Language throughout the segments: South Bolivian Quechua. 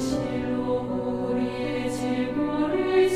실로 우리의 질고를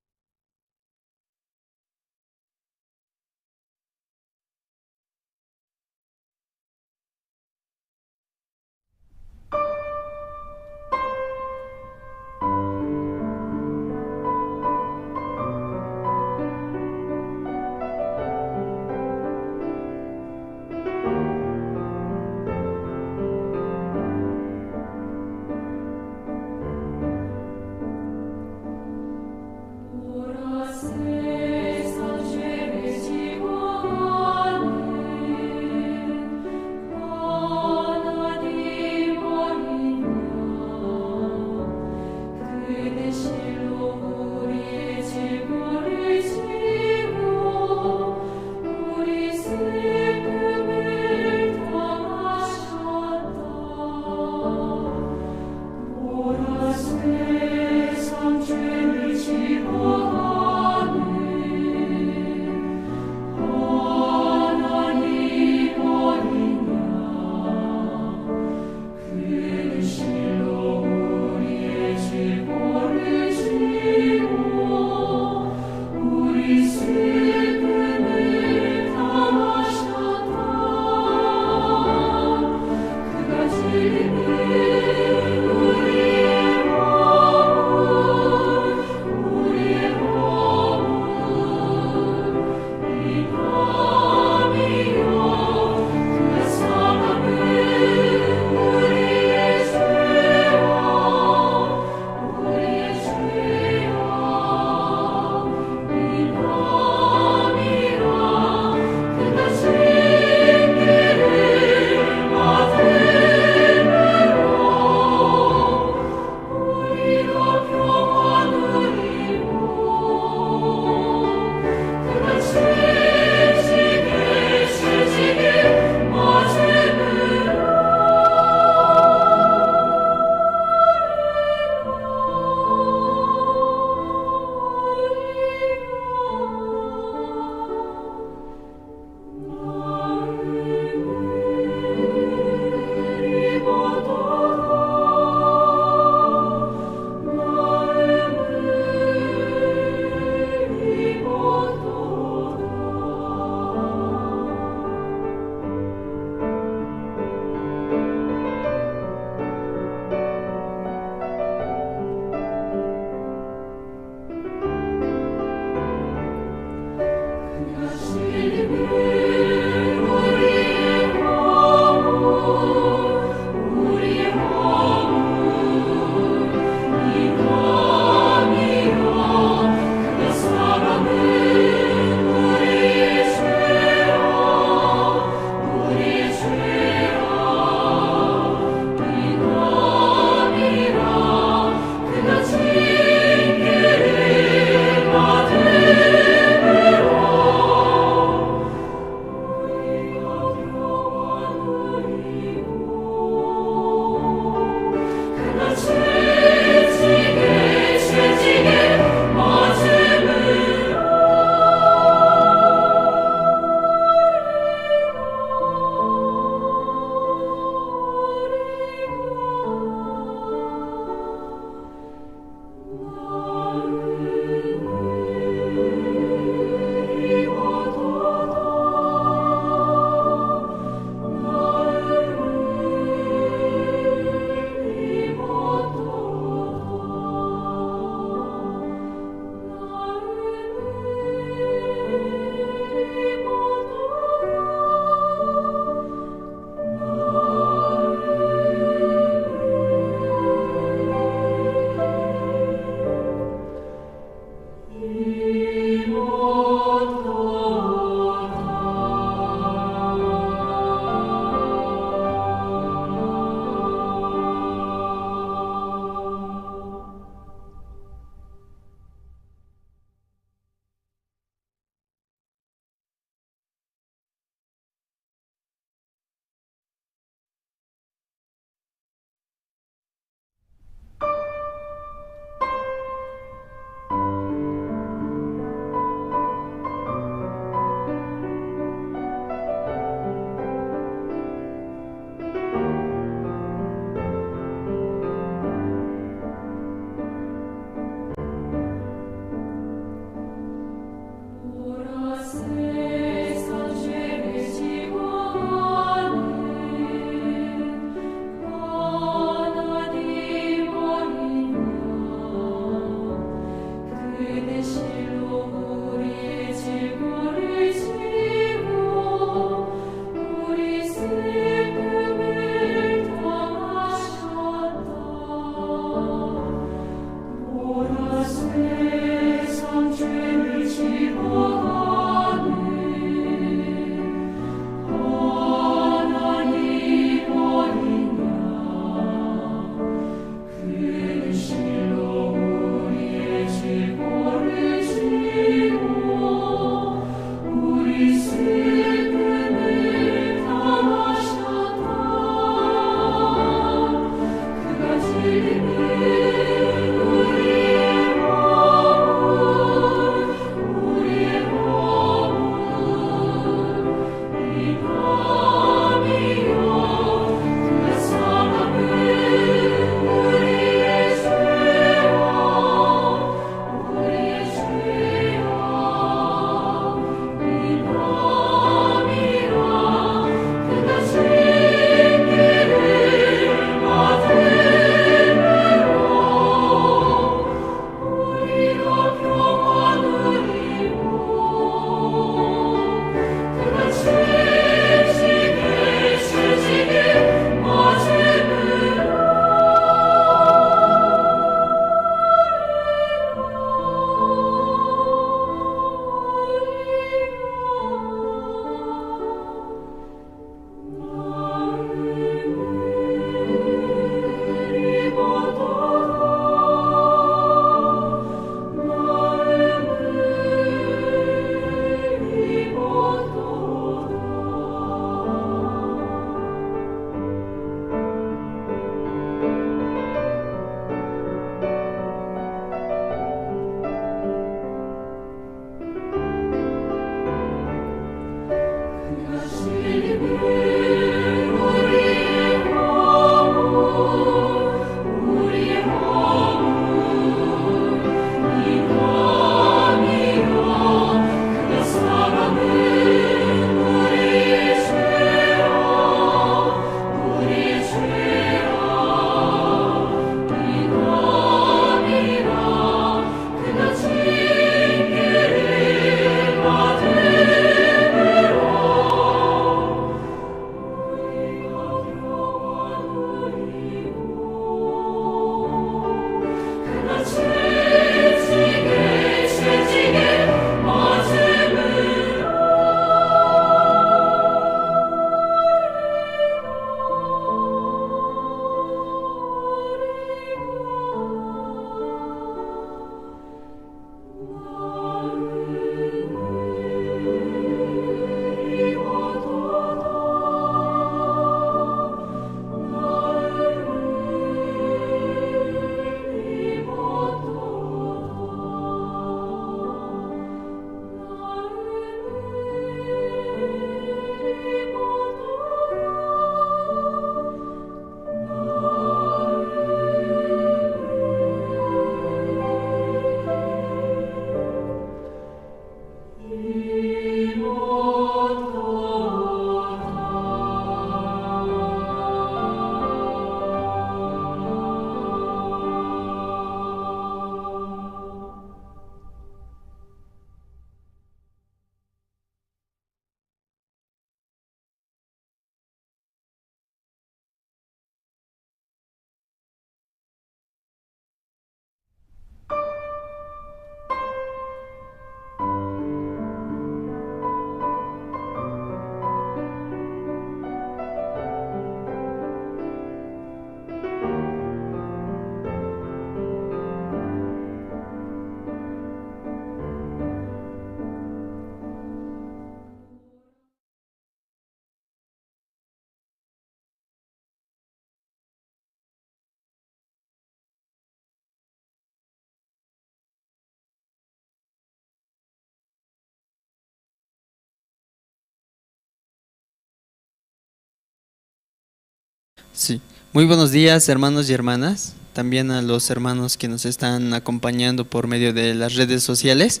Sí. Muy buenos días, hermanos y hermanas, también a los hermanos que nos están acompañando por medio de las redes sociales.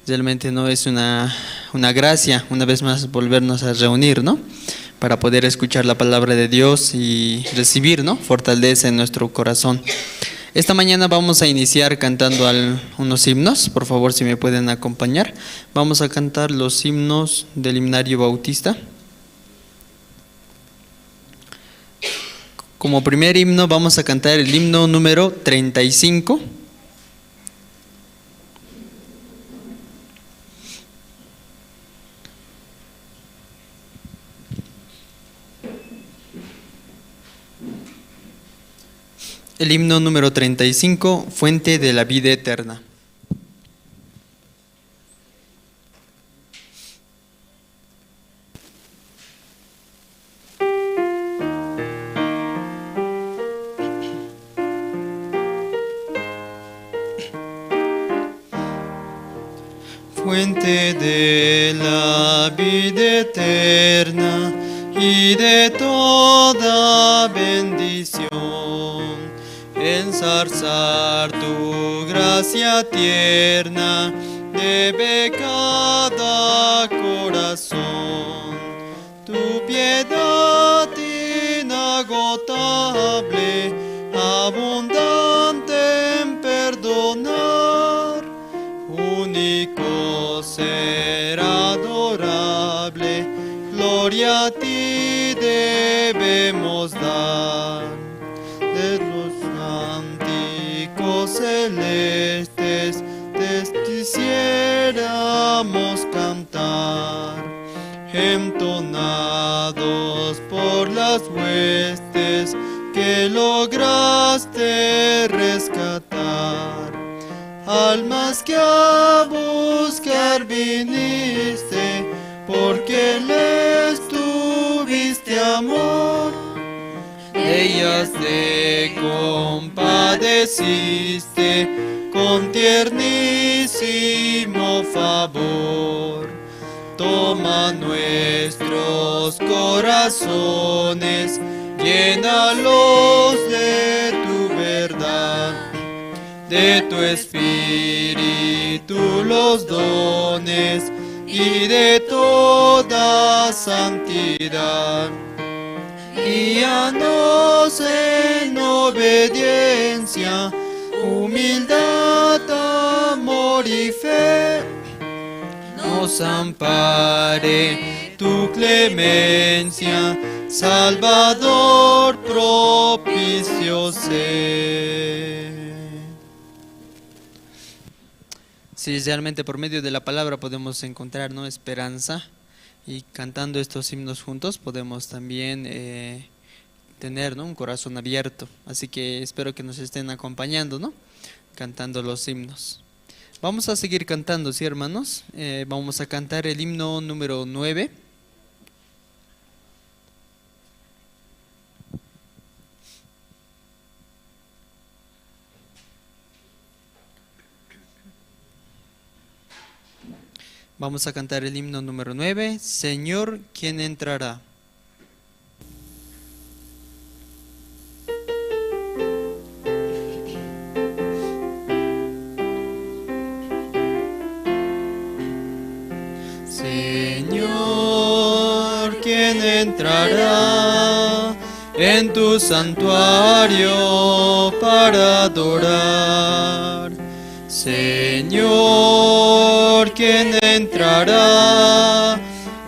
Realmente no es una gracia, una vez más, volvernos a reunir, ¿no? Para poder escuchar la palabra de Dios y recibir, ¿no?, fortaleza en nuestro corazón. Esta mañana vamos a iniciar cantando unos himnos. Por favor, si me pueden acompañar. Vamos a cantar los himnos del himnario bautista. Como primer himno vamos a cantar el himno número 35. El himno número 35, Fuente de la Vida Eterna. Fuente de la vida eterna y de toda bendición. Enzarzar tu gracia tierna debe cada corazón. Tu piedad inagotable, abundante en perdonar, único ser adorable, gloria a ti debemos dar. De los cánticos celestes te quisiéramos cantar, entonados por las huestes que lograste rescatar. Almas que a buscar viniste, porque les tuviste amor. De ellas te compadeciste con tiernísimo favor. Toma nuestros corazones, llénalos de tu verdad, de tu espíritu los dones y de toda santidad. Guíanos en obediencia, humildad, amor y fe. Nos ampare tu clemencia, Salvador propicio sé. Sí, realmente por medio de la palabra podemos encontrar, ¿no?, esperanza, y cantando estos himnos juntos podemos también tener, ¿no?, un corazón abierto. Así que espero que nos estén acompañando, ¿no?, cantando los himnos. Vamos a seguir cantando, ¿sí, hermanos? Vamos a cantar el himno número 9. Vamos a cantar el himno número 9, Señor, ¿quién entrará? Señor, ¿quién entrará en tu santuario para adorar? Señor, ¿quién entrará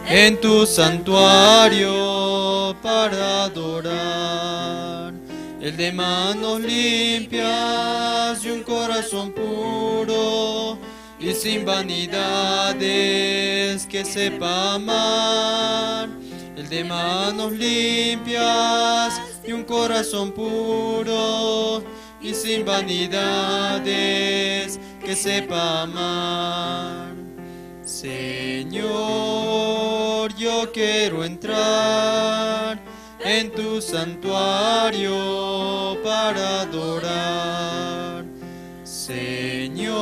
en tu santuario para adorar? El de manos limpias y un corazón puro, y sin vanidades que sepa amar. El de manos limpias y un corazón puro, y sin vanidades que sepa amar. Señor, yo quiero entrar en tu santuario para adorar. Señor,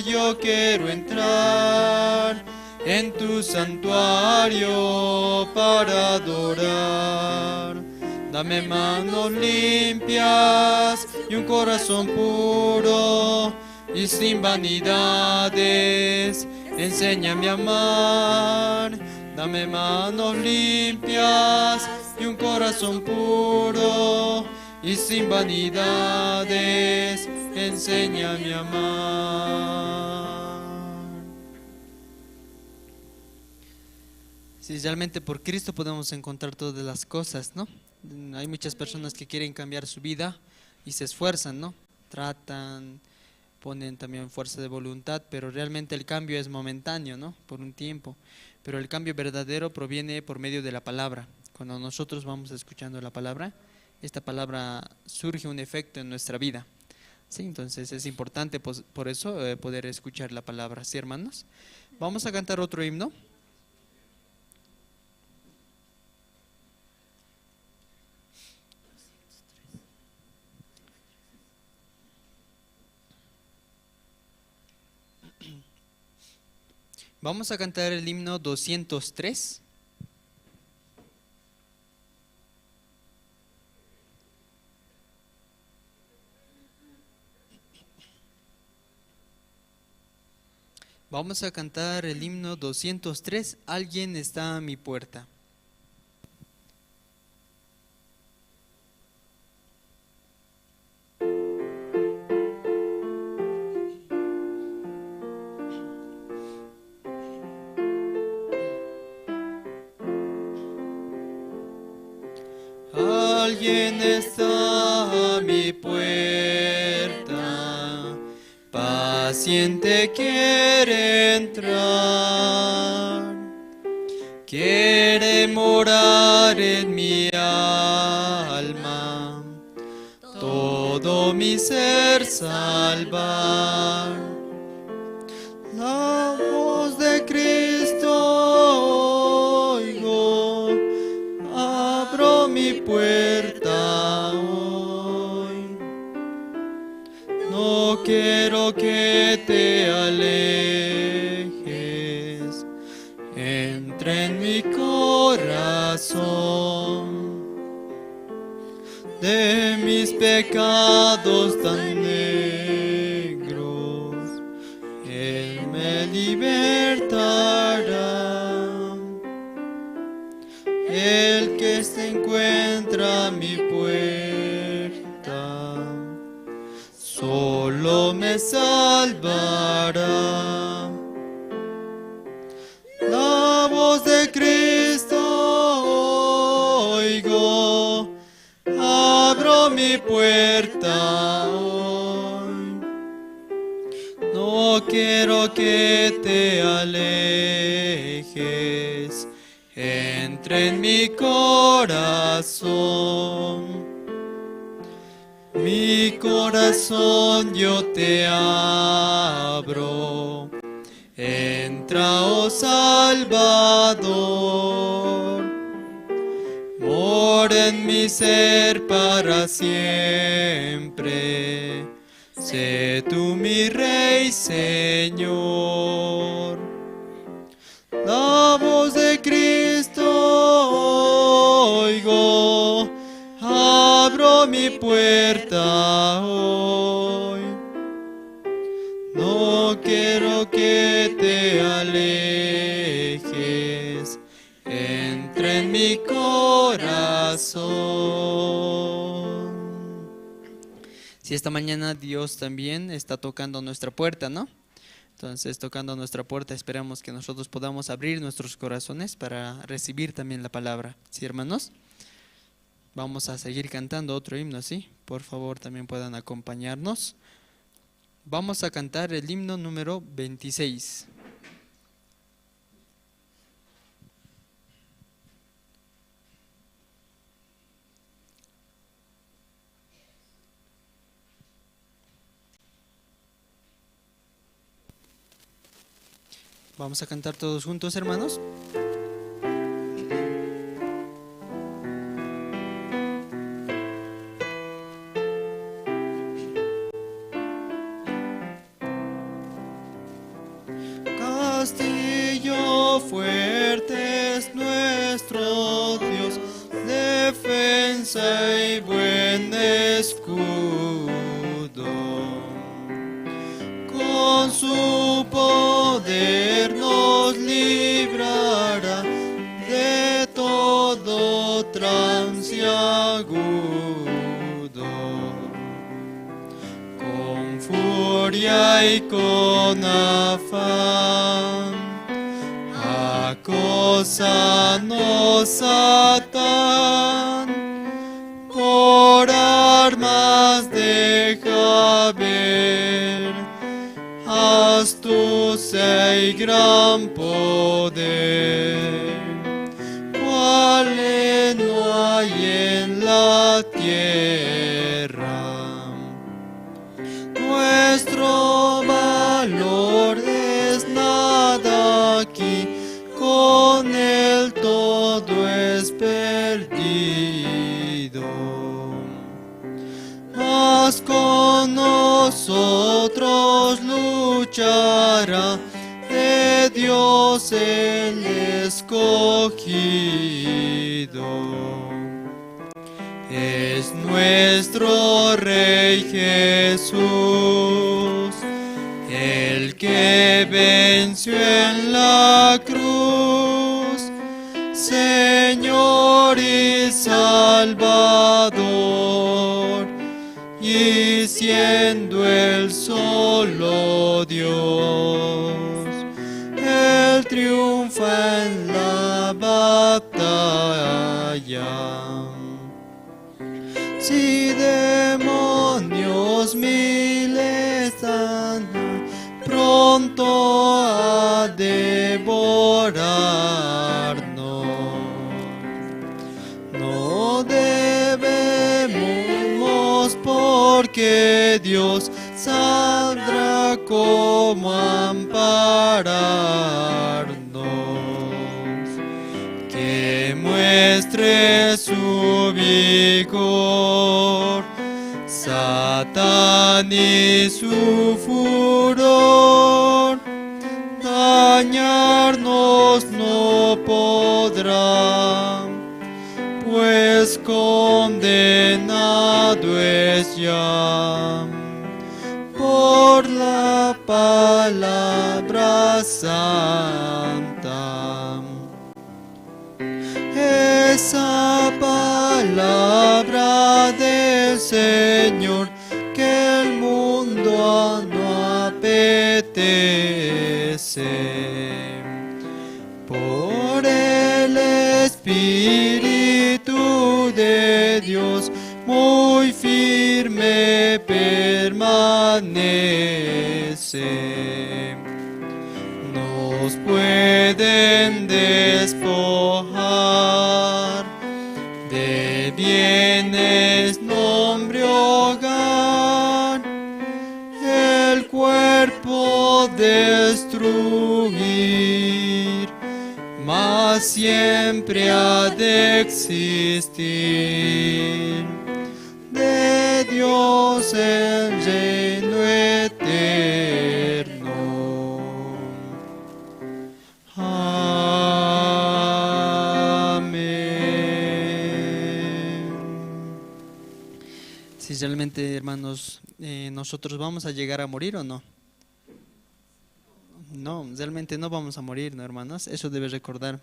yo quiero entrar en tu santuario para adorar. Dame manos limpias y un corazón puro, y sin vanidades enséñame a amar. Dame manos limpias y un corazón puro, y sin vanidades enséñame a amar. Sí, realmente por Cristo podemos encontrar todas las cosas, ¿no? Hay muchas personas que quieren cambiar su vida y se esfuerzan, ¿no? Tratan, ponen también fuerza de voluntad, pero realmente el cambio es momentáneo, ¿no? Por un tiempo. Pero el cambio verdadero proviene por medio de la palabra. Cuando nosotros vamos escuchando la palabra, esta palabra surge un efecto en nuestra vida. ¿Sí? Entonces es importante por eso poder escuchar la palabra, ¿sí, hermanos? Vamos a cantar otro himno. Vamos a cantar el himno 203. Vamos a cantar el himno 203, Alguien está a mi puerta. Alguien está a mi puerta, paciente quiere entrar, quiere morar en mi alma, todo mi ser salvar. La voz de Cristo oigo, abro mi puerta hoy. No quiero que te alejes, entra en mi corazón. De mis pecados tan negros, Él me libertará. El que se encuentra a mi puerta, solo me salvará. La voz de Cristo oigo, abro mi puerta hoy. No quiero que te alejes, entra en mi corazón. Mi corazón yo te abro, entra, oh Salvador. Mora en mi ser para siempre, sé tú mi Rey, Señor. La voz de Cristo oigo, abro mi puerta hoy. No quiero que te alejes, entra en mi corazón. Si esta mañana Dios también está tocando nuestra puerta, ¿no? Entonces, tocando nuestra puerta, esperamos que nosotros podamos abrir nuestros corazones para recibir también la palabra. ¿Sí, hermanos? Vamos a seguir cantando otro himno, ¿sí? Por favor, también puedan acompañarnos. Vamos a cantar el himno número 26. Vamos a cantar todos juntos, hermanos. Castillo fuerte es nuestro Dios, defensa y buen escudo. Con su poder nos librará de todo trance agudo. Con furia y con afán acósanos Satán, por armas deja ver astucia y gran poder, cual no hay en la tierra. Nuestro valor es nada aquí, con él todo es perdido. Mas con nosotros luchará de De Dios el escogido. Es nuestro Rey Jesús, el que venció en la cruz, Señor y Salvador, y siendo el solo Dios, Él triunfa en la batalla. Si demonios miles están pronto a devorarnos, no debemos, porque Dios saldrá como ampararnos. Que muestre su vigor, Satán y su furor, dañarnos no podrá, pues condenado es ya por la palabra santa. Esa palabra del Señor que el mundo no apetece. Por el Espíritu de Dios muy firme permanece. Nos pueden despojar de bienes, nombre, hogar, el cuerpo destruir, mas siempre ha de existir de Dios el reino eterno. Amén. Si realmente, hermanos, nosotros vamos a llegar a morir o no. No, realmente no vamos a morir, ¿no, hermanos? Eso debe recordar.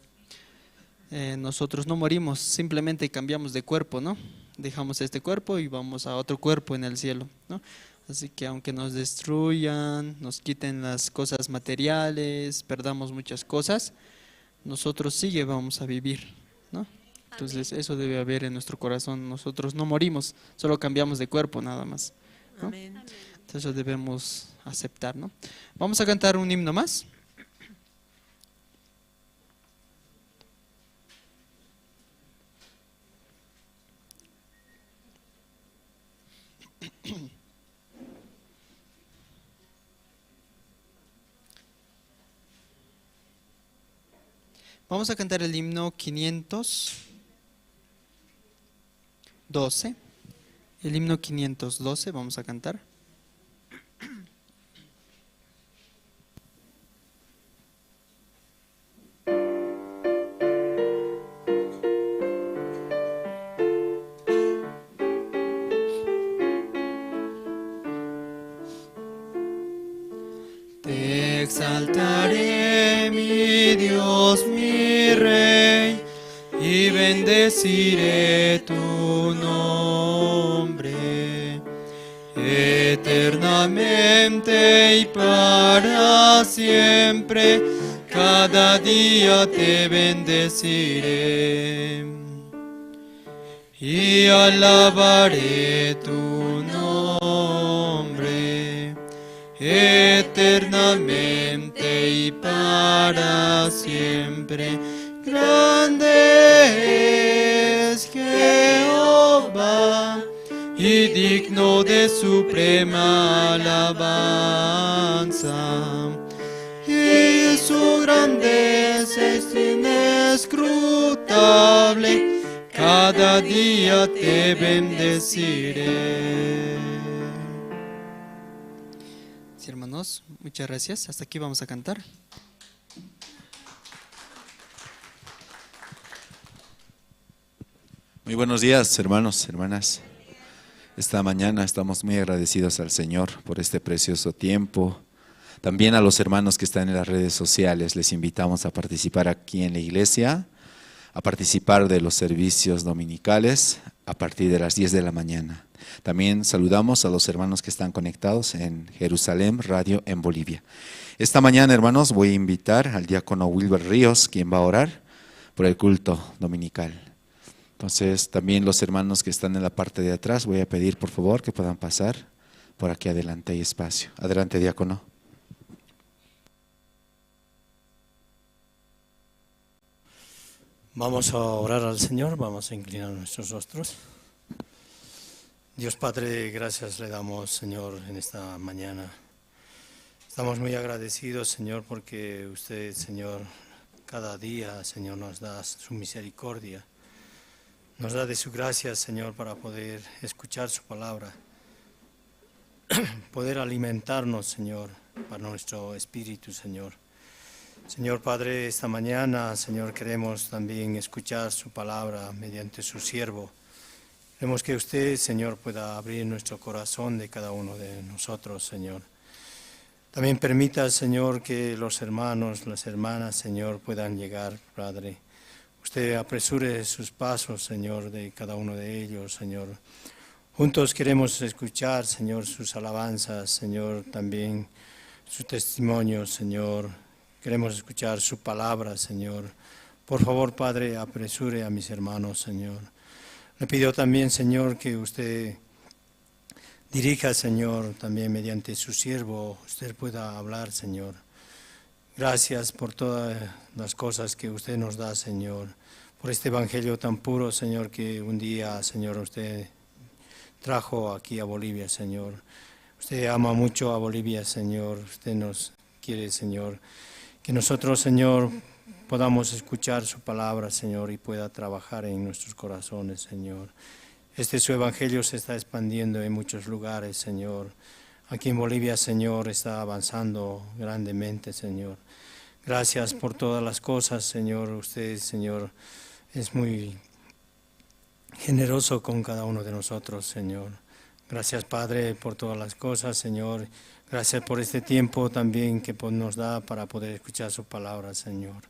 Nosotros no morimos, simplemente cambiamos de cuerpo, ¿no? Dejamos este cuerpo y vamos a otro cuerpo en el cielo, ¿no? Así que aunque nos destruyan, nos quiten las cosas materiales, perdamos muchas cosas, nosotros sí vamos a vivir, ¿no? Entonces eso debe haber en nuestro corazón. Nosotros no morimos, solo cambiamos de cuerpo nada más, ¿no? Amén. Entonces eso debemos aceptar, ¿no? Vamos a cantar un himno más. Vamos a cantar el himno 512. El himno 512 vamos a cantar. Te exaltaré, mi Dios, mi Rey, y bendeciré tu nombre eternamente y para siempre. Cada día te bendeciré y alabaré tu nombre eternamente y para siempre. Grande es Jehová y digno de suprema alabanza, y su grandeza es inescrutable. Cada día te bendeciré. Sí, hermanos, muchas gracias. Hasta aquí vamos a cantar. Muy buenos días, hermanos, hermanas. Esta mañana estamos muy agradecidos al Señor por este precioso tiempo. También a los hermanos que están en las redes sociales, les invitamos a participar aquí en la iglesia, a participar de los servicios dominicales a partir de las 10 de la mañana. También saludamos a los hermanos que están conectados en Jerusalén Radio en Bolivia. Esta mañana, hermanos, voy a invitar al diácono Wilber Ríos, quien va a orar por el culto dominical. Entonces, también los hermanos que están en la parte de atrás, voy a pedir por favor que puedan pasar por aquí adelante hay espacio. Adelante, diácono. Vamos a orar al Señor, vamos a inclinar nuestros rostros. Dios Padre, gracias le damos, Señor, en esta mañana. Estamos muy agradecidos, Señor, porque usted, Señor, cada día, Señor, nos da su misericordia. Nos da de su gracia, Señor, para poder escuchar su palabra, poder alimentarnos, Señor, para nuestro espíritu, Señor. Señor Padre, esta mañana, Señor, queremos también escuchar su palabra mediante su siervo. Queremos que usted, Señor, pueda abrir nuestro corazón de cada uno de nosotros, Señor. También permita, Señor, que los hermanos, las hermanas, Señor, puedan llegar, Padre. Usted apresure sus pasos, Señor, de cada uno de ellos, Señor. Juntos queremos escuchar, Señor, sus alabanzas, Señor, también su testimonio, Señor. Queremos escuchar su palabra, Señor. Por favor, Padre, apresure a mis hermanos, Señor. Le pido también, Señor, que usted dirija, Señor, también mediante su siervo, usted pueda hablar, Señor. Gracias por todas las cosas que usted nos da, Señor, por este evangelio tan puro, Señor, que un día, Señor, usted trajo aquí a Bolivia, Señor. Usted ama mucho a Bolivia, Señor. Usted nos quiere, Señor. Que nosotros, Señor, podamos escuchar su palabra, Señor, y pueda trabajar en nuestros corazones, Señor. Este su evangelio se está expandiendo en muchos lugares, Señor. Aquí en Bolivia, Señor, está avanzando grandemente, Señor. Gracias por todas las cosas, Señor. Usted, Señor, es muy generoso con cada uno de nosotros, Señor. Gracias, Padre, por todas las cosas, Señor. Gracias por este tiempo también que nos da para poder escuchar su palabra, Señor.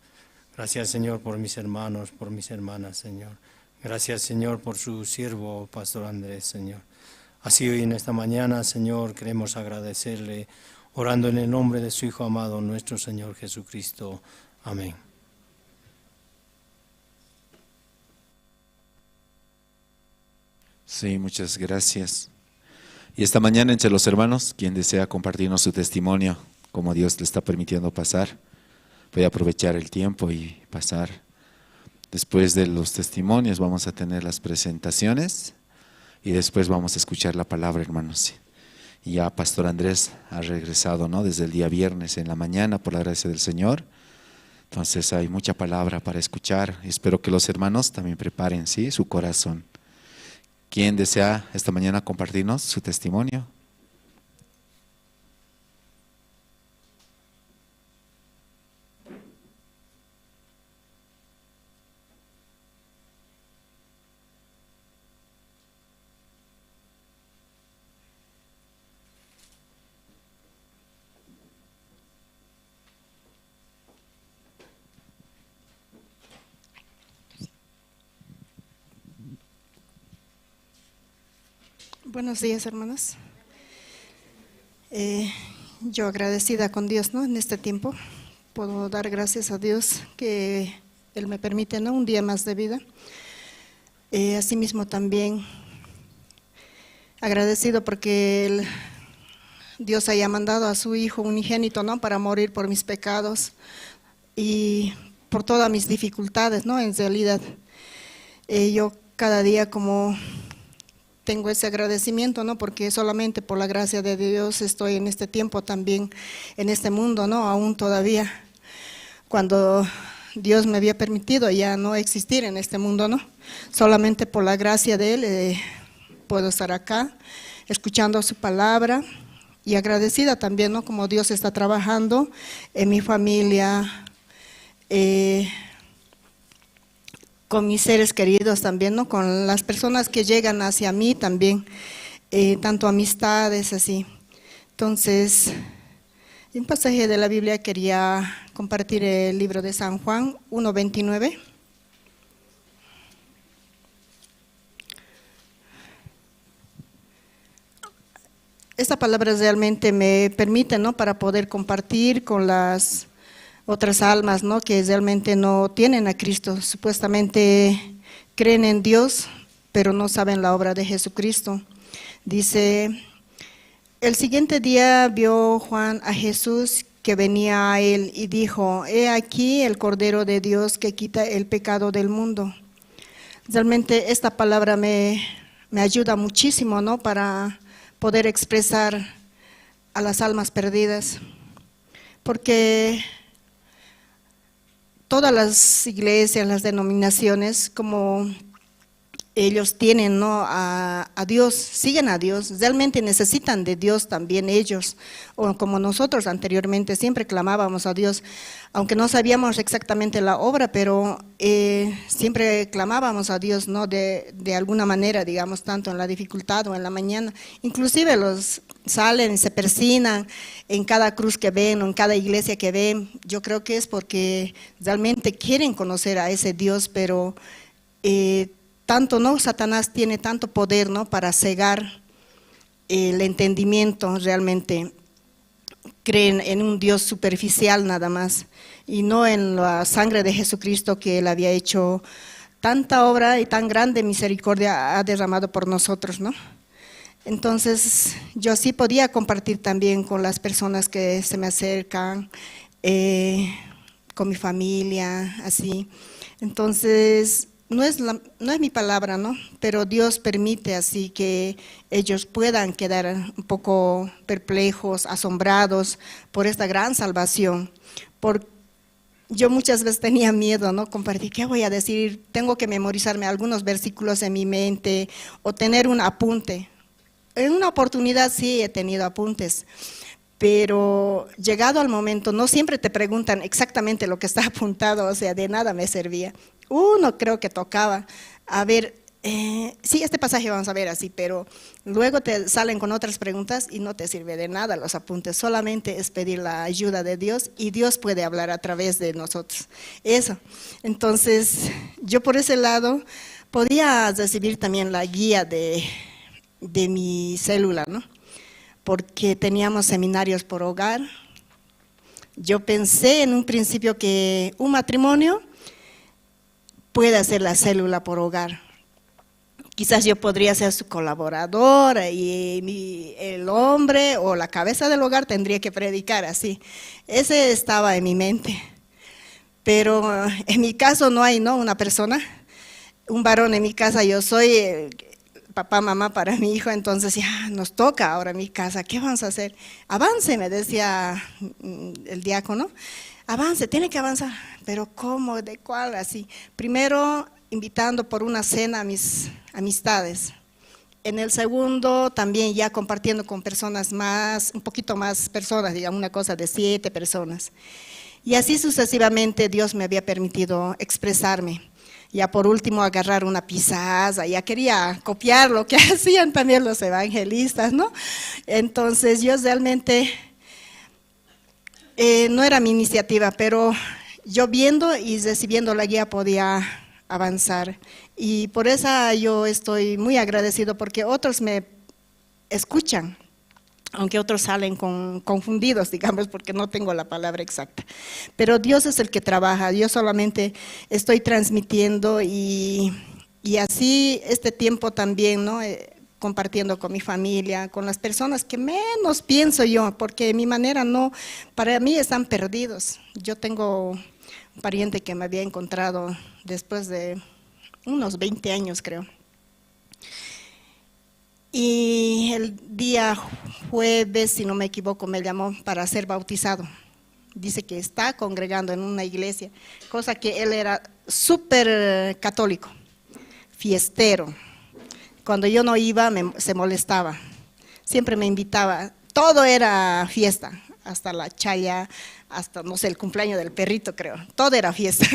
Gracias, Señor, por mis hermanos, por mis hermanas, Señor. Gracias, Señor, por su siervo, Pastor Andrés, Señor. Así hoy en esta mañana, Señor, queremos agradecerle, orando en el nombre de su Hijo amado, nuestro Señor Jesucristo. Amén. Sí, muchas gracias. Y esta mañana entre los hermanos, quien desea compartirnos su testimonio, como Dios le está permitiendo pasar, puede aprovechar el tiempo y pasar. Después de los testimonios vamos a tener las presentaciones y después vamos a escuchar la palabra, hermanos. Y ya Pastor Andrés ha regresado, ¿no? Desde el día viernes en la mañana, por la gracia del Señor. Entonces hay mucha palabra para escuchar. Espero que los hermanos también preparen, ¿sí?, su corazón. ¿Quién desea esta mañana compartirnos su testimonio? Buenos días, hermanos. Yo agradecida con Dios, ¿no? En este tiempo puedo dar gracias a Dios que Él me permite, ¿no?, un día más de vida. Asimismo también agradecido porque Dios haya mandado a su Hijo unigénito, ¿no?, para morir por mis pecados y por todas mis dificultades, ¿no?, en realidad. Yo cada día como tengo ese agradecimiento, ¿no?, porque solamente por la gracia de Dios estoy en este tiempo también, en este mundo, ¿no?, aún todavía, cuando Dios me había permitido ya no existir en este mundo, ¿no?, solamente por la gracia de Él puedo estar acá, escuchando su palabra y agradecida también, ¿no?, como Dios está trabajando en mi familia. Con mis seres queridos también, ¿no? Con las personas que llegan hacia mí también, tanto amistades así. Entonces, un pasaje de la Biblia quería compartir, el libro de San Juan 1.29. Esta palabra realmente me permite, ¿no?, para poder compartir con las otras almas, ¿no?, que realmente no tienen a Cristo. Supuestamente creen en Dios, pero no saben la obra de Jesucristo. Dice: el siguiente día vio Juan a Jesús que venía a él y dijo: he aquí el Cordero de Dios que quita el pecado del mundo. Realmente esta palabra me ayuda muchísimo, ¿no?, para poder expresar a las almas perdidas, porque todas las iglesias, las denominaciones, como ellos tienen, ¿no?, a Dios, siguen a Dios, realmente necesitan de Dios también ellos, o como nosotros anteriormente siempre clamábamos a Dios, aunque no sabíamos exactamente la obra, pero siempre clamábamos a Dios, ¿no?, de alguna manera, digamos, tanto en la dificultad o en la mañana. Inclusive los salen y se persinan en cada cruz que ven o en cada iglesia que ven. Yo creo que es porque realmente quieren conocer a ese Dios, pero tanto, ¿no?, Satanás tiene tanto poder, ¿no?, para cegar el entendimiento. Realmente creen en un Dios superficial nada más y no en la sangre de Jesucristo, que Él había hecho tanta obra y tan grande misericordia ha derramado por nosotros, ¿no? Entonces yo sí podía compartir también con las personas que se me acercan, con mi familia, así. Entonces no es mi palabra, ¿no?, pero Dios permite así que ellos puedan quedar un poco perplejos, asombrados por esta gran salvación. Porque yo muchas veces tenía miedo, ¿no?, compartir, ¿qué voy a decir? Tengo que memorizarme algunos versículos en mi mente o tener un apunte. En una oportunidad sí he tenido apuntes, pero llegado al momento no siempre te preguntan exactamente lo que está apuntado, de nada me servía. Uno creo que tocaba, a ver, sí, este pasaje vamos a ver así, pero luego te salen con otras preguntas y no te sirve de nada los apuntes, solamente es pedir la ayuda de Dios y Dios puede hablar a través de nosotros. Eso, entonces yo por ese lado podía recibir también la guía de mi célula, ¿no?, porque teníamos seminarios por hogar. Yo pensé en un principio que un matrimonio puede hacer la célula por hogar. Quizás yo podría ser su colaboradora y el hombre o la cabeza del hogar tendría que predicar así. Ese estaba en mi mente. Pero en mi caso no hay, ¿no?, una persona, un varón en mi casa. Yo soy el papá, mamá para mi hijo, entonces ya nos toca ahora en mi casa, ¿qué vamos a hacer? Avance, me decía el diácono, avance, tiene que avanzar, pero ¿cómo? ¿De cuál? Así, primero invitando por una cena a mis amistades, en el segundo también ya compartiendo con personas más, un poquito más personas, digamos una cosa de 7 personas, y así sucesivamente Dios me había permitido expresarme. Ya por último agarrar una pizarra, ya quería copiar lo que hacían también los evangelistas, ¿no? Entonces yo realmente no era mi iniciativa, pero yo viendo y recibiendo la guía podía avanzar. Y por eso yo estoy muy agradecido, porque otros me escuchan, aunque otros salen confundidos, porque no tengo la palabra exacta. Pero Dios es el que trabaja, yo solamente estoy transmitiendo y así este tiempo también, ¿no? Compartiendo con mi familia, con las personas que menos pienso yo, porque mi manera no, para mí están perdidos. Yo tengo un pariente que me había encontrado después de unos 20 años, creo. Y el día jueves, si no me equivoco, me llamó para ser bautizado. Dice que está congregando en una iglesia, cosa que él era súper católico, fiestero. Cuando yo no iba, se molestaba. Siempre me invitaba. Todo era fiesta, hasta la chaya, hasta, no sé, el cumpleaños del perrito, creo. Todo era fiesta.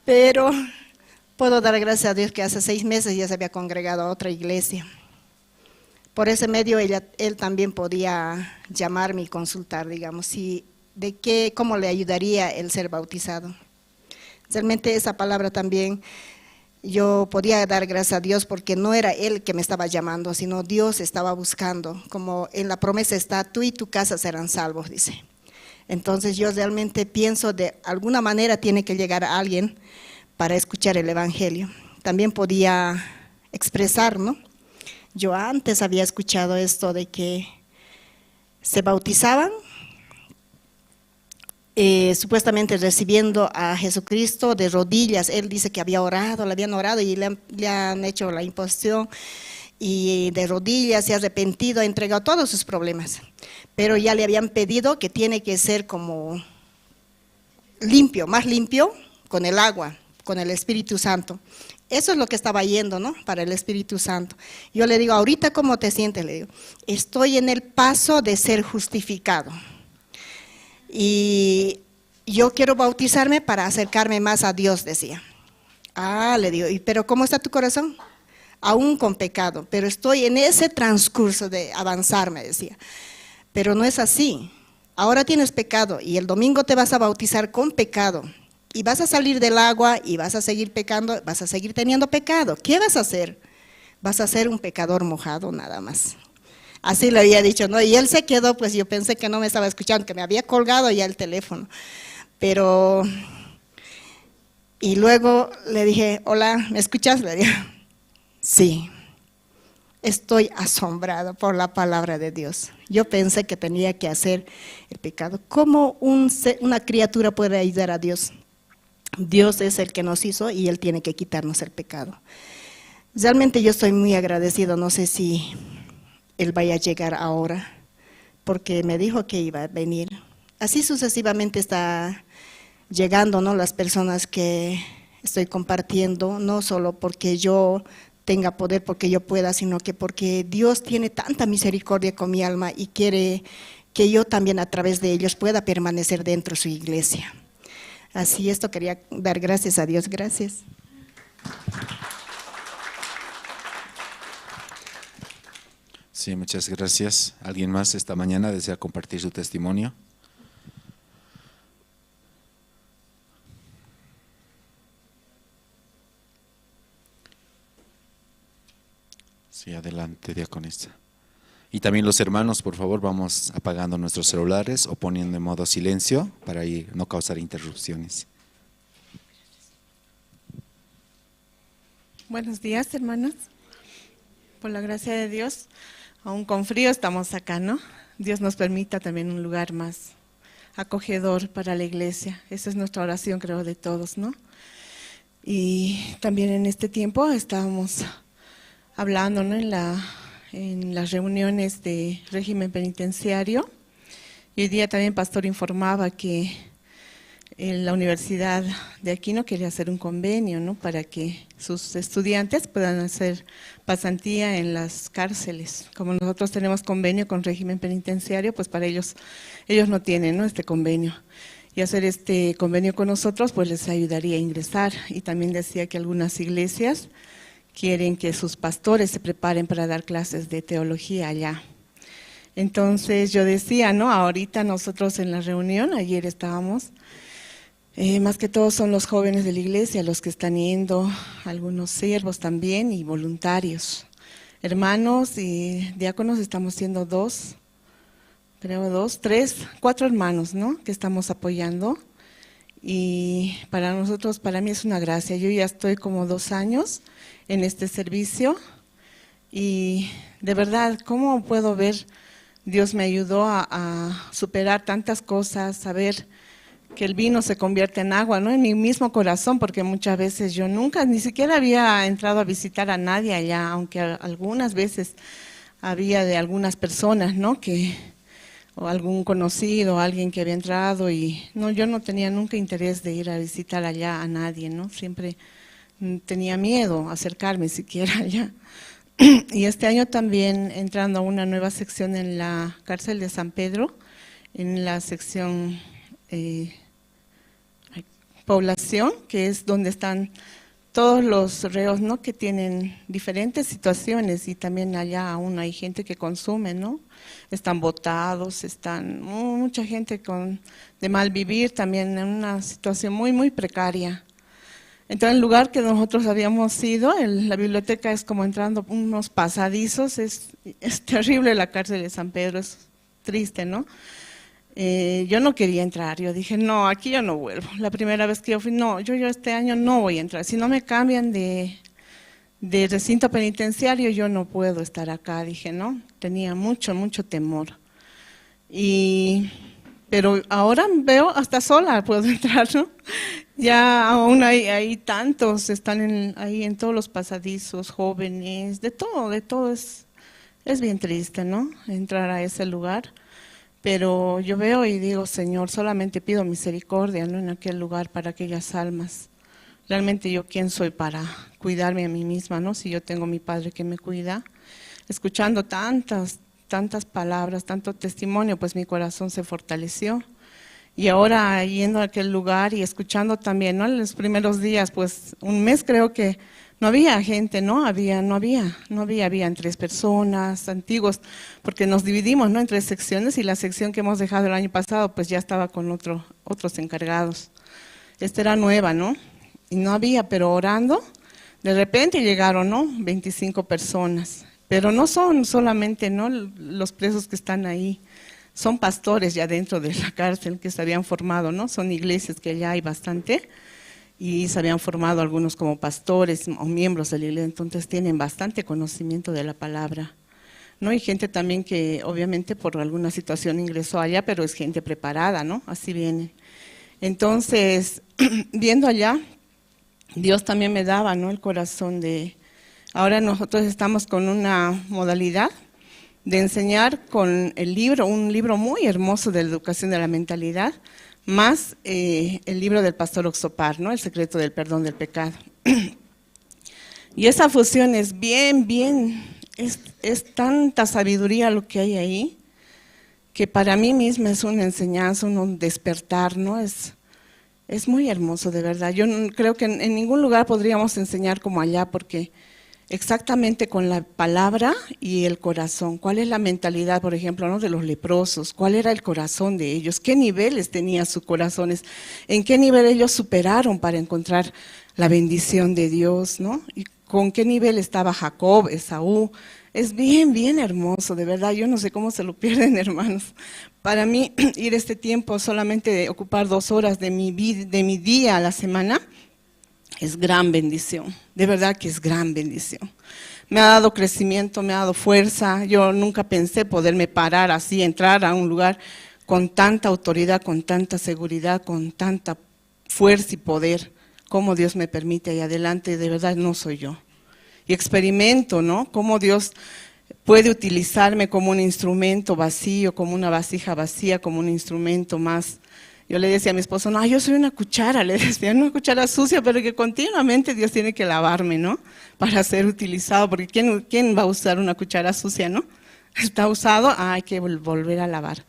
Pero Puedo dar gracias a Dios que hace 6 meses ya se había congregado a otra iglesia. Por ese medio él también podía llamarme y consultar, digamos, si, de qué, cómo le ayudaría el ser bautizado. Realmente esa palabra también yo podía dar gracias a Dios porque no era él que me estaba llamando, sino Dios estaba buscando. Como en la promesa está, tú y tu casa serán salvos, dice. Entonces yo realmente pienso de alguna manera tiene que llegar a alguien para escuchar el Evangelio. También podía expresar, ¿no? Yo antes había escuchado esto de que se bautizaban, supuestamente recibiendo a Jesucristo de rodillas. Él dice que había orado, le habían orado y le han hecho la imposición, y de rodillas se ha arrepentido, ha entregado todos sus problemas. Pero ya le habían pedido que tiene que ser como limpio, más limpio con el agua, con el Espíritu Santo. Eso es lo que estaba yendo, ¿no? Para el Espíritu Santo. Yo le digo, ahorita ¿cómo te sientes? Le digo, estoy en el paso de ser justificado. Y yo quiero bautizarme para acercarme más a Dios, decía. Ah, le digo, ¿y pero cómo está tu corazón? Aún con pecado, pero estoy en ese transcurso de avanzar, me decía. Pero no es así. Ahora tienes pecado y el domingo te vas a bautizar con pecado. Y vas a salir del agua y vas a seguir pecando, vas a seguir teniendo pecado. ¿Qué vas a hacer? Vas a ser un pecador mojado nada más. Así le había dicho, ¿no? Y él se quedó, pues yo pensé que no me estaba escuchando, que me había colgado ya el teléfono. Pero, y luego le dije, hola, ¿me escuchas? Le dije, sí, estoy asombrado por la palabra de Dios. Yo pensé que tenía que hacer el pecado. ¿Cómo una criatura puede ayudar a Dios? Dios es el que nos hizo y Él tiene que quitarnos el pecado. Realmente yo estoy muy agradecido, no sé si Él vaya a llegar ahora, porque me dijo que iba a venir. Así sucesivamente está llegando, ¿no?, las personas que estoy compartiendo, no solo porque yo tenga poder, porque yo pueda, sino que porque Dios tiene tanta misericordia con mi alma y quiere que yo también a través de ellos pueda permanecer dentro de su iglesia. Así, esto quería dar gracias a Dios. Gracias. Sí, muchas gracias. ¿Alguien más esta mañana desea compartir su testimonio? Sí, adelante, diaconisa. Y también los hermanos, por favor, vamos apagando nuestros celulares o poniendo en modo silencio para no causar interrupciones. Buenos días, hermanos. Por la gracia de Dios, aún con frío estamos acá, ¿no? Dios nos permita también un lugar más acogedor para la iglesia. Esa es nuestra oración, creo, de todos, ¿no? Y también en este tiempo estábamos hablando, ¿no?, en las reuniones de régimen penitenciario. Y hoy día también pastor informaba que en la universidad de Aquino quería hacer un convenio, ¿no?, para que sus estudiantes puedan hacer pasantía en las cárceles. Como nosotros tenemos convenio con régimen penitenciario, pues para ellos no tienen, ¿no?, este convenio. Y hacer este convenio con nosotros, pues les ayudaría a ingresar. Y también decía que algunas iglesias quieren que sus pastores se preparen para dar clases de teología allá. Entonces yo decía, ¿no?, ahorita nosotros en la reunión, ayer estábamos, más que todo son los jóvenes de la iglesia los que están yendo, algunos siervos también y voluntarios. Hermanos y diáconos estamos siendo 2, creo 2, 3, 4 hermanos, ¿no?, que estamos apoyando. Y para nosotros, para mí es una gracia. Yo ya estoy como 2 años en este servicio y de verdad, ¿cómo puedo ver? Dios me ayudó a superar tantas cosas, a ver que el vino se convierte en agua, ¿no?, en mi mismo corazón, porque muchas veces yo nunca, ni siquiera había entrado a visitar a nadie allá, aunque algunas veces había de algunas personas, ¿no?, que, o algún conocido, alguien que había entrado, y no, yo no tenía nunca interés de ir a visitar allá a nadie, ¿no?, siempre tenía miedo a acercarme siquiera allá. Y este año también entrando a una nueva sección en la cárcel de San Pedro, en la sección población, que es donde están Todos los reos, ¿no? Que tienen diferentes situaciones y también allá aún hay gente que consume, ¿no? Están botados, están mucha gente con de mal vivir también en una situación muy, muy precaria. Entonces, el lugar que nosotros habíamos ido, la biblioteca es como entrando unos pasadizos, es terrible la cárcel de San Pedro, es triste, ¿no? Yo no quería entrar, yo dije, no, aquí yo no vuelvo. La primera vez que yo fui, no, yo este año no voy a entrar. Si no me cambian de recinto penitenciario, yo no puedo estar acá, dije, ¿no? Tenía mucho, mucho temor. Pero ahora veo, hasta sola puedo entrar, ¿no? Ya aún hay tantos, están ahí en todos los pasadizos, jóvenes, de todo, es bien triste, ¿no? Entrar a ese lugar. Pero yo veo y digo, Señor, solamente pido misericordia, ¿no? En aquel lugar para aquellas almas. Realmente yo, ¿quién soy para cuidarme a mí misma, ¿no? Si yo tengo a mi Padre que me cuida. Escuchando tantas palabras, tanto testimonio, pues mi corazón se fortaleció. Y ahora yendo a aquel lugar y escuchando también, ¿no? En los primeros días, pues un mes creo que no había gente, ¿no? No había, habían 3 personas antiguos, porque nos dividimos, ¿no? En 3 secciones y la sección que hemos dejado el año pasado, pues ya estaba con otros encargados. Esta era nueva, ¿no? Y no había, pero orando, de repente llegaron, ¿no? 25 personas. Pero no son solamente, ¿no? Los presos que están ahí, son pastores ya dentro de la cárcel que se habían formado, ¿no? Son iglesias que ya hay bastante. Y se habían formado algunos como pastores o miembros de la iglesia, entonces tienen bastante conocimiento de la palabra, ¿no? Hay gente también que obviamente por alguna situación ingresó allá, pero es gente preparada, ¿no? Así viene. Entonces, viendo allá, Dios también me daba, ¿no? El corazón de… Ahora nosotros estamos con una modalidad de enseñar con el libro, un libro muy hermoso de la educación de la mentalidad, más el libro del pastor Oxopar, ¿no? El secreto del perdón del pecado. Y esa fusión es bien, bien, es tanta sabiduría lo que hay ahí, que para mí misma es una enseñanza, un despertar, ¿no? Es muy hermoso, de verdad. Yo creo que en ningún lugar podríamos enseñar como allá, porque exactamente con la palabra y el corazón. ¿Cuál es la mentalidad, por ejemplo, ¿no? de los leprosos? ¿Cuál era el corazón de ellos? ¿Qué niveles tenían sus corazones? ¿En qué nivel ellos superaron para encontrar la bendición de Dios, ¿no? ¿Y con qué nivel estaba Jacob, Esaú? Es bien, bien hermoso, de verdad. Yo no sé cómo se lo pierden, hermanos. Para mí, ir este tiempo, solamente ocupar 2 horas de mi día a la semana, es gran bendición, de verdad que es gran bendición. Me ha dado crecimiento, me ha dado fuerza. Yo nunca pensé poderme parar así, entrar a un lugar con tanta autoridad, con tanta seguridad, con tanta fuerza y poder, como Dios me permite ahí adelante, de verdad no soy yo. Y experimento, ¿no? Cómo Dios puede utilizarme como un instrumento vacío, como una vasija vacía, como un instrumento más. Yo le decía a mi esposo, no, yo soy una cuchara, le decía, una cuchara sucia, pero que continuamente Dios tiene que lavarme, ¿no? Para ser utilizado, porque ¿quién va a usar una cuchara sucia, no? Está usado, hay que volver a lavar.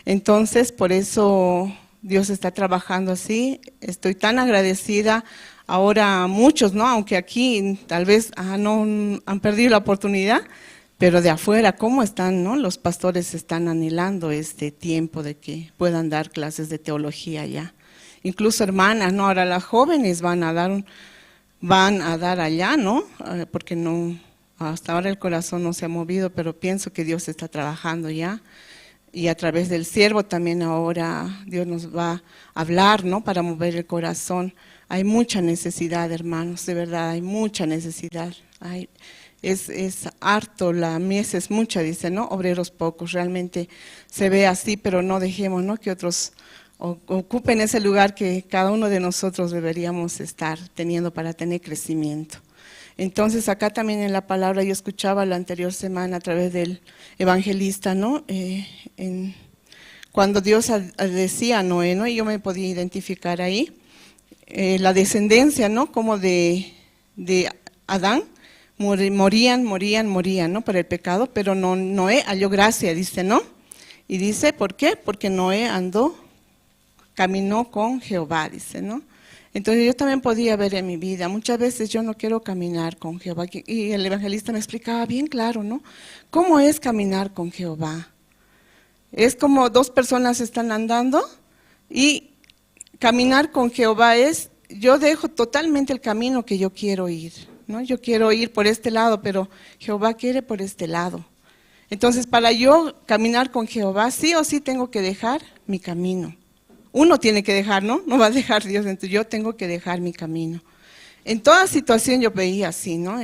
Entonces, por eso Dios está trabajando así. Estoy tan agradecida. Ahora muchos, ¿no? Aunque aquí tal vez no han perdido la oportunidad, pero de afuera, ¿cómo están, no? Los pastores están anhelando este tiempo de que puedan dar clases de teología ya. Incluso hermanas, ¿no? Ahora las jóvenes van a dar allá, ¿no? Porque no, hasta ahora el corazón no se ha movido, pero pienso que Dios está trabajando ya. Y a través del siervo también ahora Dios nos va a hablar, ¿no? Para mover el corazón. Hay mucha necesidad, hermanos, de verdad, hay mucha necesidad. Es harto, la mies es mucha, dice, ¿no? Obreros pocos, realmente se ve así, pero no dejemos, ¿no? Que otros ocupen ese lugar que cada uno de nosotros deberíamos estar teniendo para tener crecimiento. Entonces acá también en la palabra yo escuchaba la anterior semana a través del evangelista, ¿no? Cuando Dios decía a Noé, ¿no? Y yo me podía identificar ahí, la descendencia, ¿no? Como de Adán, morían, ¿no? Por el pecado, pero no, Noé halló gracia, dice, ¿no? Y dice, ¿por qué? Porque Noé caminó con Jehová, dice, ¿no? Entonces yo también podía ver en mi vida, muchas veces yo no quiero caminar con Jehová. Y el evangelista me explicaba bien claro, ¿no? ¿Cómo es caminar con Jehová? Es como dos personas están andando y caminar con Jehová es, yo dejo totalmente el camino que yo quiero ir, ¿no? Yo quiero ir por este lado, pero Jehová quiere por este lado. Entonces, para yo caminar con Jehová, sí o sí tengo que dejar mi camino. Uno tiene que dejar, ¿no? No va a dejar Dios, entonces yo tengo que dejar mi camino. En toda situación yo veía así, ¿no?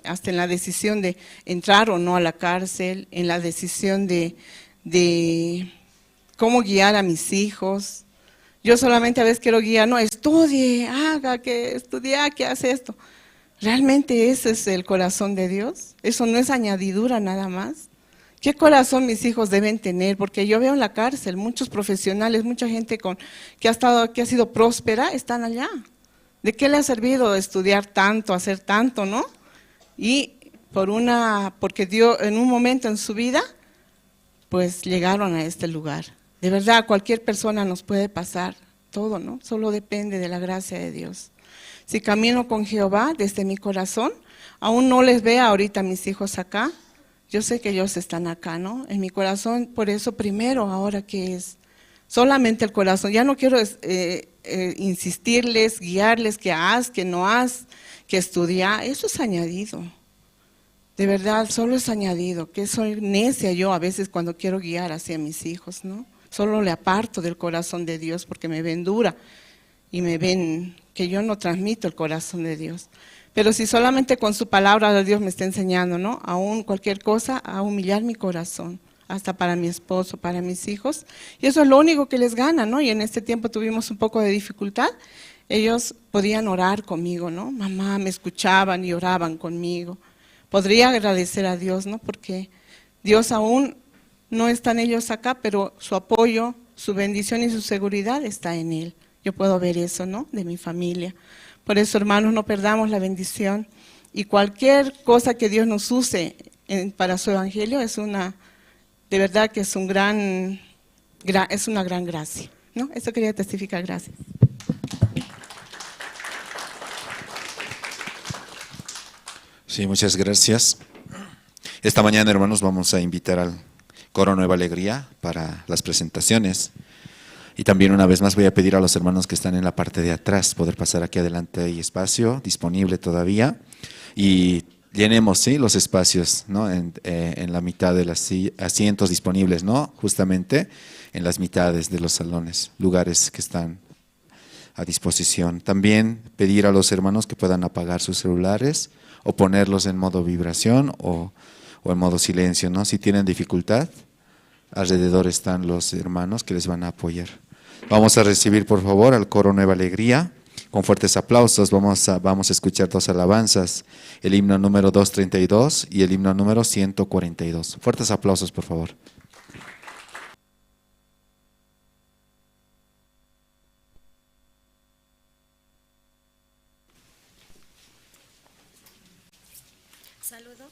Hasta en la decisión de entrar o no a la cárcel, en la decisión de cómo guiar a mis hijos. Yo solamente a veces quiero guiar, no, estudie, haga, que estudie, que hace esto. ¿Realmente ese es el corazón de Dios? ¿Eso no es añadidura nada más? ¿Qué corazón mis hijos deben tener? Porque yo veo en la cárcel muchos profesionales, mucha gente que ha sido próspera, están allá. ¿De qué le ha servido estudiar tanto, hacer tanto, no? Y porque Dios en un momento en su vida, pues llegaron a este lugar. De verdad, cualquier persona nos puede pasar todo, ¿no? Solo depende de la gracia de Dios. Si camino con Jehová desde mi corazón, aún no les vea ahorita a mis hijos acá, yo sé que ellos están acá, ¿no? En mi corazón, por eso primero, ahora que es solamente el corazón, ya no quiero insistirles, guiarles, que haz, que no haz, que estudia, eso es añadido. De verdad, solo es añadido, que soy necia yo a veces cuando quiero guiar hacia mis hijos, ¿no? Solo le aparto del corazón de Dios porque me ven dura y me ven que yo no transmito el corazón de Dios. Pero si solamente con su palabra de Dios me está enseñando, ¿no? Aún cualquier cosa, a humillar mi corazón, hasta para mi esposo, para mis hijos. Y eso es lo único que les gana, ¿no? Y en este tiempo tuvimos un poco de dificultad. Ellos podían orar conmigo, ¿no? Mamá, me escuchaban y oraban conmigo. Podría agradecer a Dios, ¿no? Porque Dios aún no están ellos acá, pero su apoyo, su bendición y su seguridad está en Él. Yo puedo ver eso, ¿no? De mi familia. Por eso, hermanos, no perdamos la bendición. Y cualquier cosa que Dios nos use para su evangelio es una, de verdad que es un es una gran gracia, ¿no? Eso quería testificar, gracias. Sí, muchas gracias. Esta mañana, hermanos, vamos a invitar al Coro Nueva Alegría para las presentaciones. Y también una vez más voy a pedir a los hermanos que están en la parte de atrás poder pasar aquí adelante, hay espacio disponible todavía. Y llenemos, ¿sí?, los espacios, ¿no?, en la mitad de los asientos disponibles, ¿no?, justamente en las mitades de los salones, lugares que están a disposición. También pedir a los hermanos que puedan apagar sus celulares o ponerlos en modo vibración o en modo silencio, ¿no? Si tienen dificultad, alrededor están los hermanos que les van a apoyar. Vamos a recibir, por favor, al Coro Nueva Alegría con fuertes aplausos. Vamos a escuchar dos alabanzas, el himno número 232 y el himno número 142. Fuertes aplausos, por favor. Saludo.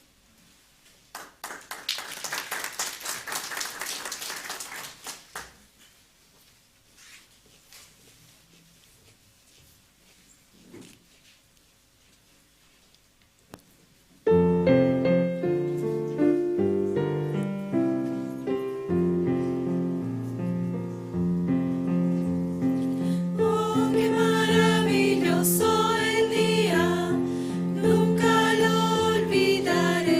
Oh, qué maravilloso el día, nunca lo olvidaré.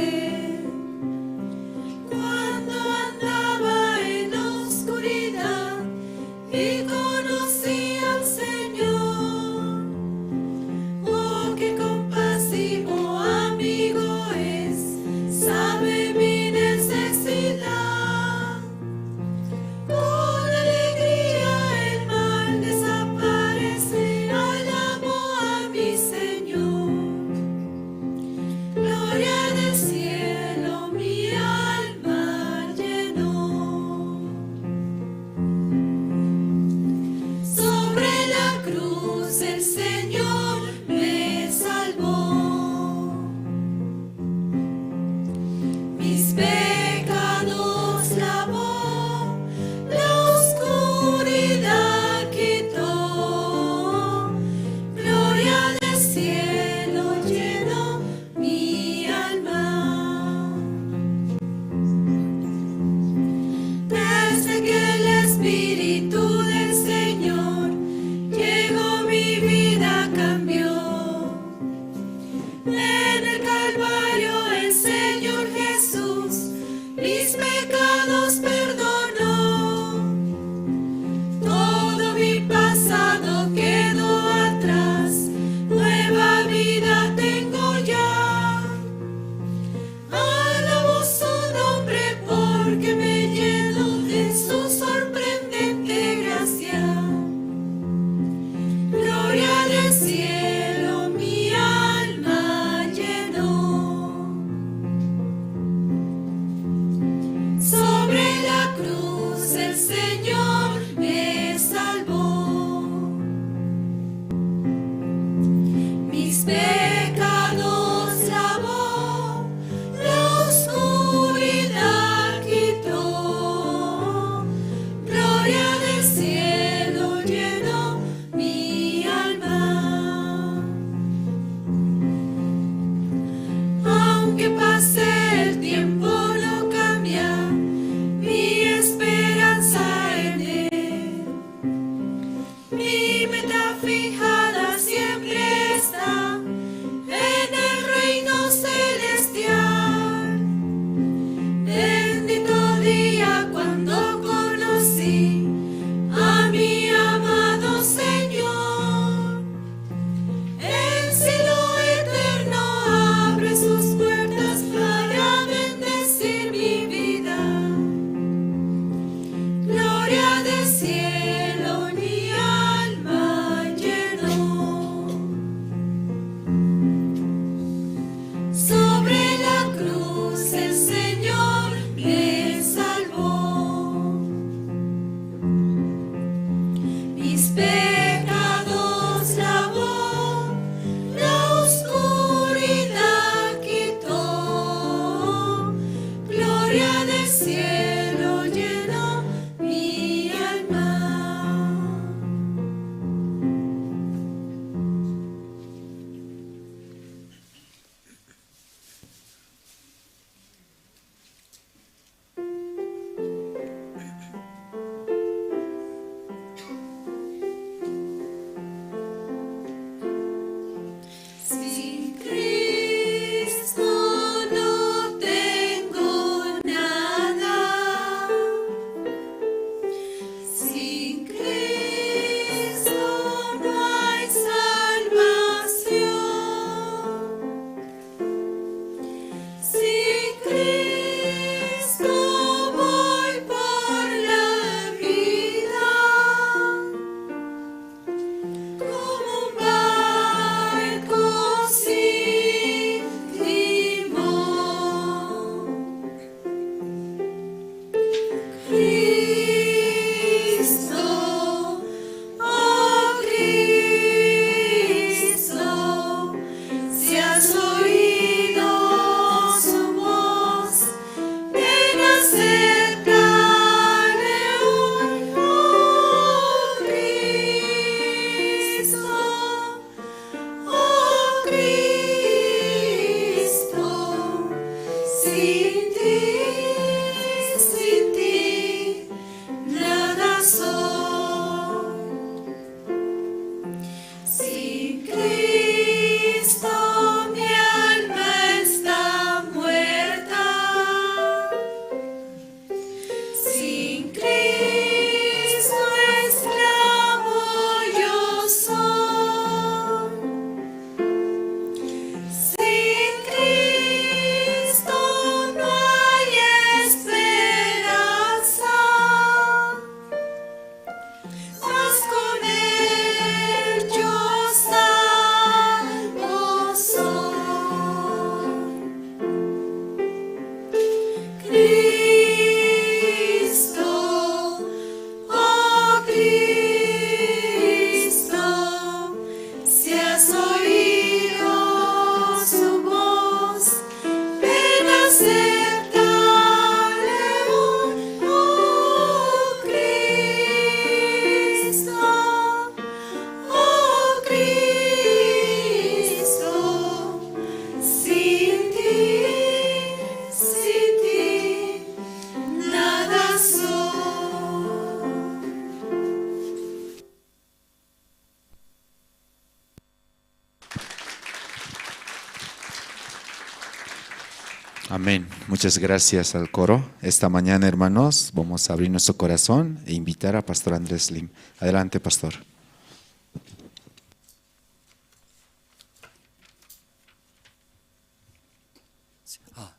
Amén. Muchas gracias al coro. Esta mañana, hermanos, vamos a abrir nuestro corazón e invitar a Pastor Andrés Lim. Adelante, Pastor.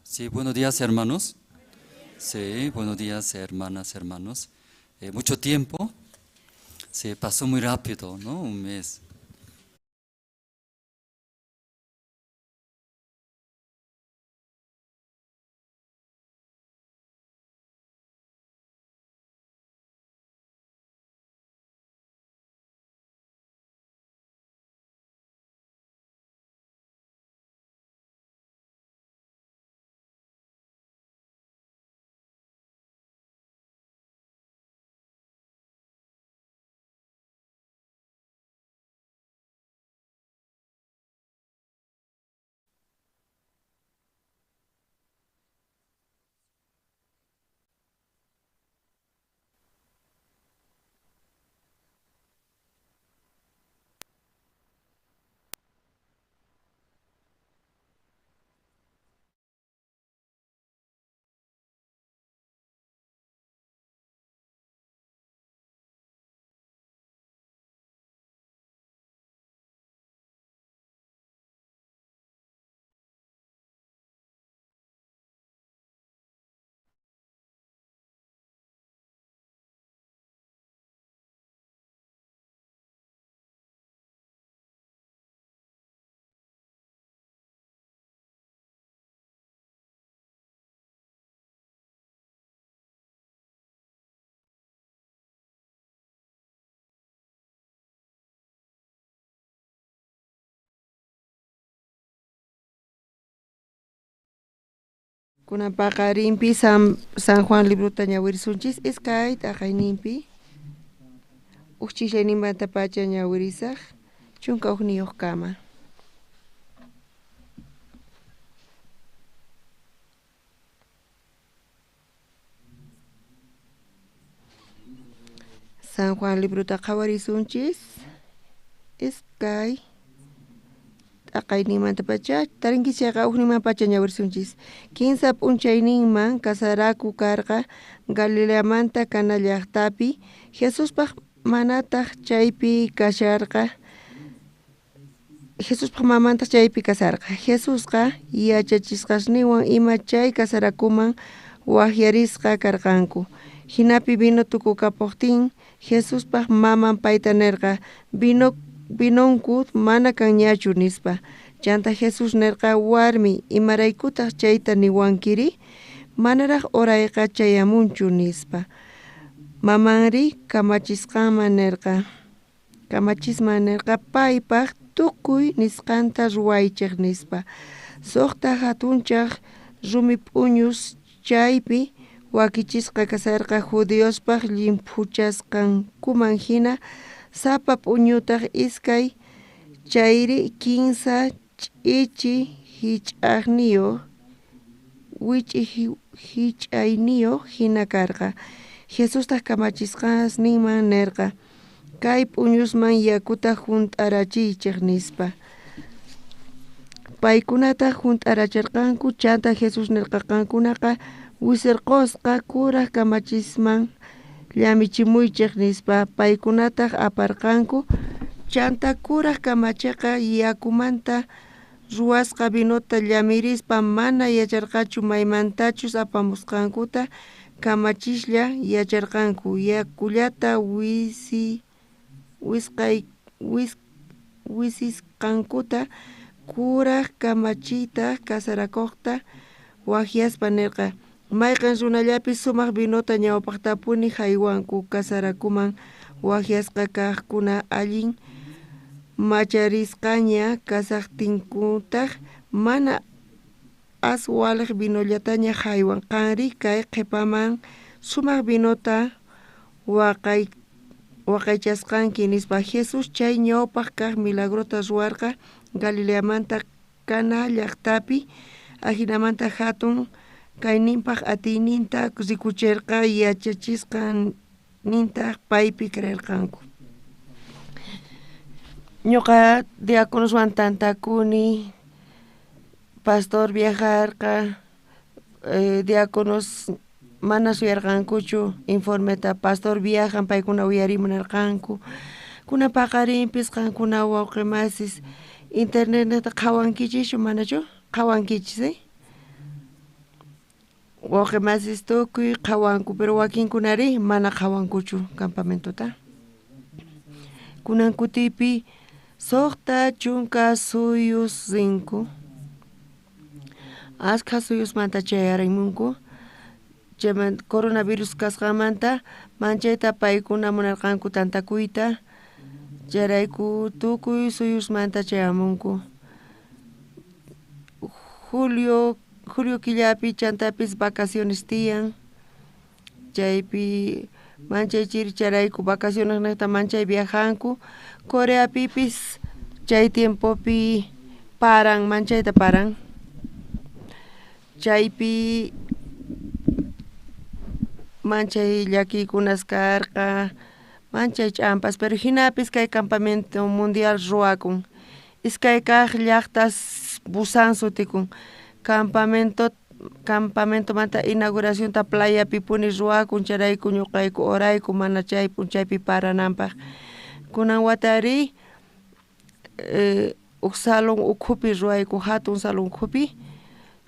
Sí, buenos días, hermanos. Sí, buenos días, hermanas, hermanos. Mucho tiempo se pasó muy rápido, ¿no? Un mes. Kunan paqarinpi San Juan librota ñawirisunchis iskay t'aqayninpi uj ch'islayninmantapacha ñawirisaj 11 kama. San Juan librota qhawarisunchis iskay t'aqayninmantapacha tarinkichis chayqa ujninmanpacha ñawirisunchis. Kinsa p'unchayninman kasaraku karqa Galileamanta Cana llaqtapi Jesuspaj manataj chaypi kasharqa. Jesuspaj mamantaj chaypi kasarqa. Jesusqa yachachisqasninwan ima chay kasarakuman wajyarisqa karqanku. Jinapi vino tukukapuqtin Jesuspaj maman payta nerqa vinonku mana kanñachu nispa. Chanta Jesús nerqa warmi imaraykutaj chayta niwankiri manaraj horayqa chayamunchu nispa. Mamanri kamachisqanman nerqa paypaj tukuy nisqanta ruwaychej nispa. Suqta jatunchaj rumi p'uñus chaypi wakichisqa kasarqa judiospaj llimphuchasqankuman jina sapa p'uñutaj iskay chayri kinsa ch'ichi jich'ayniyuq wich'i jich'ayniyuq jina karqa. Jesustaj kamachisqasninman nerqa kay p'uñusman yakuta junt'arachiychej nispa. Paykunataj junt'aracherqanku chanta Jesús nerqa qankunaqa wisirqosqa kuraj kamachisman llamichimuychej nispa. Paykunataj aparqanku chanta kuraj kamacheqa yakumanta ruwasqa vinota llamirispa mana yacharqachu maymantachus apamusqankuta kamachislla yacharqanku yakullata wisisqankuta. Kuraj kamachitaj kasarakojta wajyaspa nerqa mayqen runallapis sumaq vinota ñawpajtapuni jaywanku kasarakuman wajyasqa kajkuna allin macharisqaña kasajtinkutaj mana as walej vinollataña jaywan qanri kay qhepaman sumaq vinota waqaychasqanki nispa. Jesús chay ñawpaj kaj milagrota ruwarqa Galileamanta Cana llaqtapi ajinamanta jatun kayninpaj atiyninta rikucherqa yachachisqasnintaj paypi creerqanku. Ñuqa diáconoswan tantakuni, pastor viajarqa, Diáconos mana suyarqankuchu informeta, pastor viajan paykuna uyarimunarqanku. Kunan paqarinpis qankuna wawqi masis internetnejta qhawankichischu manachu? Qhawankichis, eh? Wawqi masis tukuy qhawanku, pero wakinkunari mana qhawankuchu campamentota. Kunan kutipi 60 suyus rinku. Askha suyusmanta chayarimunku. Chaymanta coronavirus kasqanmanta manchayta paykuna munarqanku tantakuyta, chayrayku tukuy suyusmanta chayamunku. Julio killapi chantapis vacaciones tiyan, chaypi manchay chiri chayrayku vacacionesnejta manchay viajanku. Coreapipis chay tiempopi paran, manchayta paran. Chaypi manchay llakiykunas karqa, manchay ch'ampas, pero jinapis kay campamento mundial ruwakun. Iskay kaq llaqtas Busan sutikun. Campamentomanta inauguracionta playapipuni ruwakun, chayrayku ñuqayku orayku mana chay p'unchaypi parananpaq. Kunan watari uj salón ukhupi ruwayku, hatun salón ukhupi,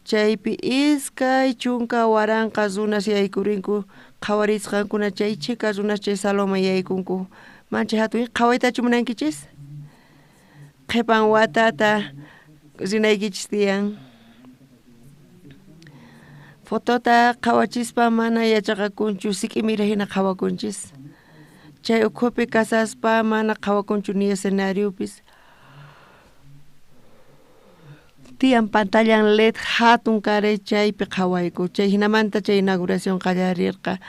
chaypi 20,000 runas yaykurinku, qhawarisqankuna chay chhika runas chay salonman yaykunku. Manchay hatun, qhawaytachu munankichis? Qhipan watata rinaykichis tiyan. Fotota qhawachispa mana yachaqakunchu, sik'imira hina qhawakunchis. Chay ukhupi kasaspa mana qhawakunchu ni escenariopis. Tiyan pantallan LED hatun kare chaypi qhawayku. Chay hinamanta chay inauguración qallarirqa.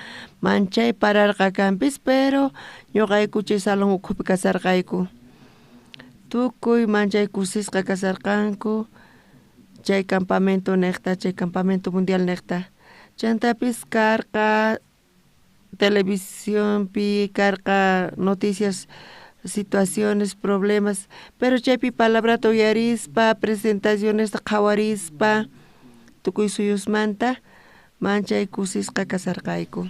Manchay pararqa kanpis, pero ñuqayku chay salón ukhupi kasarqayku. Tukuy manchay kusisqa kasarqanku chay campamento nejta, chay campamento mundial nejta. Chantapis karqa televisionpi, karqa noticias, situaciones, problemas, pero chaypi palabrata uyarispa, presentacionesta qhawarispa, tukuy suyusmanta manchay kusisqa kasarqayku.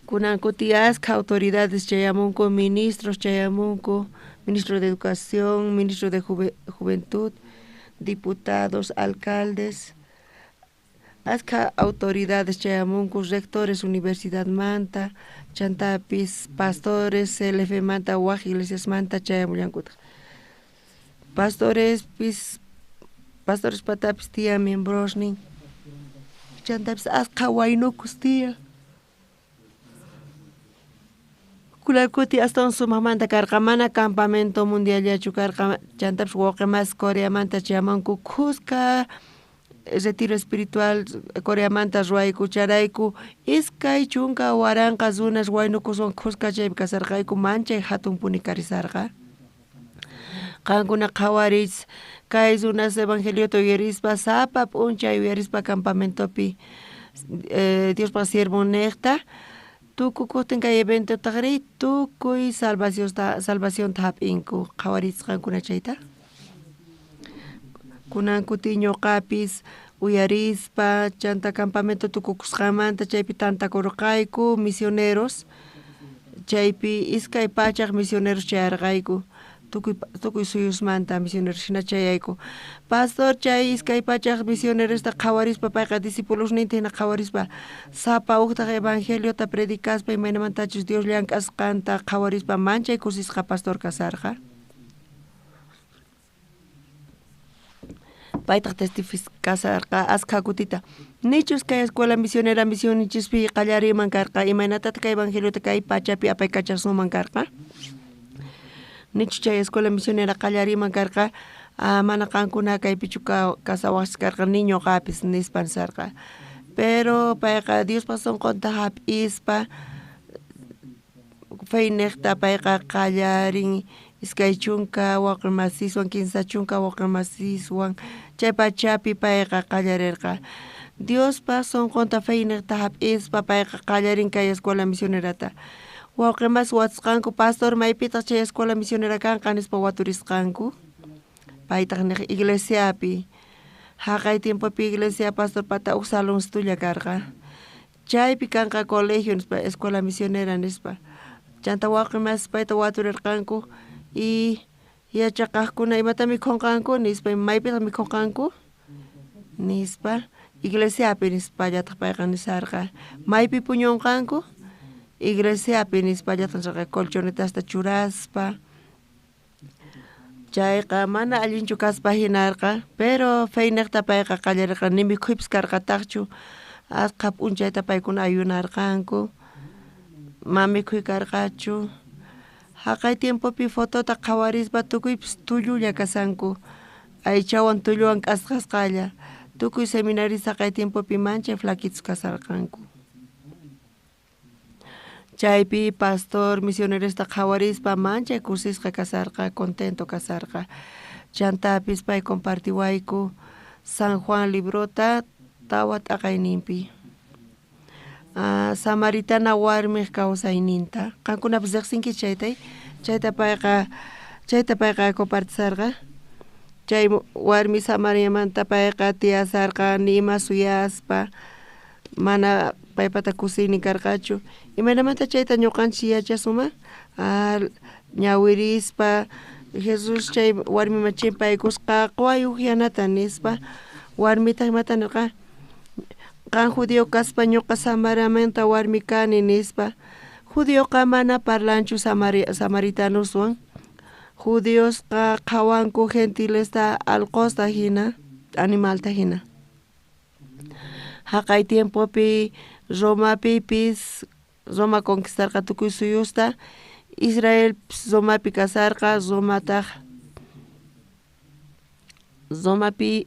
Kunan kuti askha autoridades chayamunku, ministros chayamunku, ministro de Educación, ministro de Juventud, diputados, alcaldes, askha autoridades chayamunku, rectores universidadmanta, chantapis pastores CLF manta, waj iglesiasmanta chayamullankutaq. Pastores patapis tiyan miembrosnin, chantapis askha waynukus tiyan. Kunan kuti astawan sumaqmanta karqa, mana campamento mundiallachu karqa, chantapis wawqi mas Coreamanta chayamunku, khuska retiro espiritual Coreamanta ruwayku, chayrayku 20,000 runas waynukuswan khuska chaypi kasarqayku, manchay hatunpuni karisarqa. Qankuna qhawarich kay runas evangeliota uyarispa, sapa p'unchay uyarispa campamentopi Diospaq siervonejta, tukukuqtin kay eventotajri tukuy salvacionta hap'inku. Qhawarich qankuna chayta. Kunan kuti ñuqapis uyarispa chanta campamento tukukusqanmanta chaypi tantakurqayku misioneros, chaypi 200 misioneros chayarqayku, tukuy suyusmanta misioneros hina chayayku. Pastor chay 200 misionerosta qhawarispa, payqa discipulosninta hina qhawarispa, sapa ujtaq evangeliota predicaspa imaynamantachus Dios llank'asqanta qhawarispa manchay kusisqa pastor kasarqa. Paytaq testificasarqa askha kutita. Nichus kay escuela misionera misionichispi qallariman karqa, imaynatataq kay evangeliota kay pachapi apaykachasunman karqa? Nichus chay escuela misionera qallariman karqa, mana qankuna kaypichu kasawaqchis karqa, ni ñuqapis nispa nisarqa. Pero payqa Diospaq sunqunta hap'ispa feynejta payqa qallarin 20 wawqi masiswan, 30 wawqi masiswan, chay pachapi payqa qallarirqa. Diospaq sunqunta feynejta hap'ispa payqa qallarin kay escuela misionerata. Wawqi mas watusqanku, pastor maypitaq chay escuela misionera kanqa nispa waturisqanku. Paytaq niq iglesiapi. Jaqay tiempopi iglesia pastorpata uj saloncitolla karqa. Chaypi kanqa colegio nispa, escuela misionera nispa. Chanta wawqi masis payta waturirqanku y yachaqajkuna imata mikhunqanku nispa, maypitaq mikhunqanku nispa, iglesiapi nispallataq payqa nisarqa. Maypi puñunqanku iglesiapi nispallataq nisarqa, colchonetasta churaspa. Chayqa mana allinchu kaspa hinarqa, pero feynejta payqa qallarerqa, ni mikhuypis karqataqchu, asqha p'unchayta paykuna ayunarqanku, ma mikhuy karqachu. Jaqay tiempopi fotota qhawarispa tukuypis tullulla kashanku, aychawan tulluwan k'asqasqalla, tukuy seminarista jaqay tiempopi manchay flaquitos kasharqanku. Chaypi pastor misionerosta qhawarispa manchay kusisqa kasharqa, contento kasharqa. Chantapis pay compartiwayku San Juan librota tawa t'aqayninpi. Samaritana warmej kawsayninta. Qankunapis rejsinkichis chayta, chayta payqa chayta payqa compartisarqa. Chay warmi Samariamanta payqa tiyasarqa ni ima suyaspa, mana paypata kusiynin karqachu. Imaynamanta chayta ñuqanchis yachasunman? Ñawirispa Jesús chay warmiman chimpaykusqa quway ujyanata nispa, warmitaq imata nirqa? Qan judío kaspa ñuqa Samariamanta warmi kani nispa. Judioqa mana parlanchu samaritanoswan. Judiosqa qhawanku gentilesta alqosta hina, animalta hina. Jaqay tiempopi Romapipis, Roma conquistarqa tukuy suyusta, Israelpis Romapi kasarqa, Romataq Romapi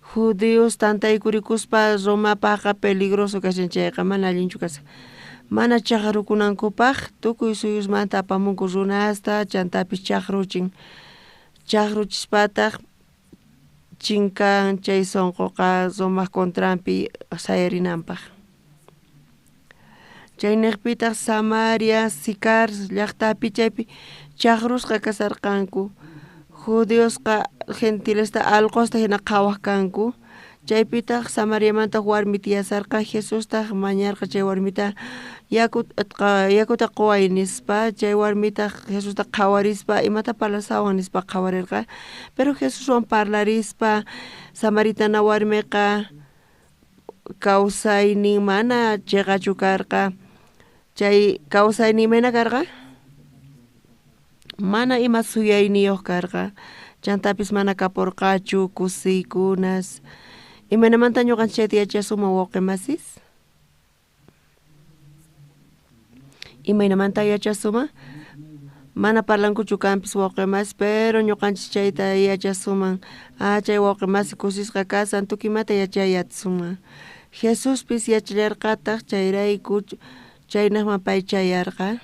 judíos tantaykurikuspa Romapajqa peligroso kashan chayqa, mana allinchu kashan. Mana chajrukunankupaj tukuy suyusmanta apamunku runasta, chantapis chajruchin. Chajruchispataj chinkan chay sonqoqa Romaj contranpi sayarinanpaj. Chaynejpitaj Samaria, Sicar llajtapi chaypi chajrusqa kasharqanku. Judiosqa gentilesta alqosta hina qhawaj kanku. Chaypitaj Samariamanta warmi tiyasarqa, Jesustaj mañarqa chay warmita yakuta quway nispa. Chay warmitaq Jesusta qhawarispa imata parlasawan nispa qhawarirqa. Pero Jesuswan parlarispa samaritana warmiqa kawsaynin mana chiqachu karqa. Chay kawsaynin imayna karqa? Mana ima suyayniyuq karqa. Chantapis mana kapurqachu kusiykunas. Imaynamanta ñuqanchis chayta yachasunman wawqi masis? Imaynamanta yachasunman? Mana parlankuchu kanpis wawqi masi, pero ñuqanchis chayta yachasunman. Ah, chay wawqi masi kusisqa kasan, tukuy imata yachay atisunman. Jesuspis yachallarqataq, chayrayku chaynejman pay chayarqa.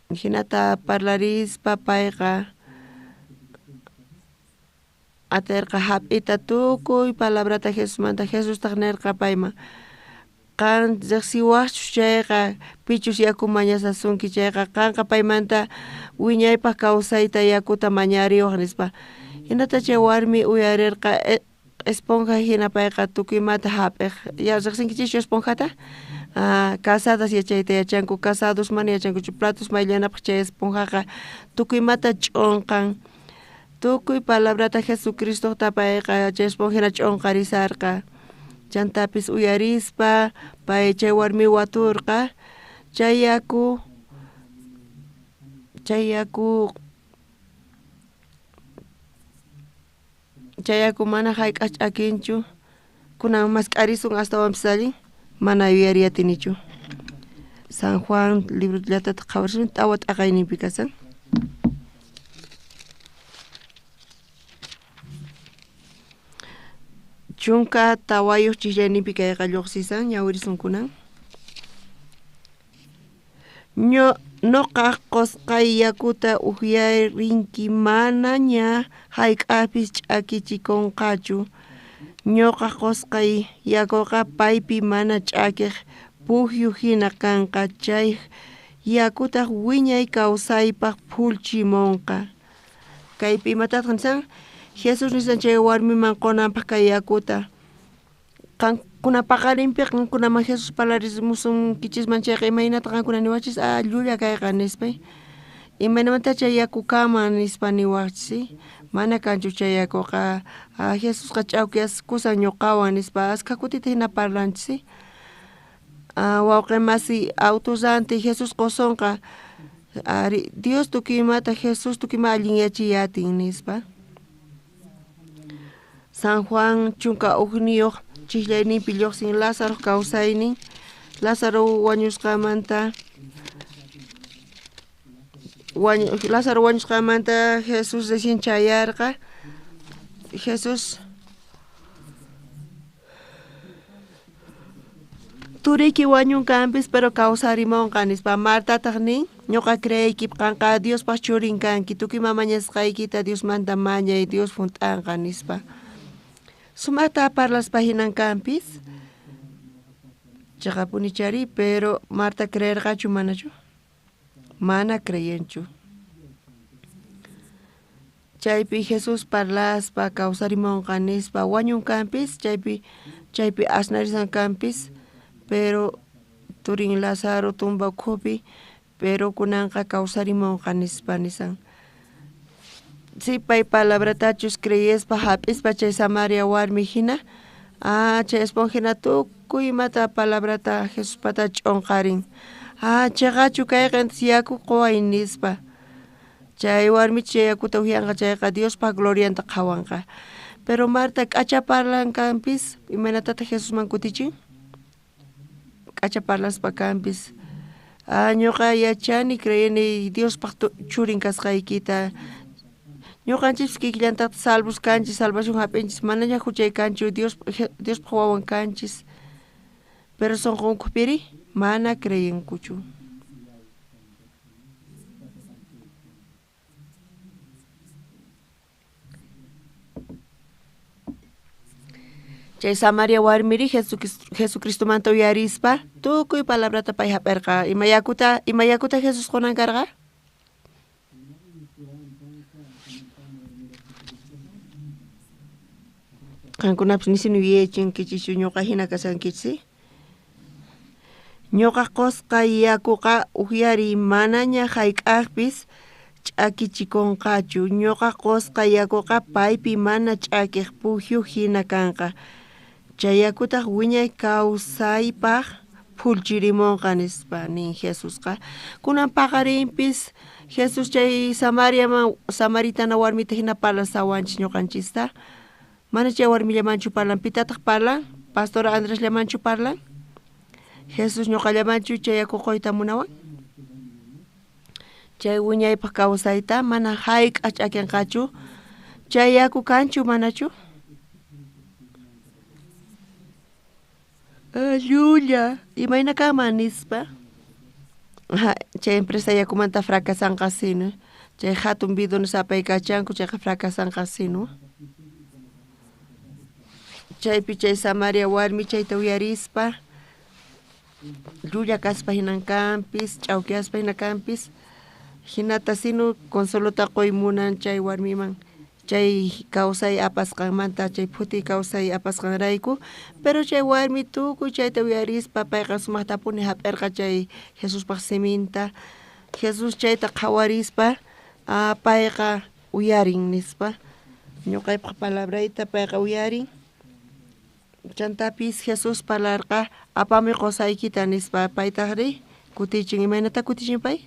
Jinata parlarispa payqa aterqa jap'ita tukuy palabrata Jesusmanta. Jesustaq nerqa payman, qan rejsiwajchus chayqa, pichus yaku mañasasunki chayqa, qanqa paymanta wiñaypaj kawsayta yakuta mañariwaj nispa. Jinata chay warmi uyarerqa, esponja hina payqa tukuy imata jap'ej. Ya rejsinkichischu esponjata? Casadas yachayta yachanku, casados mana yachankuchu. Platos mayllanapaj chay esponjaqa tukuy imata ch'onqan. Tukuy palabrata Jesucristota payqa chay esponja hina ch'onqarisarqa. Chantapis uyarispa pay chay warmi waturqa, chay yaku chay yaku chay yaku mana jayk'aq ch'akinchu. Kunan mask'arisun astawanpis allin, mana yuyariy atinichu. San Juan librollatataq qhawarisun, tawa t'aqayninpi kasan. Chunka tawayuq chiqllayninpi kayqa lluqsisan, ñawirisun kunan. Noqaj qosqay yakuta ujyarinki manaña jayk'apis ch'akichikonqachu. Ñoqaj qosqay yakuqa paypi mana ch'akiq pujyu hina kanqa, chay yakutaq wiñay kawsaypaq phullchimonqa. Kaypi imatataq nisan? Jesús nisan chay warmiman qunanpaq kay yakuta. Qankuna paqarinpi qankunaman Jesús parlarimusunkichisman chayqa imaynata qankuna niwachis a llulla kayqa nispa. Imaynamanta chay yaku kanman nispa niwaqchis mana kanchu chay yakuqa Jesusqa ch'awkiyaskusan ñuqawan nispa askha kutita hina parlanchis. Wawqi masi auto ranti Jesús qusonqa ari Dios tukuy imata Jesús tukuy ima allinyachiy atin nispa. San Juan 11 chijllayninpi lluqsin Lázaro kawsaynin. Lázaro wañusqamanta Lázaro wañusqamanta Jesús recién chayarqa. Jesús turiyki wañunkanpis pero kawsarimunqa nispa. Martataq nin ñuqa creeyki qanqa Diospaq churin kanki tukuy ima mañasqaykita Diosmanta mañay Dios hunt'anqa nispa. Sumaqta parlaspa hinan kanpis chaqapuni chari pero Marta creerqachu manachu mana creyenchu. Chaypi Jesús parlaspa kawsarimunqa nispa wañunkanpis chaypi chaypi asnarisan kanpis pero turin Lázaro tumba ukhupi pero kunanqa kawsarimunqa nispa nisan. Si pay palabratachus creyespa hap'ispa chay Samaria warmi hina chay esponja hina tukuy imata palabrata Jesuspata ch'unqarin chayqachu kayqa entonces yaku quway nispa. Chay warmichus chay yakuta upyanqa chayqa Diospaq glorianta qhawanqa. Pero Marta k'acha parlan kanpis imaynatataq Jesusman kutichin k'acha parlaspa kanpis ñuqa yachani creyeni Diospaq churin kasqaykita ñuqanchis kikillantaq salvos kanchis salvación hap'inchis manaña huchay kanchu Diospaq wawan kanchis pero sunqunkupiri mana creyenkuchu. Chay Samaria warmiri Jesucristomanta uyarispa tukuy palabrata pay hap'irqa. Ima yakuta Jesús qunan karqa? Qankunapis nisinu yuyaychinkichischu ñuqa hina kashankichis. Ñuqa qusqay yakuqa upyariy manaña hayk'aqpis ch'akichikunqachu. Ñuqa qusqay yakuqa paypi mana ch'akiq pukyu hina kanqa. Chay yakutaq wiñay kawsaypaq phullchirimunqa nispa nin Jesusqa. Kunan paqarinpis Jesús chay Samariaman samaritana warmita hina parlasawanchis ñuqanchista. Mana chay warmillamanchu parlan, pitataq parlan? Pastor Andresllamanchu parlan? Jesús ñuqallamanchu chay yaku quyta munawan? Chay wiñaypaq kawsayta mana hayk'aq ch'akinqachu. Chay yaku kanchu manachu? Llulla, imayna kanman nispa. Chay empresa yakumanta fracasanqa sino. Chay hatun bidones apaykachanku chayqa fracasanqa sino. Chaypi chay Samaria warmi chayta uyarispa llulla kaspa hinan kanpis ch'awkiyaspa hina kanpis hinata sino consuelota quy munan chay warmiman chay kawsay apasqanmanta chay phuti kawsay apasqanrayku pero chay warmi tukuy chayta uyarispa payqa sumaqtapuni hap'irqa chay Jesuspaq siminta. Jesús chayta qhawarispa payqa uyarin nispa ñuqaypaq palabrayta payqa uyarin. Chantapis Jesús parlarqa apamuy qusaykita nispa paytaqri kutichin imaynata kutichin pay?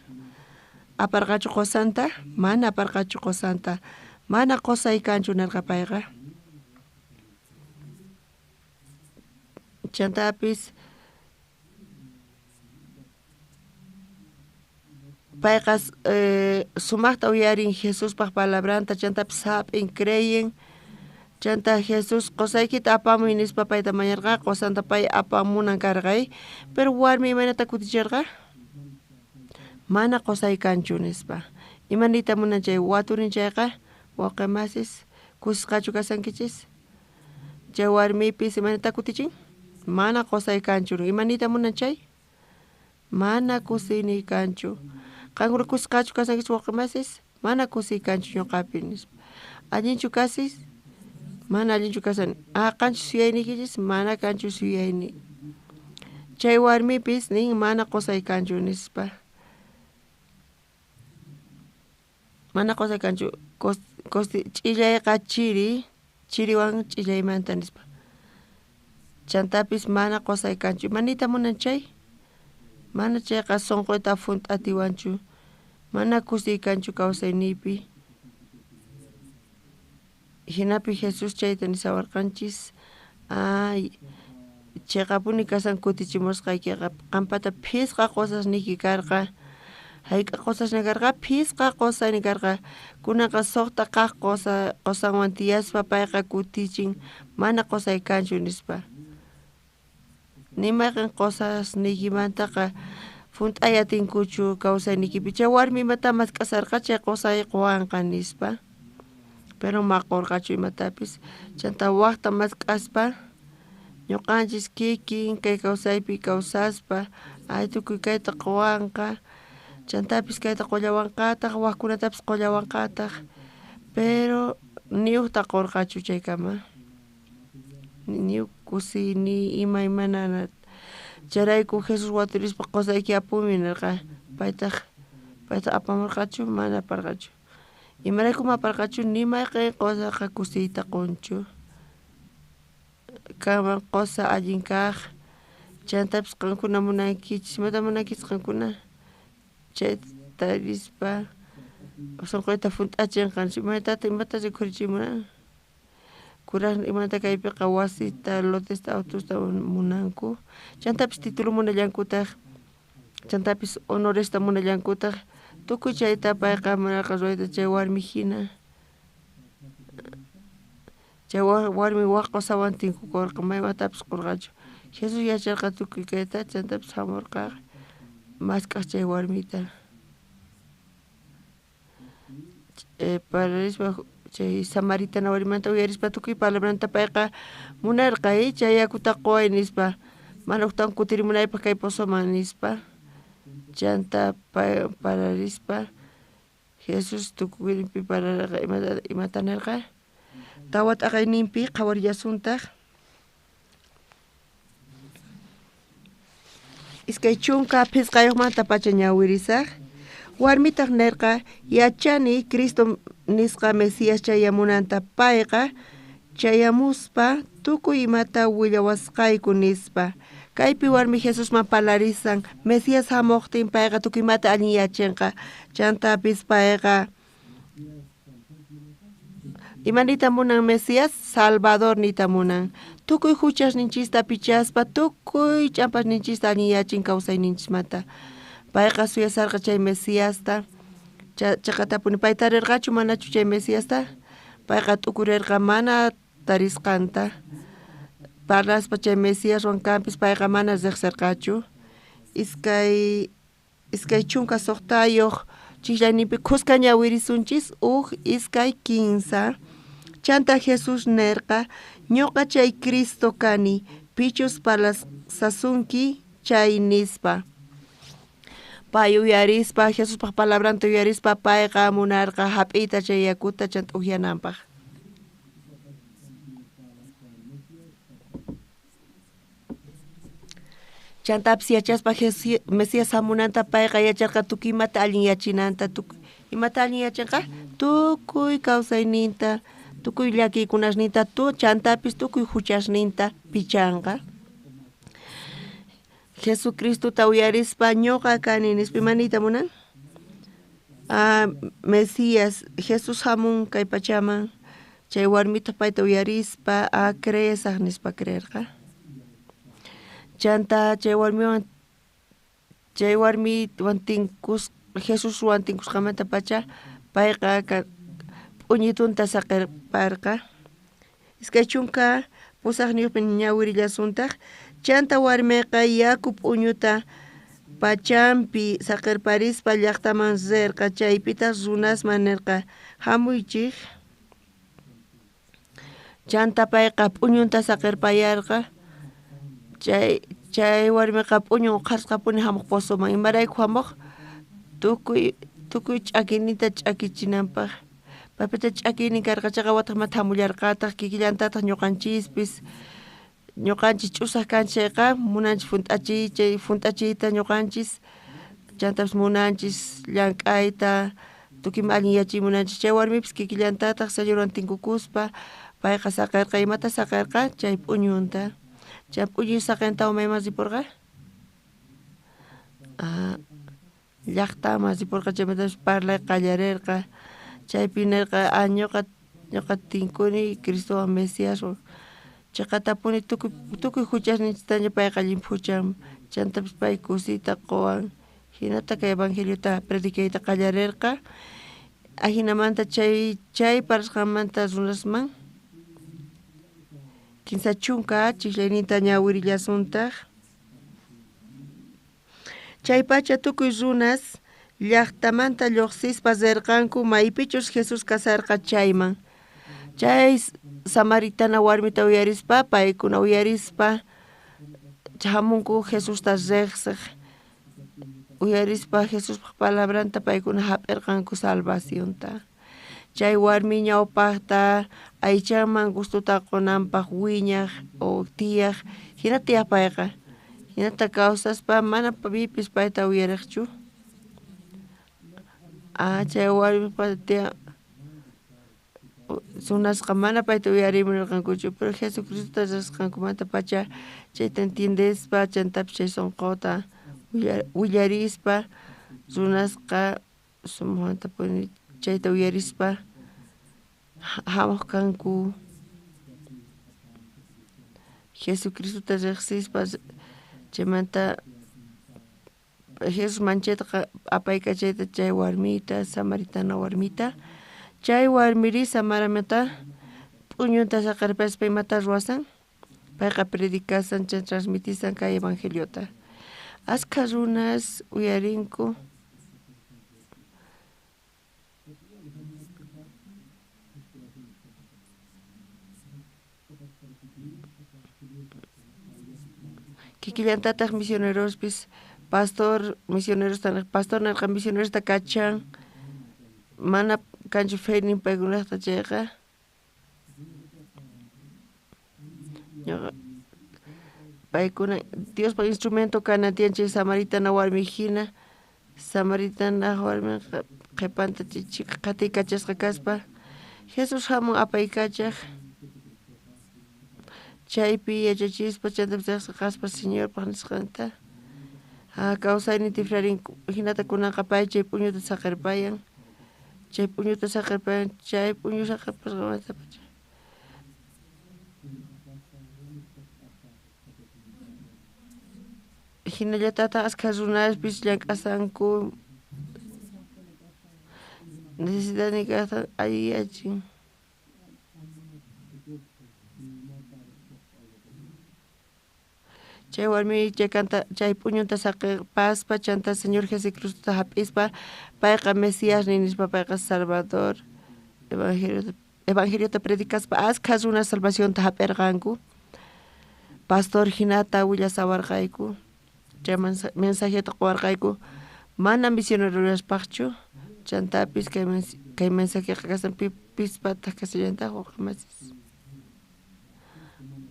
Aparqachu qusanta? Mana aparqachu qusanta. Mana qusay kanchu nirqa payqa. Chantapis payqa sumaqta uyarin Jesuspaq palabranta chantapis hap'in creyen. Chanta Jesús qusaykita apamuy nispa payta mañarqa qusanta pay apamunan karqay pero warmi imaynata kutichirqa? Mana qusay kanchu nispa. Ima niyta munan chay waturin chayqa wawqi masis kusisqachu kashankichis? Chay warmipis imaynata kutichin? Mana qusay kanchu. Ima niyta munan chay? Mana kusiyniy kanchu. Qankuna kusisqachu kashankichis wawqi masis? Mana kusiy kanchu ñuqapi nispa. Allinchu kasis? Mana allinchu kasani. Ah, qanchu suyayniykichis? Mana kanchu suyayni. Chay warmipis nin mana qosay kanchu nispa. Mana qosay kanchu. Ch'illayqa chiri, chiriwan ch'illaymanta nispa. Chantapis mana qosay kanchu. Manita munan chay? Mana chayqa sunquyta hunt'atiwanchu. Mana kusiy kanchu kawsayniypi. Jinapi Jesús chayta nisawarqanchis. Ay, cheqapuni kasan kutichimusqaykiqa qampata phisqa qosasniyki karqa. Hayk'a qosasni karqa? Phisqa qosani karqa. Kunanqa suqta kaq qosanwan tiyaspa payqa kutichin mana qosay kanchu nispa. Ni mayqin qosasniykimantaqa hunt'ay atinkuchu kawsayniykipi. Chay warmi imata mask'asarqa chay qosay quwanqa nispa. Pero maqurqachu imatapis. Chanta waqta mask'aspa ñuqanchis kikin kay kawsaypi kawsaspa ay tukuy kayta quwanqa. Chantapis kayta qullawanqataq, waqkunatapis qullawanqataq. Pero ni ujta qurqachu chaykama. Ni uj kusiy ni imaymana. Chayrayku Jesús waturispa qosayki apumi nirqa. Paytaq apamurqachu? Mana aparqachu. Imarayku mana aparqachu? Ni mayqin qosaqa kusiyta qunchu. Kanman qosa allin kaq. Chantapis qankuna munankichis. Imata munankichis qankuna? Chayta tarispa sunquyta hunt'achinqa. Imatata imata rikhurichimunan? Kuraq imata kaypiqa wasita, lotesta, autosta munanku. Chantapis título munallankutaq. Chantapis honoresta munallankutaq. Tukuy chayta payqa munarqa ruwayta chay warmi hina. Chay warmi waq qosawan tinkukurqa maymatapis qurqachu. Jesús yacharqa tukuy kayta chantapis hamurqa mask'aq chay warmita. Parlarispa chay samaritana warmimanta uyarispa tukuy palabranta payqa munarqa chay yakuta quway nispa. Mana ujtawan kutirimunaypaq kay pozoman nispa. Chanta parlarispa Jesús tukuyninpi parlarqa imata nirqa? Tawa t'aqayninpi qhawarillasuntaq. 25 pacha ñawirisaq. Warmitaq nirqa yachani Cristo nisqa Mesías chayamunanta payqa chayamuspa tukuy imata willawasqayku nispa. Kaypi warmi Jesusman parlarisan Mesías hamuqtin payqa tukuy imata allin yachinqa. Chantapis payqa imanita munan Mesías? Salvador nita munan. Tukuy huchasninchista pichaspa tukuy ch'ampasninchista allin yachin kawsayninchismanta. Payqa suyasarqa chay Mesiasta. Chaqatapuni pay tarirqachu manachu chay Mesiasta? Payqa t'ukurirqa mana tarisqanta. Parlaspa chay Mesiaswan kanpis payqa mana riqsirqachu. 26 chikllanipi khuska ñawirisunchis 1, 2, 3. Chanta Jesús nirqa ñuqa chay Cristo kani pichus parlasasunki chay nispa. Pay uyarispa Jesuspaq palabranta uyarispa payqa munarqa hap'iyta chay yakuta chanta upyananpaq. Chantapis yachaspa Mesías hamunanta payqa yacharqa tukuy imata allin yachinanta. Imata allin yachinqa? Tukuy kawsayninta, tukuy llakiykunasninta, chantapis tukuy huchasninta pichanqa. Jesucristota uyarispa ñuqa kani nispa imaniyta munan? Mesías Jesús hamun kay pachaman chay warmita payta uyarispa creesaq nispa creerqa. Chanta chay warmiwan Jesuswan tinkusqamanta pacha payqa p'uñitunta saqirparqa. 28 ñawirillasuntaq. Chanta warmiqa yaku p'uñuta pachampi saqirparispa llaqtaman rirqa. Chaypitaq runasman nirqa hamuychik. Chanta payqa p'uñunta saqirpayarqa. Chay warmiqa p'uñun uqharisqapuni hamuq pozoman. Imarayku hamuq? Tukuy ch'akiyninta ch'akichinanpaq. Paypata ch'akiynin karqa chayqa watejmanta jamullarqataj kikillantataj ñuqanchispis ñuqanchis ch'usaj kanchis chayqa munanchis junt'achiy junt'achiyta ñuqanchis chantapis munanchis llank'ayta tukuyman allin yachiy munanchis chay warmipis kikillantataj Señorwan tinkukuspa payqa saqerqa imata saqerqa chay p'uñunta chay p'uñu saqentawan mayman riporqa llaqtaman riporqa chaymantapis parlay qallarerqa chaypi nerqa ñuqa tinkuni Cristowan Mesiaswan cheqatapuni tukuy juchasninchiktaña payqa llimphuchan chantapis pay kusiyta qowan jinata kay evangeliota predicayta qallarerqa ajinamanta chay parlasqanmanta runasman 30 chijllayninta ñawirillasuntaj. Chaypacha tukuy runas llaqtamanta lluqsispa rirqanku maypichus Jesús kasarqa chayman. Chay samaritana warmita uyarispa paykuna uyarispa hamunku Jesusta riqsiq uyarispa Jesuspaq palabranta paykuna hap'irqanku salvacionta. Chay warmi ñawpaqta aychanman gustuta qunanpaq wiñaq o tiyaq hina tiyaq payqa hinata kawsaspa mana pipis payta uyariqchu. Chay warmipa tiyan runasqa mana payta uyarimurqankuchu pero Jesucristota riqsisqankumanta pacha chayta entiendespa chantapis chay sunquta willarispa runasqa sumaqtapuni chayta uyarispa hamuq kanku Jesucristota riqsispa chaymanta Jesús manchayta apaykachayta chay warmita samaritana warmita chay warmiri Samaramanta p'uñunta saqerpaspa imata ruwasan payqa predicasan chay transmitisan kay evangeliota askha runas uyarinku kikillantataq misionerospis pastor misionerosta pastor nerqa misionerosta kachan mana kanchu feynin paykunaqta chayqa paykuna Diospa instrumento kanan tiyan chay samaritana warmi hina samaritana warmiqa qhipanta qhatiykachasqa kaspa Jesús hamun apaykachaq chaypi yachachispa chantapis riqsisqaspa Señorpaq nisqanta kawsaynin tifrarin hinata kunanqa pay chay p'uñuta saqerpayan chay p'uñuta saqerpayan chay p'uñu saqerpasqanmanta pacha hinallatataq askha runaspis llank'asanku necesidadnin kaqta alliyachin. Chay warmi chay p'uñunta saqerpaspa chanta Señor Jesucristota hap'ispa payqa Mesías nispa payqa Salvador evangeliota predicaspa askha runas salvacionta hap'irqanku pastor hinata willasawarqayku chay mensajeta quwarqayku mana misionerospaqchu chantapis kay mensajeqa kasan pispataq kasallantaq wawqimasis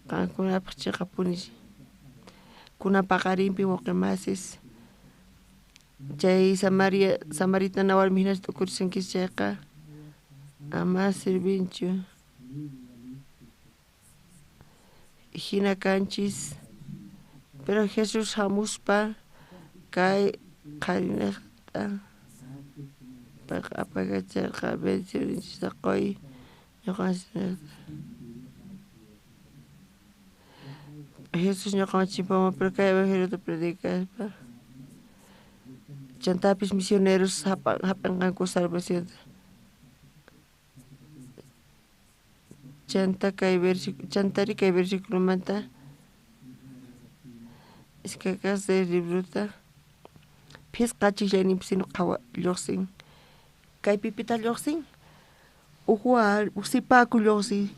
qankunapaq chiqapuni kunan paqarinpi wawqimasis chay samaritana warmi hinachu t'ukurishankichis chayqa ama sirvinchu hina kanchis pero Jesús hamuspa kay qharinejta payqa apaykacharqa bendicionninchista quy ñuqanchis Jesús ñuqawan chimpaman pero kay evangeliota predicaspa chantapis misioneros hap'inqanku salvacionta chanta kay chantari kay versiculomanta iskay kaq librota phisqa chijllayninpi sino qhawa lluqsin kaypi pitaq lluqsin uj sipaku lluqsin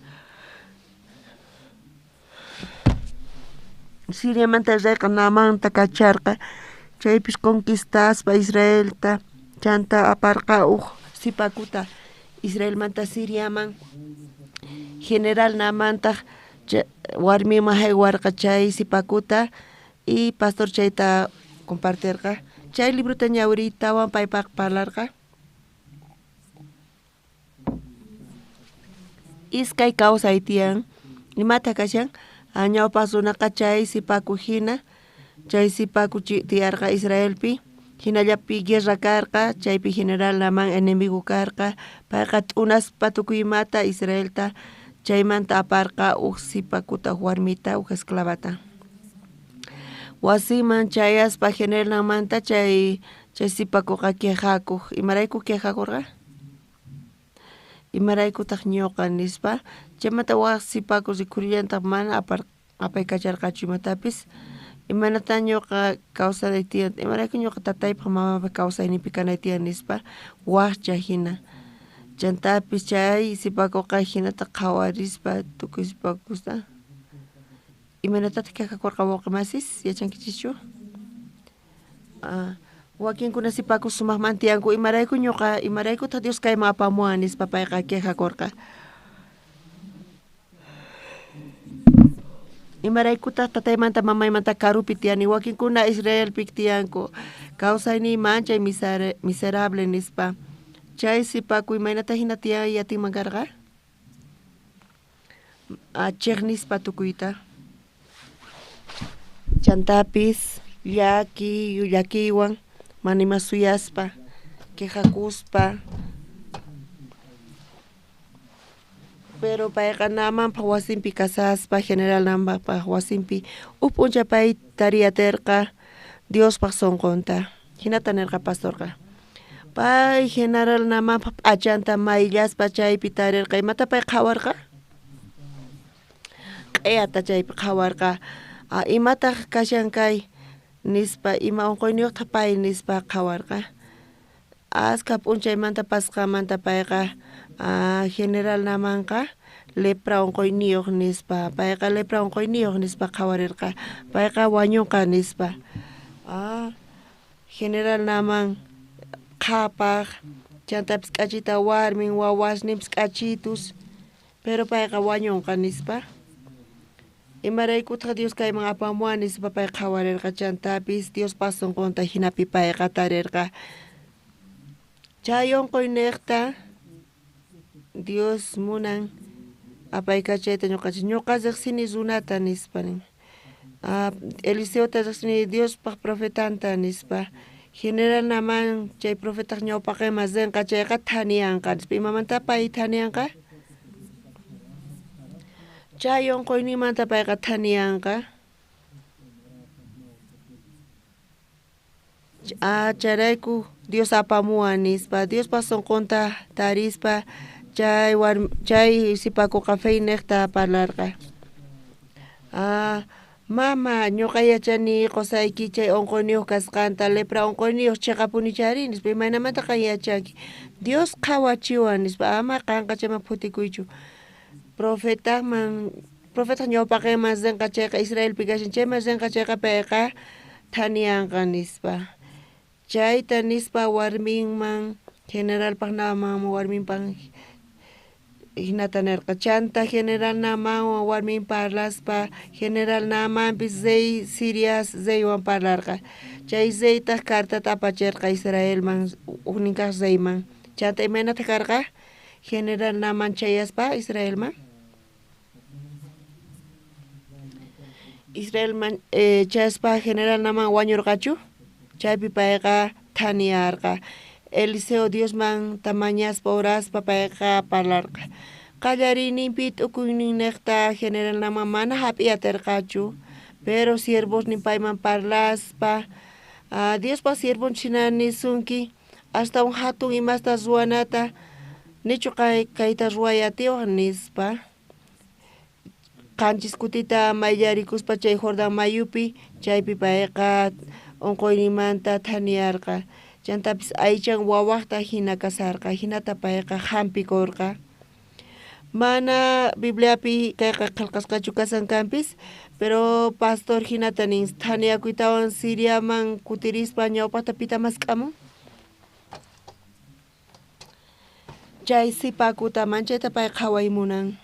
Siriamanta reyqa Naamanta kacharqa chaypis conquistaspa Israelta chanta aparqa uj sipakuta Israelmanta Siriaman. General Naamantaq warmiman jaywarqa chay sipakuta y pastor chayta compartirqa. Chay librota ñawiriytawan paypaq parlarqa. Iskay kawsay tiyan. Imata kashan? Ñawpaq runaqa chay sipaku hina, chay sipaku tiyarqa Israelpi, hinallapi guerra karqa, chaypi general Naamán enemigo karqa, payqa t'unaspa tukuy imata Israelta chaymanta aparqa uj sipakuta, uj warmita, uj esclavata. Wasiman chayaspa general Naamanta chay sipakuqa quejakuq. Imarayku quejakurqa? Imaraykutaq ñuqa nispa, chaymanta waj sipaku rikhurillantaq mana apaykacharqachu imatapis. Imaynata ñuqa kawsanay tiyan, imarayku ñuqa tataypaq mamaypaq kawsayninpi kanay tiyan nispa, wajcha hina. Chantapis chay sipakuqa hinata qhawarispa tukuy sipakusta. Imaynatataq quejakurqa wawqi masis, yachankichischu? Wakinkuna sipaku sumaqman tiyanku, imarayku ñuqa, imaraykutaq Dios kayman apamuwan nispa payqa quejakurqa. Imaraykutaq tataymanta mamaymanta karupi tiyani, wakinkuna Israelpi tiyanku, kawsayniy manchay miserable nispa. Chay sipaku imaynata hina tiyay atinman karqa? Chiqnispa tukuyta. Chantapis llaki llakiywan mana ima suyaspa, quejakuspa. Pero payqa Naamanpaq wasinpi kasaspa, general Naamanpaq wasinpi, uj p'unchay pay tariyatirqa Diospaq sunqunta. Hinata nirqa pastorqa. Pay general Naamanpaq p'achanta mayllaspa chaypi tarirqa. Imata pay qhawarqa? Q'eyata chaypi qhawarqa. Imataq kashan kay nispa, ima unquyniyuqtaq pay nispa qhawarqa. Aska p'unchaymanta pasqamanta payqa general Naamanqa lepra unquyniyuq nispa, payqa lepra unquyniyuq nispa qhawarirqa, payqa wañunqa nispa. General Naaman qhapaq, chantapis k'achita warmin, wawasninpis k'achitus, pero payqa wañunqa nispa. Imaraykutaq Dios kayman apamuwan nispa pay qhawarirqa, chantapis Diospaq sunqunta hinapi payqa tarirqa. Chay unquyniqta Dios munan apaykachayta ñuqanchis, ñuqa riqsini runata nispa nin. Eliseota riqsini Diospaq profetanta nispa. General Naaman chay profetaq ñawpaqinman rinqa chayqa thaniyanqa nispa. Imamanta pay thaniyanqa? Chay unquynimanta payqa thaniyanqa. Chayrayku Dios apamuwan nispa. Diospaq sunqunta tarispa chay sipakuqa feyniqta parlarqa. Mama, ñuqa yachani qusayki chay unquyniyuq kasqanta, lepra unquyniyuq chiqapunichari nispa. Imaynamanta qan yachanki? Dios qhawachiwan nispa. Ama qanqa chayman phutikuychu. Profetaq ñawpaqinman rinqa chayqa Israelpi kashan, chayman rinqa chayqa payqa thaniyanqa nispa. Chayta nispa warminman, generalpaq Naamanman warminpaq hinata nirqa. Chanta general Naamanwan warmin parlaspa, general Naamanpis rey Sirias reywan parlarqa. Chay reytaq cartata apachirqa Israelman, ujnin kaq reyman. Chanta imaynataq karqa general Naaman chayaspa Israelman? Israelman chayaspa general Naaman wañurqachu? Chaypi payqa thaniyarqa. Eliseo Diosman tamañaspa oraspa payqa parlarqa. Qallariyninpi t'ukuyninniqta general Naaman mana hap'iyatirqachu, pero siervosnin payman parlaspa, Diospaq siervon china nisunki, astawan hatun imasta ruwanata, nichu kayta ruway atiwaq nispa. Qanchis kutita mayllarikuspa chay Jordán mayupi, chaypi payqa unquynimanta thaniyarqa. Chantapis aychan wawaqta hina kasarqa, hinata payqa hampikurqa. Mana Bibliapi kayqa qillqasqachu kasan kanpis, pero pastor hinata nin, thaniyakuytawan Siriaman kutirispa ñawpaqta pita mask'amun? Chay sipakuta manchayta pay qhaway munan.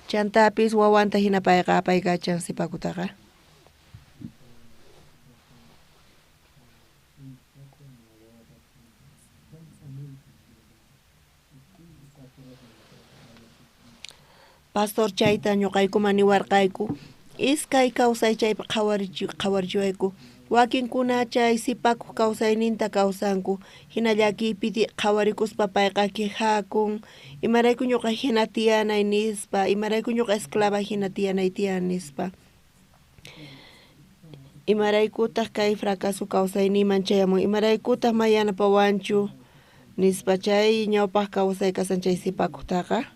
Chantapis wawanta hina payqa apaykachan sipakutaqa. Pastor chayta ñuqaykuman niwarqayku, iskay kawsay chaypi qhawarichiwayku. Wakinkuna chay sipakuq kawsayninta kawsanku, hina llakiypi qhawarikuspa payqa quejakun, imarayku ñuqa hina tiyanay nispa, imarayku ñuqa esclava hina tiyanay tiyan nispa. Imaraykutaq kay fracaso kawsayniyman chayamun, imaraykutaq ma yanapawanchu nispa chay ñawpaq kawsay kasan chay sipakuqtaqa.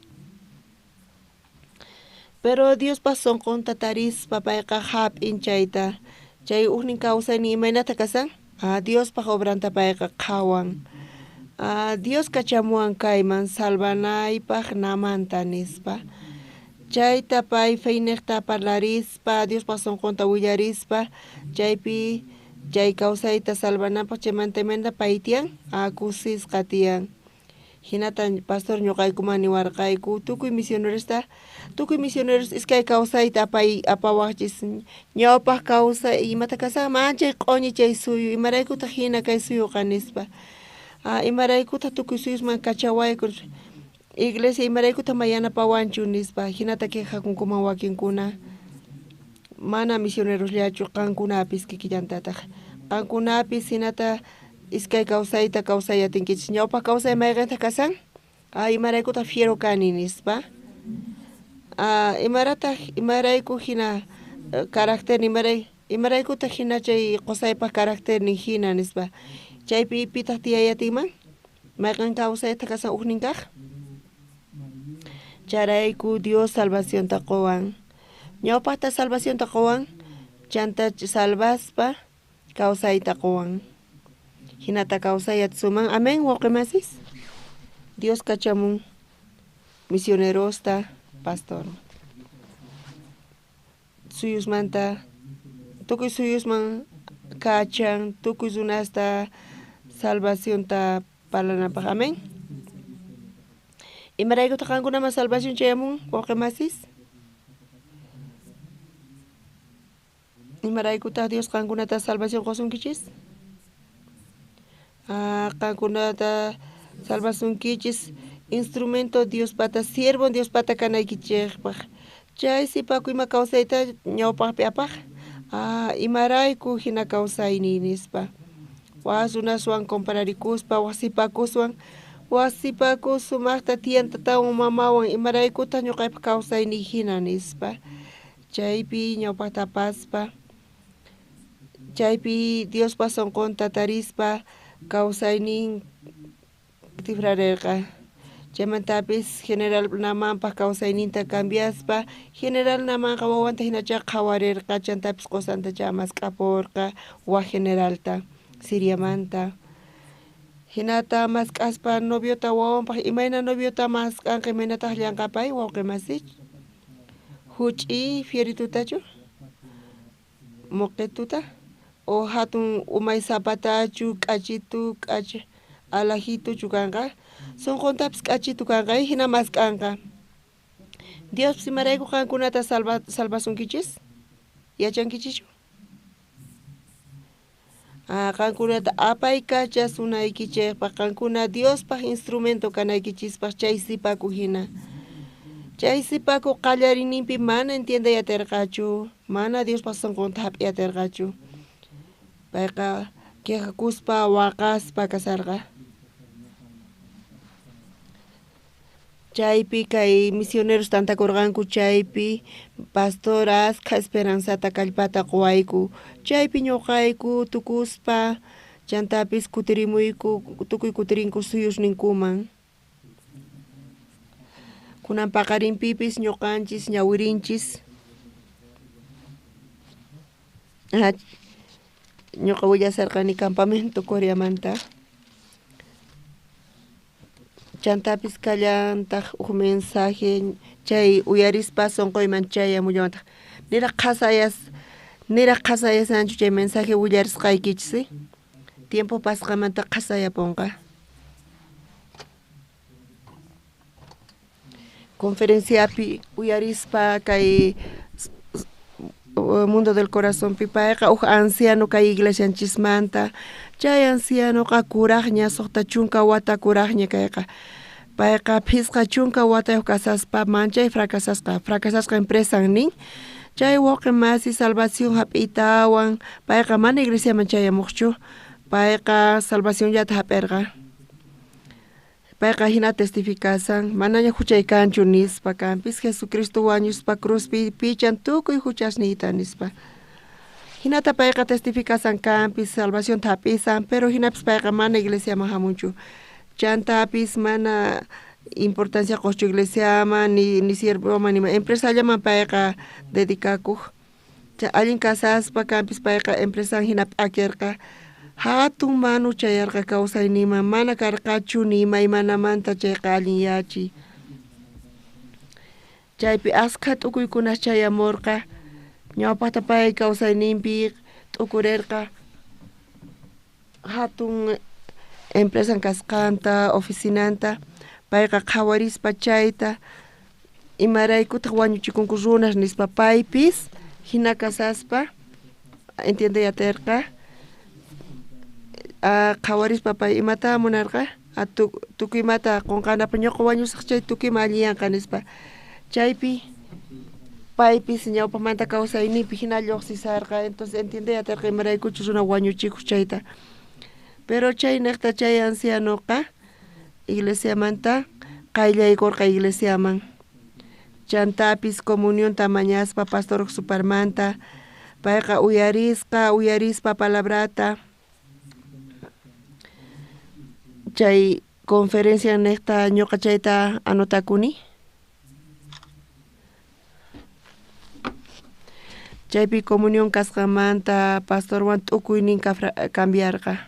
Pero Diospa sunqunta tarispa payqa hap'in chayta, chay ujnin kawsaynin imaynata kasan? Diospaq obranta payqa qhawan. Dios kachamuwan kayman salvanaypaq Naamanta nispa. Chayta pay feyniqta parlarispa, Diospaq sunqunta willarispa, chaypi chay kawsayta salvananpaq chaymanta imaynata pay tiyan? Kusisqa tiyan. Hinata pastor ñuqaykuman niwarqayku, tukuy misionerosta, tukuy misioneros iskay kawsayta apawaqchis, ñawpaq kawsay imata kasan manchay q'uñi chay suyu, imaraykutaq hina kay suyuqa nispa. Imaraykutaq tukuy suyusman kachawayku, iglesia imaraykutaq ma yanapawanchu nispa, hinata quejakunkuman wakinkuna. Mana misionerosllachu, qankunapis kikillantataq. Qankunapis hinata iskay kawsayta kawsay atinkichis. Ñawpaq kawsay mayqintaq kasan? Imaraykutaq fiero kani nispa. Imarataq imarayku hina carácter imaraykutaq hina chay qusaypaq carácternin hina nispa. Chaypi pitaq tiyay atinman? Mayqin kawsaytaq kasan ujnin kaq? Chayrayku Dios salvacionta quwan. Ñawpaqta salvacionta quwan, chanta salvaspa kawsayta quwan. Hinata kawsay atisunman. Amén, wawqimasis. Dios kachamun misionerosta, pastor. Suyusmanta, tukuy suyusman kachan, tukuy runasta salvacionta parlanapaq. Amén. Imaraykutaq qankunaman salvación chayamun, wawqimasis? Imaraykutaq Dios qankunata salvación qosunkichis? Qankunata salvasunkichis instrumento Diospata, siervo Diospata kanaykichejpaq. Chay sipaku ima kawsayta ñawpaqpi apaq? Imarayku hina kawsayniy nispa. Waj runaswan compararikuspa, waj sipakuswan, waj sipakus sumaqta tiyan tatawan mamawan, imaraykutaq ñuqaypaq kawsayniy hina nispa. Chaypi ñawpaqta apaspa, chaypi Diospa sunqunta tarispa kawsaynin tikrarerqa. Chaymantapis general Naamanpaq kawsayninta cambiaspa, general Naamanqa wawanta hinachá qhawarirqa, chantapis qusanta cha mask'apurqa waj generalta Siriamanta. Hinata mask'aspa noviota wawanpaq, imayna noviota mask'anqa, imaynataq llanqapay wawqimasi? Huch'i fieritutachu? Muqituta? O hatun umay zapatachu, k'achitu, k'achi alajituchu kanqa? Sunquntapis k'achitu kanqa, hina mask'anqa. Diospis imarayku qankunata salvasunkichis? Yachankichischu? Qankunata apaykachasunaykichejpaq, qankuna Diospaq instrumento kanaykichispaq chay sipaku hina. Chay sipaku qallariyninpi mana entienday aterqachu, mana Diospaq sunqunta hap'iy aterqachu. Payqa quejakuspa waqaspa kasarqa. Chaypi kay misioneros tantakurqanku, chaypi pastor askha esperanzata kallpata quwayku. Chaypi ñuqayku tukuspa chantapis kutirimuyku, tukuy kutirinku suyusninkuman. Kunan paqarinpipis ñuqanchis ñawirinchis. Ñuqa willasarqani campamento Coreamanta. Chantapis kallantaq uj mensaje chay uyarispa sunquyman chayamullawantaq. Niraq qhasayasanchu chay mensaje willarisqaykichis. Tiempo pasqamanta qhasayaponqa. Conferenciapi uyarispa kay Mundo del Corazonpi payqa uj anciano kay iglesianchismanta. Chay ancianoqa kurajña 60 wata kurajña kayqa. Payqa 50 watayuq kasaspa manchay fracasasqa empresan nin. Chay wawqi masi salvación hap'iytawan payqa mana iglesiaman chayamuqchu. Payqa salvacionllata hap'irqa. Payqa hina testificasan manaña huchay kanchu nispa kanpis Jesucristo wañuspa cruzpi pichan tukuy huchasniyta nispa. Hinata payqa testificasan kanpis salvación hap'isan, pero hinapis payqa mana iglesiaman hamunchu. Chantapis mana importancia qochu iglesiaman ni siervoman ni empresallaman payqa dedicakuq. Allin kasaspa kanpis payqa empresan hina p'akirqa. Hatun manu chayarqa kawsayninman mana karqachu ni imaymanamanta chayqa allin yachiy. Chaypi askha t'ukuykunas chayamurqa. Ñawpaqta pay kawsayninpi t'ukurirqa hatun empresan kasqanta, oficinanta. Payqa qhawarispa chayta imaraykutaq wañuchikunku runas nispa paypis hina kasaspa entiende aterqa. Qhawarispa pay imata munarqa tukuy imata qunqanapaq ñuqa wañusaq chay tukuy ima alliyanqa nispa. Chaypi paypis ñawpamanta kawsayninpi hina lluqsisarqa. Entonces entiende aterqa imaraykuchus runa wañuchikuq chayta. Pero chay niqta chay ancianoqa iglesiamanta qayllaykurqa iglesiaman. Chantapis comunionta mañaspa pastor suparmanta payqa uyarispa palabrata. Chay conferencia niqta ñuqa chayta anotakuni. Chaypi comunión kasqanmanta pastorwan t'ukuynin cambiarqa.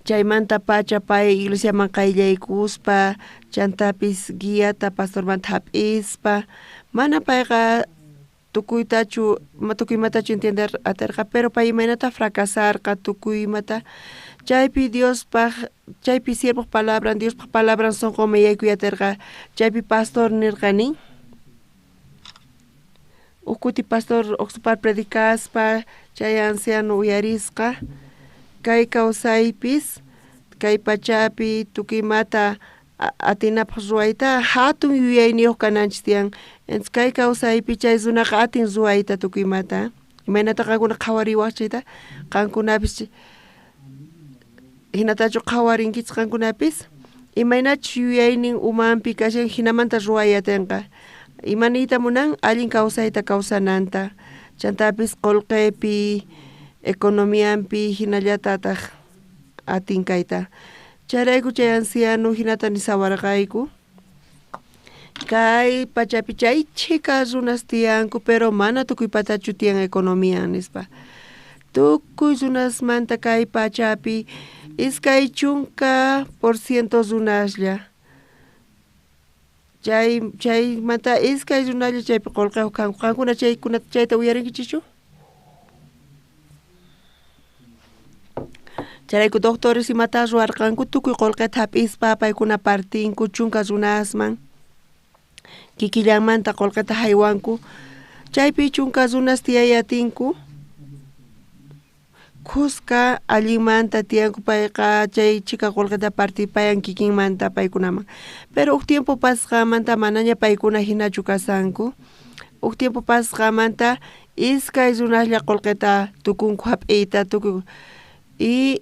Chaymanta pacha pay iglesiaman qayllaykuspa chantapis guiata pastormanta hap'ispa mana payqa tukuytachu tukuy imatachu entender aterqa, pero pay imaynata fracasarqa tukuy imata. Chaypi Diospaq chaypi siervoq palabran Diospaq palabran sunqunman yaykuy aterqa. Chaypi pastor nirqa nin. Uj kuti pastor uqsupar predicaspa chay anciano uyarisqa kay kawsaypis kay pachapi tukuy imata atinapaq ruwayta hatun yuyayniyuq kananchis tiyan. Entonces kay kawsaypi chay runaqa atin ruwayta tukuy imata. Imaynata qankuna qhawariwaq chayta qankunapis hinatachu qhawarinkichis qankunapis imaynachus yuyaynin umanpi kashan hinamanta ruway atinqa. Ima niyta munan allin kawsayta kawsananta. Chantapis qullqipi economianpi hinallatataq atin kayta. Chayrayku chay anciano hinata nisawarqayku. Kay pachapi chay chhika runas tiyanku pero mana tukuypatachu tiyan economía nispa. Tukuy runasmanta kay pachapi 20% runaslla. Chaymanta 2 runalla chaypi qullqiyuq kanku. Qankuna chaykunata chayta uyarinkichikchu? Chayrayku doctores imata ruwarqanku tukuy qullqita hap'ispa paykuna partinku 10 runasman. Kikillanmanta qullqita haywanku. Chaypi 10 runas tiyayatinku. Kuska allinmanta tiyanku payqa chay chhika qullqita partipayan kikinmanta paykunaman. Pero uj tiempo pasqanmanta manaña paykuna hinachu kasanku. Uj tiempo pasqanmanta 2 runaslla qullqita tukunku hap'iyta tukuy y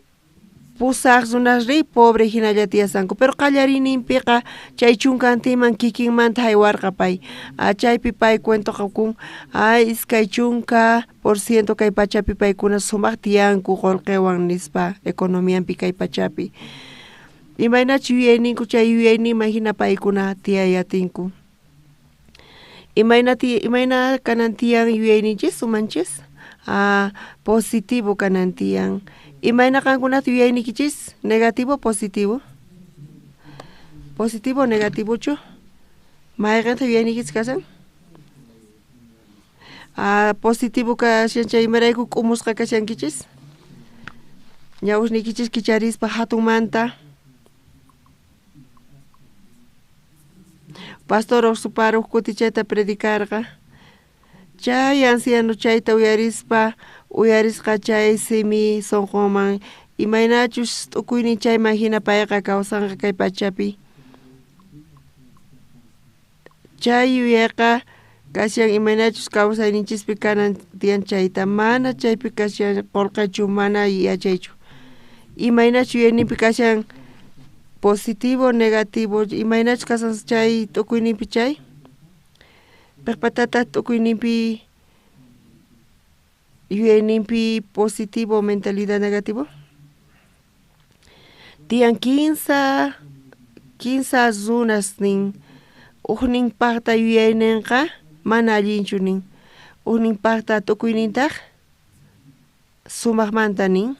8 runasri pobre hinalla tiyasanku. Pero qallariyninpiqa chay 10 kikinmanta haywarqa pay. Chaypi pay cuentoqa kun 20% kay pachapi paykuna sumaq tiyanku qullqiwan nispa economianpi kay pachapi. Imaynachu yuyayninku chay yuyayninman hina paykuna tiyayatinku. Imayna kanan tiyan yuyayninchis umanchis? Positivo kanan tiyan. Imayna qankunata yuyaynikichis? Negativo, positivo? Positivo, negativochu? Mayqinta yuyaynikichis kasan? Positivo kashan chay imarayku k'umusqa kashankichis? Ñawisniykichis kicharispa hatunmanta. Pastor uj uj kuti chayta predicarqa. Chay anciano chayta uyarispa, uyarisqa chay simi sonqonman imaynachus t'ukuynin chayman hina payqa kawsanqa kay pachapi. Chay yuyayqa kashan imaynachus kawsayninchispi kanan tiyan chayta, mana chaypi kashan qullqichu, mana yachaychu. Imaynachus yuyayninpi kashan positivo, negativo, imaynachus kashan chay t'ukuyninpi chay. Piqpatataq t'ukuyninpi yuyayninpi positivo, mentalidad negativo. Tiyan kinsa runas nin, ujnin paqta yuyayninqa mana allinchu nin, ujnin paqta t'ukuynintaq sumaqmanta nin.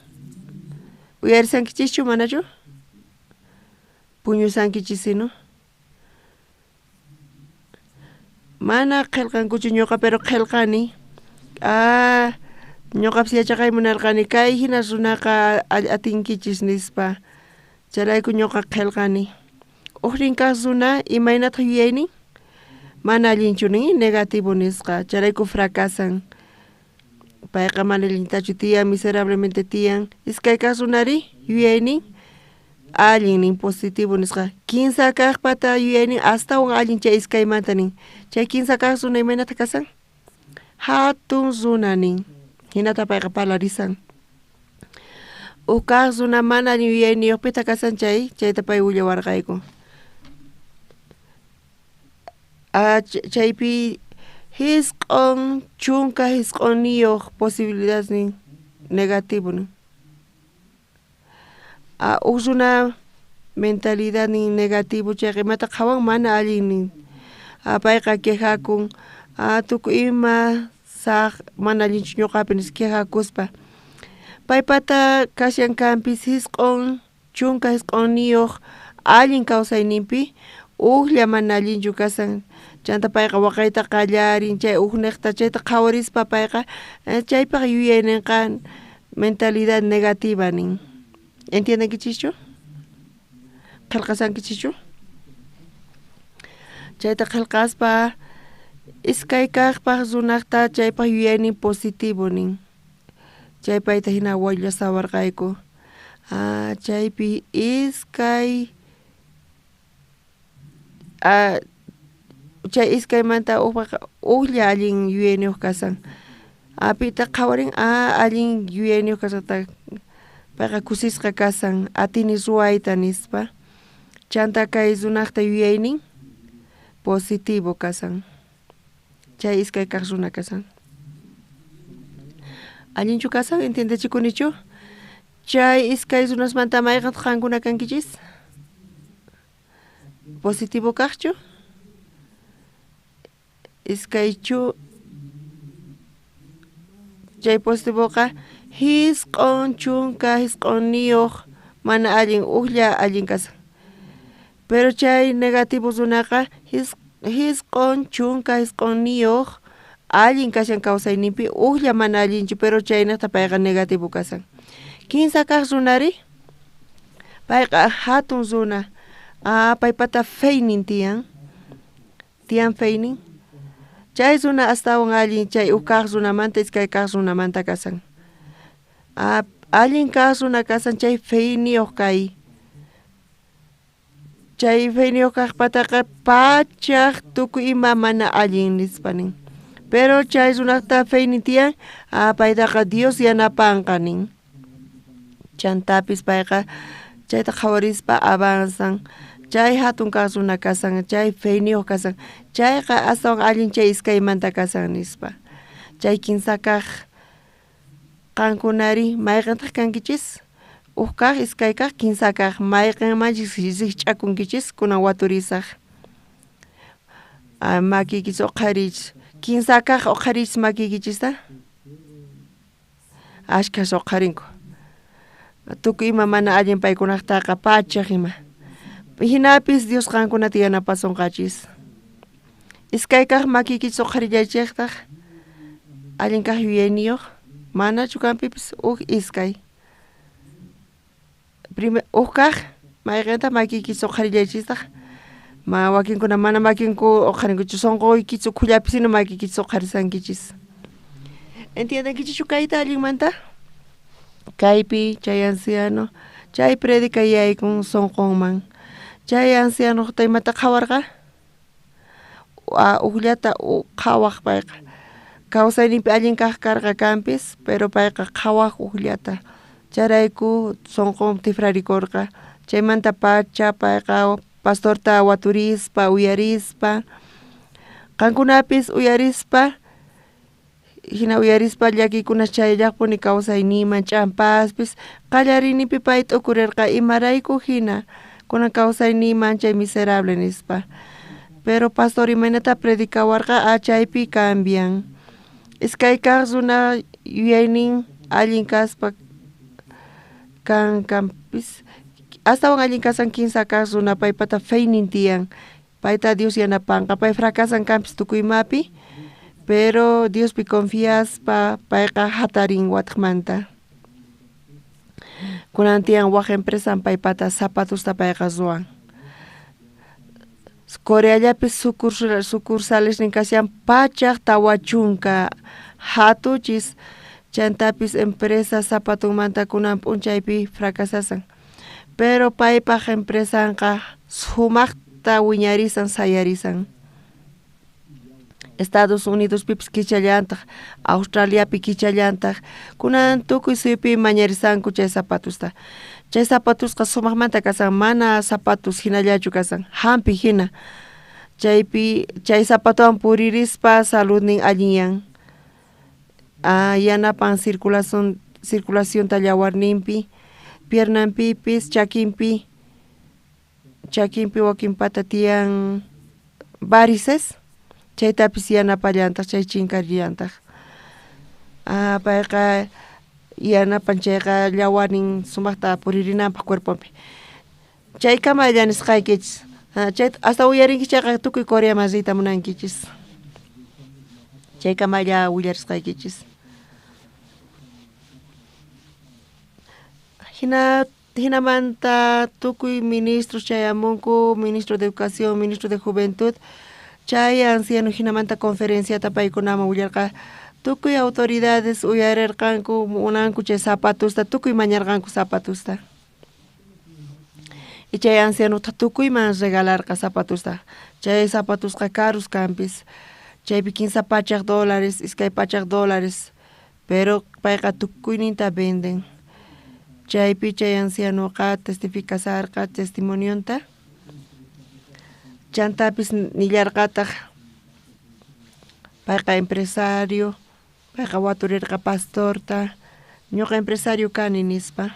Uyarisankichischu manachu? Puñusankichisino. Mana qillqankuchu ñuqa pero qillqani. Ah, ñuqapis yachaqay munarqani kay hina runaqa atinkichis nispa. Chayrayku ñuqa qillqani. Ujnin kaq runa imaynataq yuyaynin? Mana allinchu nin, negativo nisqa, chayrayku fracasan. Payqa mana allintachu tiyan, miserablemente tiyan. Iskay kaq runari yuyaynin allin nin, positivo nisqa. Kinsa kaqpata yuyaynin astawan allin chay iskaymanta nin. Chay kinsa kaq runa imaynata kasan? Hatun runa nin. Hinata payqa parlarisan. Uj kaq runa mana allin yuyayniyuqpita kasan chay, chayta pay willawarqayku. Chaypi hisq'on chunka hisq'onniyuq posibilidad nin negativo nin. Uj runa mentalidad nin negativo chayqa imata qhawan mana allin nin. Payqa quejakun, tukuy ima saq mana allinchu ñuqapi nispa quejakuspa. Paypata kashan kanpis hisq'on chunka hisq'onniyuq allin kawsayninpi ujlla mana allinchu kasan. Chanta payqa waqayta qallarin chay ujniqta chayta qhawarispa payqa chaypaq yuyayninqa mentalidad negativa nin. Entiendenkichischu? Qillqasankichischu? Chayta qillqaspa iskay kaqpaq runaqta chaypaq yuyaynin positivo nin. Chay payta hina wallasawarqayku. Chaypi iskay chay iskaymanta ujpaqa ujlla allin yuyayniyuq kasan. Pitaq qhawarin allin yuyayniyuq kasqanta payqa kusisqa kasan, atini ruwayta nispa. Chanta kay runaqta yuyaynin positivo kasan. Chay iskay kaq runa kasan. Allinchu kasan? Entiendechikunichu? Chay iskay runasmanta mayqantaq qankuna kankichis? Positivo kaqchu? Iskaychu? Chay positivoqa hisq'on chunka hisq'onniyuq mana allin ujlla allin kasan. Pero chay negativo runaqa hisq'on chunka hisq'onniyuq allin kashan kawsayninpi ujlla mana allinchu, pero chaynaqta payqa negativo kasan. Kinsa kaq runari payqa hatun runa. Paypata feynin tiyan. Tiyan feynin. Chay runa astawan allin chay uj kaq runamanta iskay kaq runamanta kasan. Allin kaq runa kasan chay feyniyuq kay. Chay feyniyuq kaqpataqa pachaq tukuy ima mana allin nispa nin. Pero chay runaqta feynin tiyan, paytaqa Dios yanapanqa nin. Chantapis payqa chayta qhawarispa avanzan. Chay hatun kaq runa kasan, chay feyniyuq kasan, chayqa astawan allin chay iskaymanta kasan nispa. Chay kinsa kaq qankunari mayqantaq kankichis? Uj kaq, iskay kaq, kinsa kaq, mayqanmanchis rikch'akunkichis kunan waturisaq. Makiykichis uqharichis. Kinsa kaq uqharichis makiykichista? Ashkhas uqharinku. Tukuy ima mana allin paykunaqtaqa pachaq ima. Hinapis Dios qankunata yanapasunqachis. Iskay kaq makiykichis uqharillaychiqtaq allin kaq yuyayniyuq manachu kanpipis uj iskay. Uj kaj mayqenta makiykichis uqharillaychistaq. Ma wakinkuna mana makinku uqharinkuchu, sonqoykichis ukhullapisina makiykichis uqharisankichis. Entiendenkichischu kayta allinmanta? Kaypi chay anciano, chay predica yaykun sonqonman. Chay ancianoqta imata qhawarqa? Ujllata qhawaj payqa. Kawsayninpi allin kaq karqa kanpis, pero payqa qhawaj ujllata. Chayrayku sonqon tifrarikurqa. Chaymanta pacha payqa pastorta waturispa, uyarispa, qankunapis uyarispa, hina uyarispa llakikunas chayllaqpuni kawsayninman ch'ampaspis, qallariyninpi pay t'ukurirqa imarayku hina kunan kawsayniyman chay miserable nispa. Pero pastor imaynata predicawarqa chaypi cambian. Iskay kaq runa yuyaynin allin kaspa kan kanpis, astawan allin kasan kinsa kaq runa paypata feynin tiyan, payta Dios yanapanqa, pay fracasan kanpis tukuy imapi, pero Diospi confiaspa payqa hatarin watqmanta. Kunan tiyan waj empresan paypata zapatosta payqa ruwan. Coreallapi sucursalesnin kashan 140 hatuchis, chantapis empresa zapatonmanta kunan p'unchaypi fracasasan. Pero paypaj empresanqa sumaqta wiñarisan sayarisan. Estados Unidospipis kichallantaq, Australiapi kichallantaq, kunan tukuy suyupi mañarisanku chay zapatosta. Chay zapatosqa sumaqmanta kasan, mana zapatos hinallachu kasan, hampi hina. Chaypi chay zapatowan puririspa saludnin allinyan. Yanapan circulacionta llawarninpi, piernanpipis, chakinpi, chakinpi wakinpata tiyan varices, chaytapis yanapallantaq, chay chinkarillantaq. Payqa yanapan chayqa llawarnin sumaqta puririnanpaq cuerponpi. Chaykamalla nisqaykichis. Chayta hasta uyarinkichis chayqa tukuy Coreaman riyta munankichis. Chaykamalla willarisqaykichis. Hinamanta tukuy ministros chayamunku, ministro de Educación, ministro de Juventud, chay anciano hinamanta conferenciata paykunaman willarqa. Tukuy autoridades uyarirqanku, munanku chay zapatosta, tukuy mañarqanku zapatosta. Y chay ancianota tukuyman regalarqa zapatosta. Chay zapatosqa karus kanpis. Chaypi $300, $200, pero payqa tukuyninta venden. Chaypi chay ancianoqa testificasarqa testimonionta. Chantapis nillarqataq payqa empresario, payqa waturirqa pastorta, ñuqa empresario kani nispa.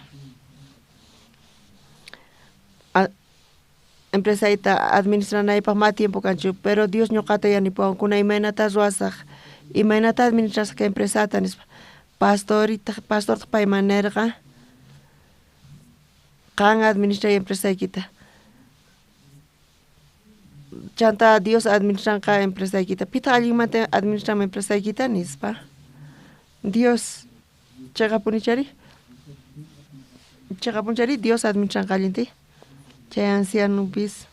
Empresayta administranaypaq ma tiempo kanchu, pero Dios ñuqata yanapawan kuna imaynata ruwasaq, imaynata administrasaq kay empresata nispa. Pastortaq payman nirqa, qan administray empresaykita. Chanta Dios administranqa empresaykita. Pitaq allinmanta administranman empresaykita nispa. Dios chayqapunichari? Chayqapunichari Dios administranqa allinti. Chay ancianopis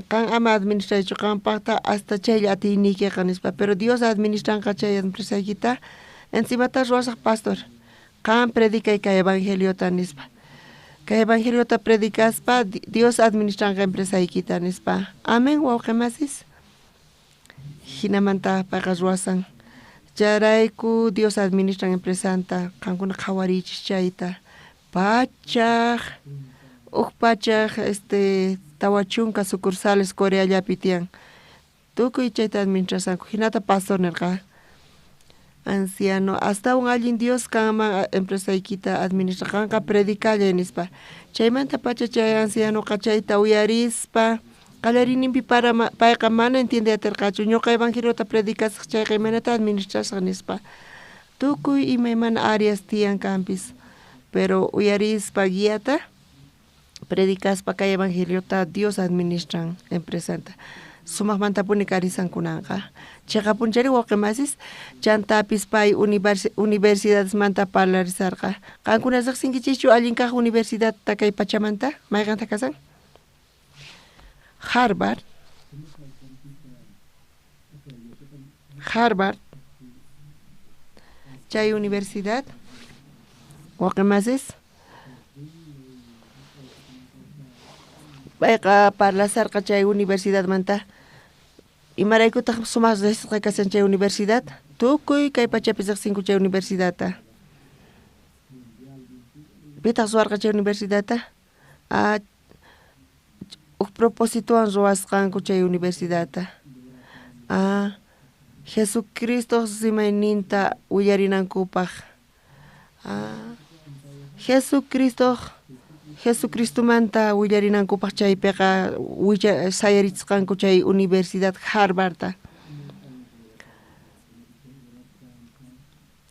qan ama administraychu qanpaqta hasta chaylla atiyniykiqa nispa, pero Dios administranqa chay empresaykita. Encimata ruwasaq pastor, qan predicay kay evangeliota nispa. Kay evangeliota predicaspa Dios administranqa empresaykita nispa. Amén, wawqimasis. Hinamanta payqa ruwasan. Chayrayku Dios administran empresanta, qankuna qhawariychis chayta. Uj pachaj 40 sucursales Coreallapi tiyan. Tukuy chayta administrasanku. Hinata pastor nirqa. Anciano, astawan allin Dios kanman empresaykita administra, qanqa predicallay nispa. Chaymanta pacha chay ancianoqa chayta uyarispa, qallariyninpi payqa mana entiende atirqachu, ñuqa evangeliota predicasaq chayqa imaynata administrasaq nispa. Tukuy imaymana áreas tiyan kanpis, pero uyarispa guiata, predicaspa kay evangeliota Dios administran empresanta. Sumajmantapuni karisan kunanqa. Cheqapunchari wawqimasis, chantapis pay universidadesmanta parlarisarqa. Qankuna riqsinkichischu allin kaq universidadta kay pachamanta? Mayqanta kasan? Harvard. Harvard. Chay universidad. Wawqimasis. Payqa parlasarqa chay universidadmanta. Imaraykutaq sumaq riqsisqa kashan chay universidad? Tukuy kay pachapi riqsinku chay universidadta. Pitaq ruwarqa chay universidadta? Uj propositowan ruwasqanku chay universidadta. Jesucristoq rimayninta willarinankupaq. Jesucristomanta willarinankupaq chaypiqa sayarichisqanku chay Universidad Harvardta.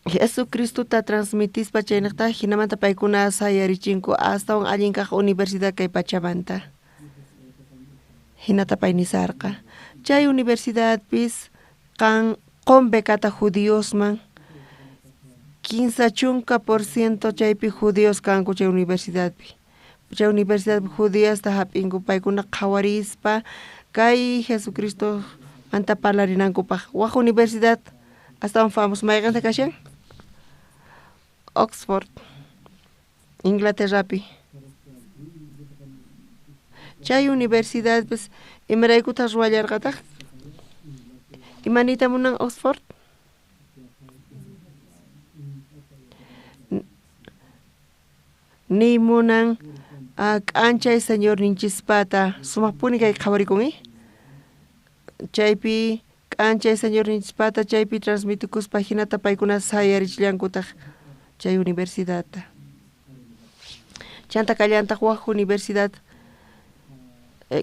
Jesucristota transmitispa chayniqta jinamanta paykuna sayarichinku astawan allin kaq universidad kay pachamanta. Jinata pay nisarqa. Chay universidadpis qan qon becata judiosman 30% chaypi judíos kanku chay universidadpi. Chay universidadpi judíasta hap'inku paykuna qhawarispa kay Jesucristo manta parlarinankupaq. Waj universidad astawan famoso mayqanta kashan? Oxford, Inglaterrapi. Chay universidadpis imaraykutaq ruwallarqataq? Imaniyta munan Oxford? Niy munan k'anchay Señorninchispata sumaqpuni kay qhawarikun, Chaypi k'anchay Señorninchispata chaypi transmitikuspa hinata paykuna sayarichillankutaq chay universidadta. Chanta kallantaq waj universidad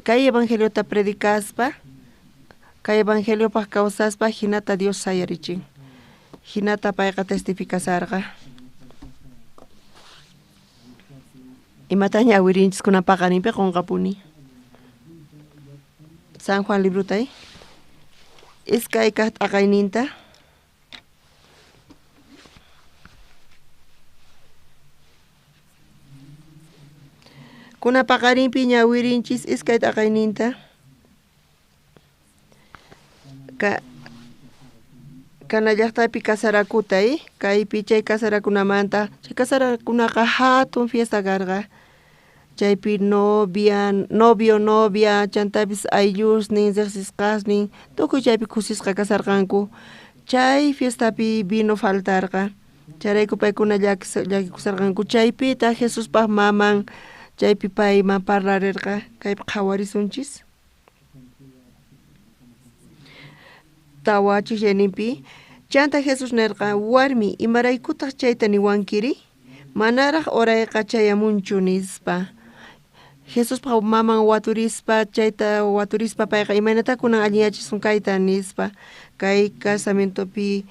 kay evangeliota predicaspa, kay evangeliopaq kawsaspa hinata Dios sayarichin. Hinata payqa testificasarqa. Imataña awirinchis kunan paqarinpi qunqapuni. San Juan librota, Iskay kaq t'aqayninta. Kunan paqarinpi ñawirinchis iskay t'aqayninta. Kana llaqtapi kasarakuta, Kaypi chay kasarakunamanta, chay kasarakunaqa hatun fiesta karqa. Chaypi novia, novio, novia, chantapis ayllusnin, riqsisqasnin, tukuy chaypi kusisqa kasarqanku. Chay fiestapi vino faltarqa. Chayrayku paykuna llakikusarqanku. Chaypitaq Jesuspaq maman chaypi payman parlarirqa. Kaypi qhawarisunchis. Tawa chikllayninpi. Chanta Jesús nirqa, warmi, imaraykutaq chayta niwankiri? Manaraq horayqa chayamunchu nispa. Jesuspaq maman waturispa, chayta waturispa payqa imaynata kunan allinyachisun kayta nispa. Kay casamientopi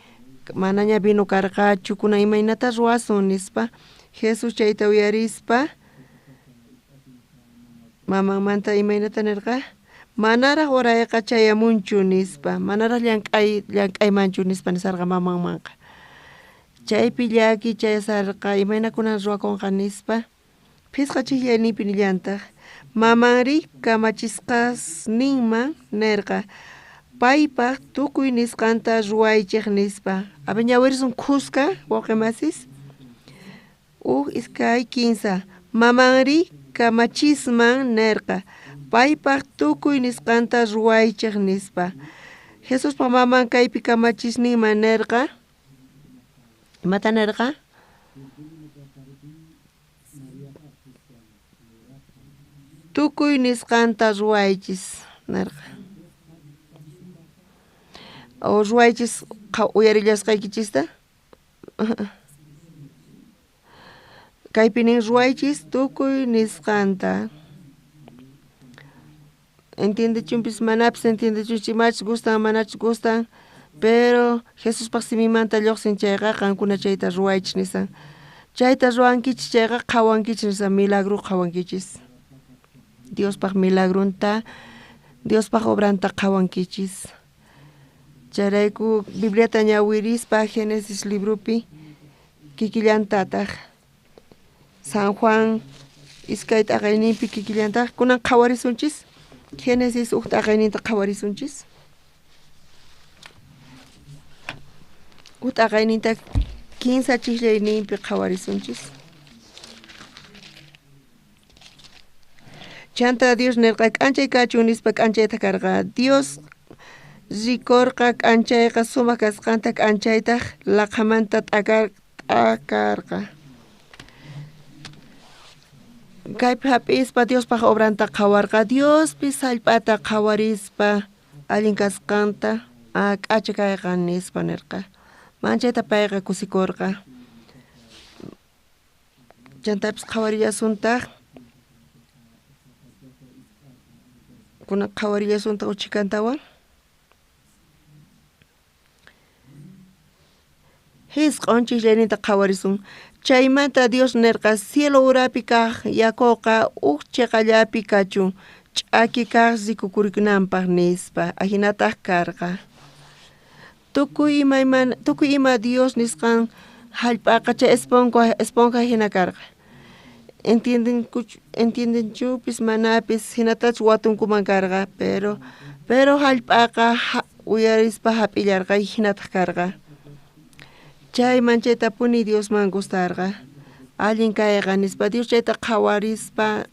manaña vino karqachu, kunan imaynata ruwasun nispa. Jesús chayta uyarispa mamanmanta imaynata nirqa? Manaraq horayqa chayamunchu nispa, manaraq llank'aymanchu nispa nisarqa mamanmanqa. Chaypi llaki chayasarqa imayna kunan ruwakunqa nispa. Phisqa chikllayninpi nillantaq. Mamanri kamachisqasninman nirqa, paypaq tukuy nisqanta ruwaychik nispa. A ver, ñawirisun khuska, wawqimasis. 1, 2, 15. Mamanri kamachisman nirqa, paypaq tukuy nisqanta ruwaychik nispa. Jesuspaq maman kaypi kamachisninman nirqa. Imata nirqa? Tukuy nisqanta ruwaychis nirqa. O ruwaychis uyarillasqaykichista? Kaypi nin ruwaychis tukuy nisqanta. Entiendechunpis manapis entiendechunchis imachus gustan manachus gustan, pero Jesuspaq simimanta lluqsin chayqa qankuna chayta ruwaychis nisan. Chayta ruwankichis chayqa qhawankichis nisan, milagro qhawankichis. Diospaq milagrunta Diospaj obranta qhawankichis. Chayrayku Bibliata ñawirispa Génesis libropi kikillantataj San Juan iskay t'aqayninpi kikillantaj kunan qhawarisunchis Génesis uj t'aqayninta qhawarisunchis. Uj t'aqayninta kinsa chijllayninpi qhawarisunchis. Chanta Dios nerqa k'anchay kachun nispa k'anchayta karqa. Dios rikorqa k'anchayqa sumaq kasqanta k'anchaytaj laqhamanta t'akarqa. Kaypi hap'ispa Diospaj obranta qhawarqa. Diospis jallp'ata qhawarispa allin kasqanta k'acha kayqa nispa nerqa. Manchayta payqa kusikorqa. Chantapis qhawarillasuntaj kunan qhawarillasuntaj uchhikantawan. Jisq'on chijllayninta qhawarisun. Chaymanta Dios nerqa cielo urapi kaj yakoqa uj cheqallapi kachun ch'aki kaj rikukurikunanpaj nispa ajinataj karqa. Tukuy ima Dios nisqan jallp'aqa chay esponja jina karqa. Entiendenchupis manapis jinatachus watunkuman karqa, pero jallp'aqa uyarispa hap'illarqa jinataj karqa. Chay manchaytapuni Diosman gustarqa. Allin kayqa nispa Dios chayta qhawarispa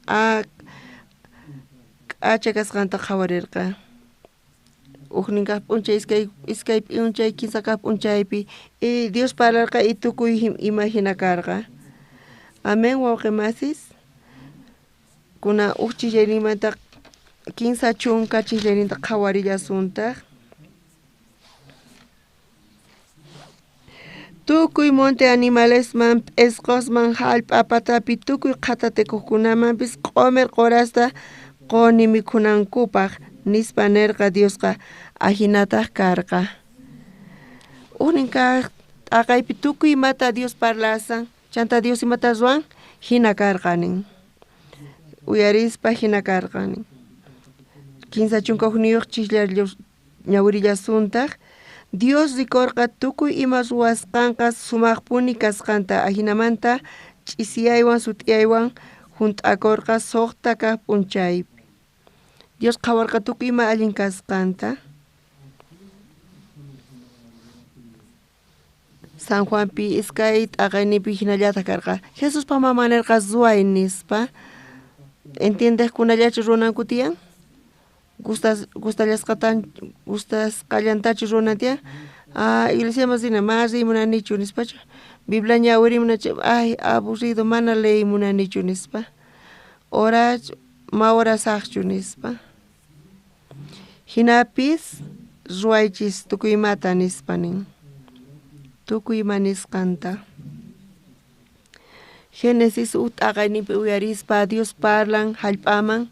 k'acha kasqanta qhawarirqa. Ujnin kaj p'unchay iskay p'unchay kinsa kaj p'unchaypi Dios parlarqa y tukuy ima jina karqa. Amén wawqi masis. Kuna uj chijllayninmanta 30 chijllayninta qhawarillasuntaj. Tukuy monte animalesman, p'esqosman, jallp'a patapi tukuy qhatatikuqkunamanpis q'omer qhorasta quni mikhunankupaj nispa nerqa Diosqa ajinataj karqa. Ujnin kaj t'aqaypi tukuy imata Dios parlasan, chanta Dios imata ruwan, jina karqa nin. Uyarispa jina karqa nin. 31 chijlla ñawirillasuntaj. Dios rikorqa tukuy ima ruwasqanqa sumaqpuni kasqanta ajinamanta ch'isiyaywan sut'iyaywan junt'akorqa suqta kaj p'unchaypi. Dios qhawarqa tukuy ima allin kasqanta. San Juanpi iskay t'aqayninpi jinallataj karqa. Jesuspa maman nerqa ruway nispa. Entiendejkunallachu runanku tiyan? Gustasqallantachu runan tiyan? Iglesiaman rina mana riy munanichu nispachu. Biblia ñawiriy munachu ay aburrido mana leey munanichu nispa. Orach ma orasaqchu nispa. Jinapis ruwaychis tukuy imata nispa nin. Tukuy ima nisqanta. Génesis uj t'aqayninpi uyarispa Dios parlan jallp'aman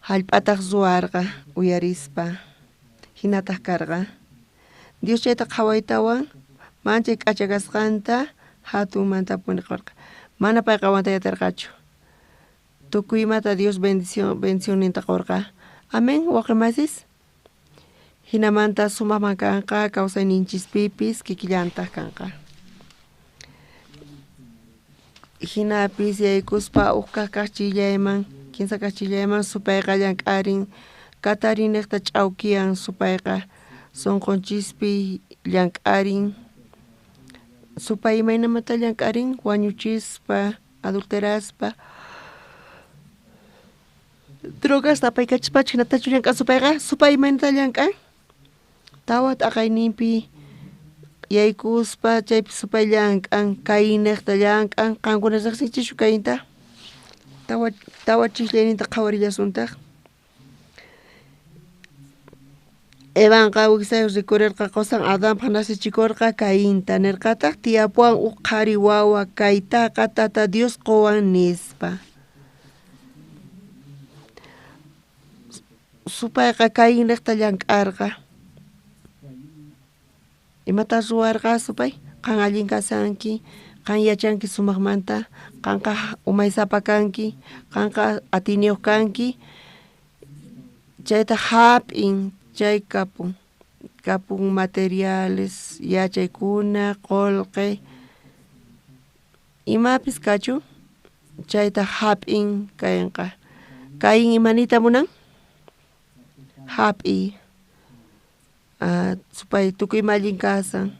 jallp'ataj ruwarqa uyarispa jinataj karqa. Dios chayta qhawaytawan manchay k'acha kasqanta jatunmantapuni qhawarqa. Mana payqa aguantayta. Tukuy imata Dios bendicionninta qurqa. Amén, wawqi masis. Jinamanta sumaqman kanqa kawsayninchispipis kikillantaj kanqa. Jinapis yaykuspa uj kaj kajchillayman kinsa kajchillayman supayqa llank'arin katarinejta ch'awkiyan supayqa sunqunchispi llank'arin. Supay imaynamanta llank'arin wañuchispa adulteraspa drogasta apaykachispachu jinatachu llank'an supayqa supay imaynata llank'an tawa t'aqayninpi yaykuspa chaypi supay llank'an Cainejta llank'an qankuna riqsinchischu Cainta tawa chijllayninta qhawarillasuntaj. Evanqa wijsayuq rikurirqa qusan Adanpaj nasichikurqa Cainta nerqataq tiyapuwan uj qhari wawa kaytaqa tata Dios quwan nispa. Supayqa Cainejta llank'arqa. Imata ruwarqa supay? Qan allin kasanki, qan yachanki sumaqmanta, qanqa umaysapa kanki, qanqa atiyniyuq kanki. Chayta hap'in, chay kapun. Kapun materiales, yachaykuna, qolqe, imapis kachun, chayta hap'in Cainqa. Caín imanita munan? Hap'iy. Supay tukuy ima allin kasan,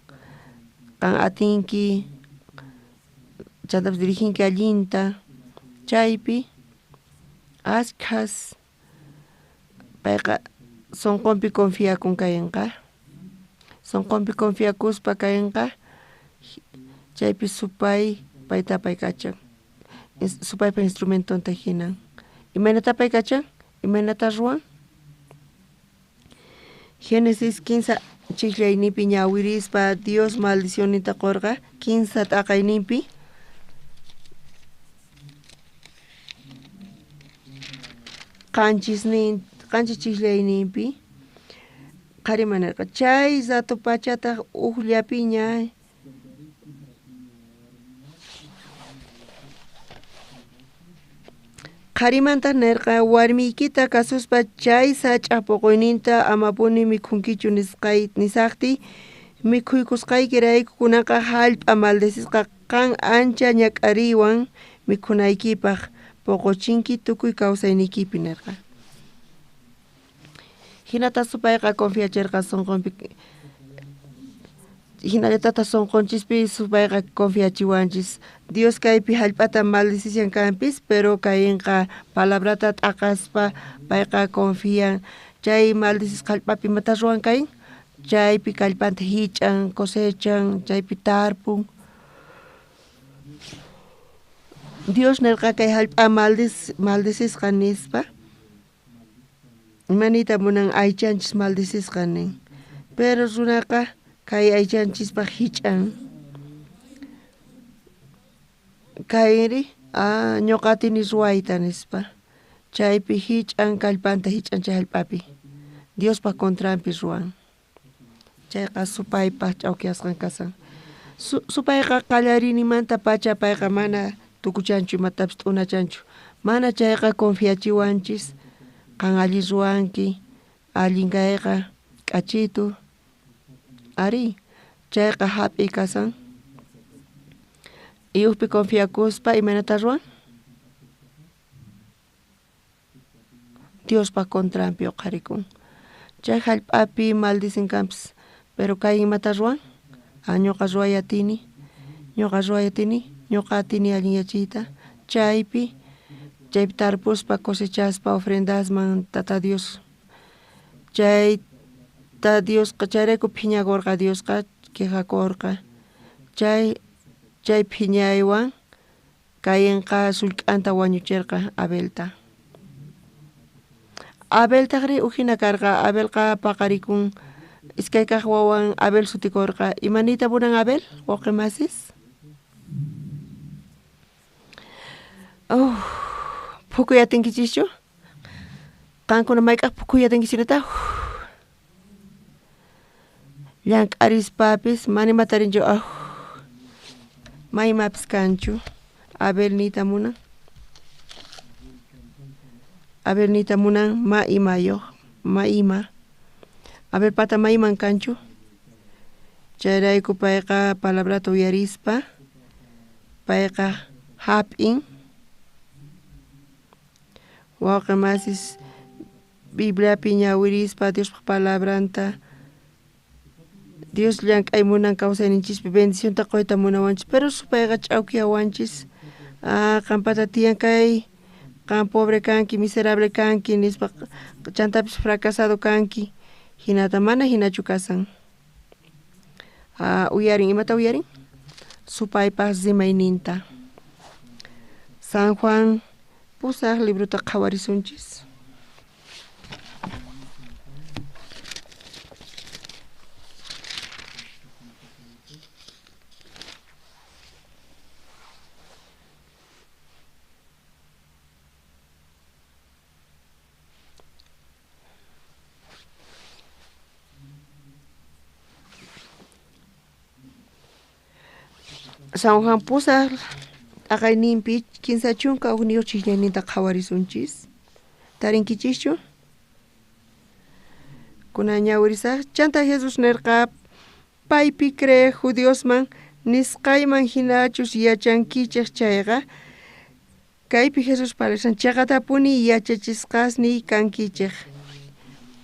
qan atinki, chantapis diriginki allinta, chaypi ashkhas payqa sonqonpi confiakun Cainqa, sonqonpi confiakuspa Cainqa chaypi supay payta apaykachan, supaypa instrumentonta hinan. Imaynata apaykachan? Imaynata ruwan? Génesis 15 chijllayninpi ñawirispa Dios maldicionninta qorqa 15 t'aqayninpi. Qanchis chijllayninpi qhariman nerqa chay rato pachataq ujllapiña qharimantaq nerqa warmiykita kasuspa chay sach'aj poqoyninta amapuni mikhunkichu nisaqtiy mikhuykusqaykirayku kunanqa jallp'a maldecisqa qan ancha ñak'ariywan mikhunaykipaq poqochinki tukuy kawsayniykipi nerqa. Hinata supayqa confiacherqa sonqonpi, hinallatata sonqonchispi supayqa confiachiwanchis. Dios kaypi jallp'ata maldecisian kanpis, pero Cainqa palabrata t'aqaspa payqa confian. Chay maldecisqa jallp'api imata ruwan Caín? Chaypi kallpanta hich'an, cosechan, chaypi tarpun. Dios nerqa kay jallp'a maldecisqa nispa. Imanita munan aychanchis maldecisqa nin. Pero runaqa kay aychanchispaq hich'an. Cainri ñuqa atini ruwayta nispa. Chaypi hich'an kallpanta hich'an chay jallp'api. Diospa contranpi ruwan. Chayqa supaypaq ch'awkiyasqan kasan. Supayqa qallarinimanta pacha payqa mana tukuchanchu imatapis t'unachanchu. Mana chayqa confiachiwanchis. Qan allin ruwanki, allin kayqa, k'achitu. Ari, chayqa hap'iy kasan. Iyuqpi confiakuspa imaynata ruwan? Diospa contranpi uqharikun. Chay jallp'api maldicen kanpis, pero kay imata ruwan? Ñuqa ruway atini, ñuqa ruway atini, ñuqa atini allinyachiyta. Chaypi tarpuspa cosechaspa ofrendasman Tata Dios. Chayta Diosqa chayrayku phiñakurqa Diosqa quejakurqa. Chay phiñaywan Cainqa sullk'anta wañucherqa Abelta. Abeltaqri ujina karqa, Abelqa paqarikun iskay kaq wawan Abel sutikurqa. Imaniyta munan Abel, wawqi masis? Phukuy atinkichischu? Qankuna mayk'aq phukuy atinkichinata? Llank'arispapis mana imata rinchu, ma imapis kanchu. Abel niyta munan. Abel niyta munan ma imayuq, ma ima. Abel pata ma iman kanchu. Chayrayku payqa palabrata uyarispa payqa hap'in. Wawqi masis Bibliapi ñawirispa Diospaq palabranta Dios llank'ay munan kawsayninchispi bendicionta quyta munawanchis, pero supayqa ch'awkiyawanchis. Qanpata tiyan kay, qan pobre kanki, miserable kanki nispa, chantapis fracasado kanki. Hinata mana hinachu kasan. Uyarin, imata uyarin? Supaypaq rimayninta. San Juan pusaq librota qhawarisunchis. San Juan pusaq t'aqayninpi 31 chijllayninta qhawarisunchis. Tarinkichischu? Kunan ñawirisaj. Chanta Jesús nerqa paypi creej judiosman nisqayman jinachus yachankichej chayqa kaypi Jesús parlashan cheqatapuni yachachisqasniy kankichej.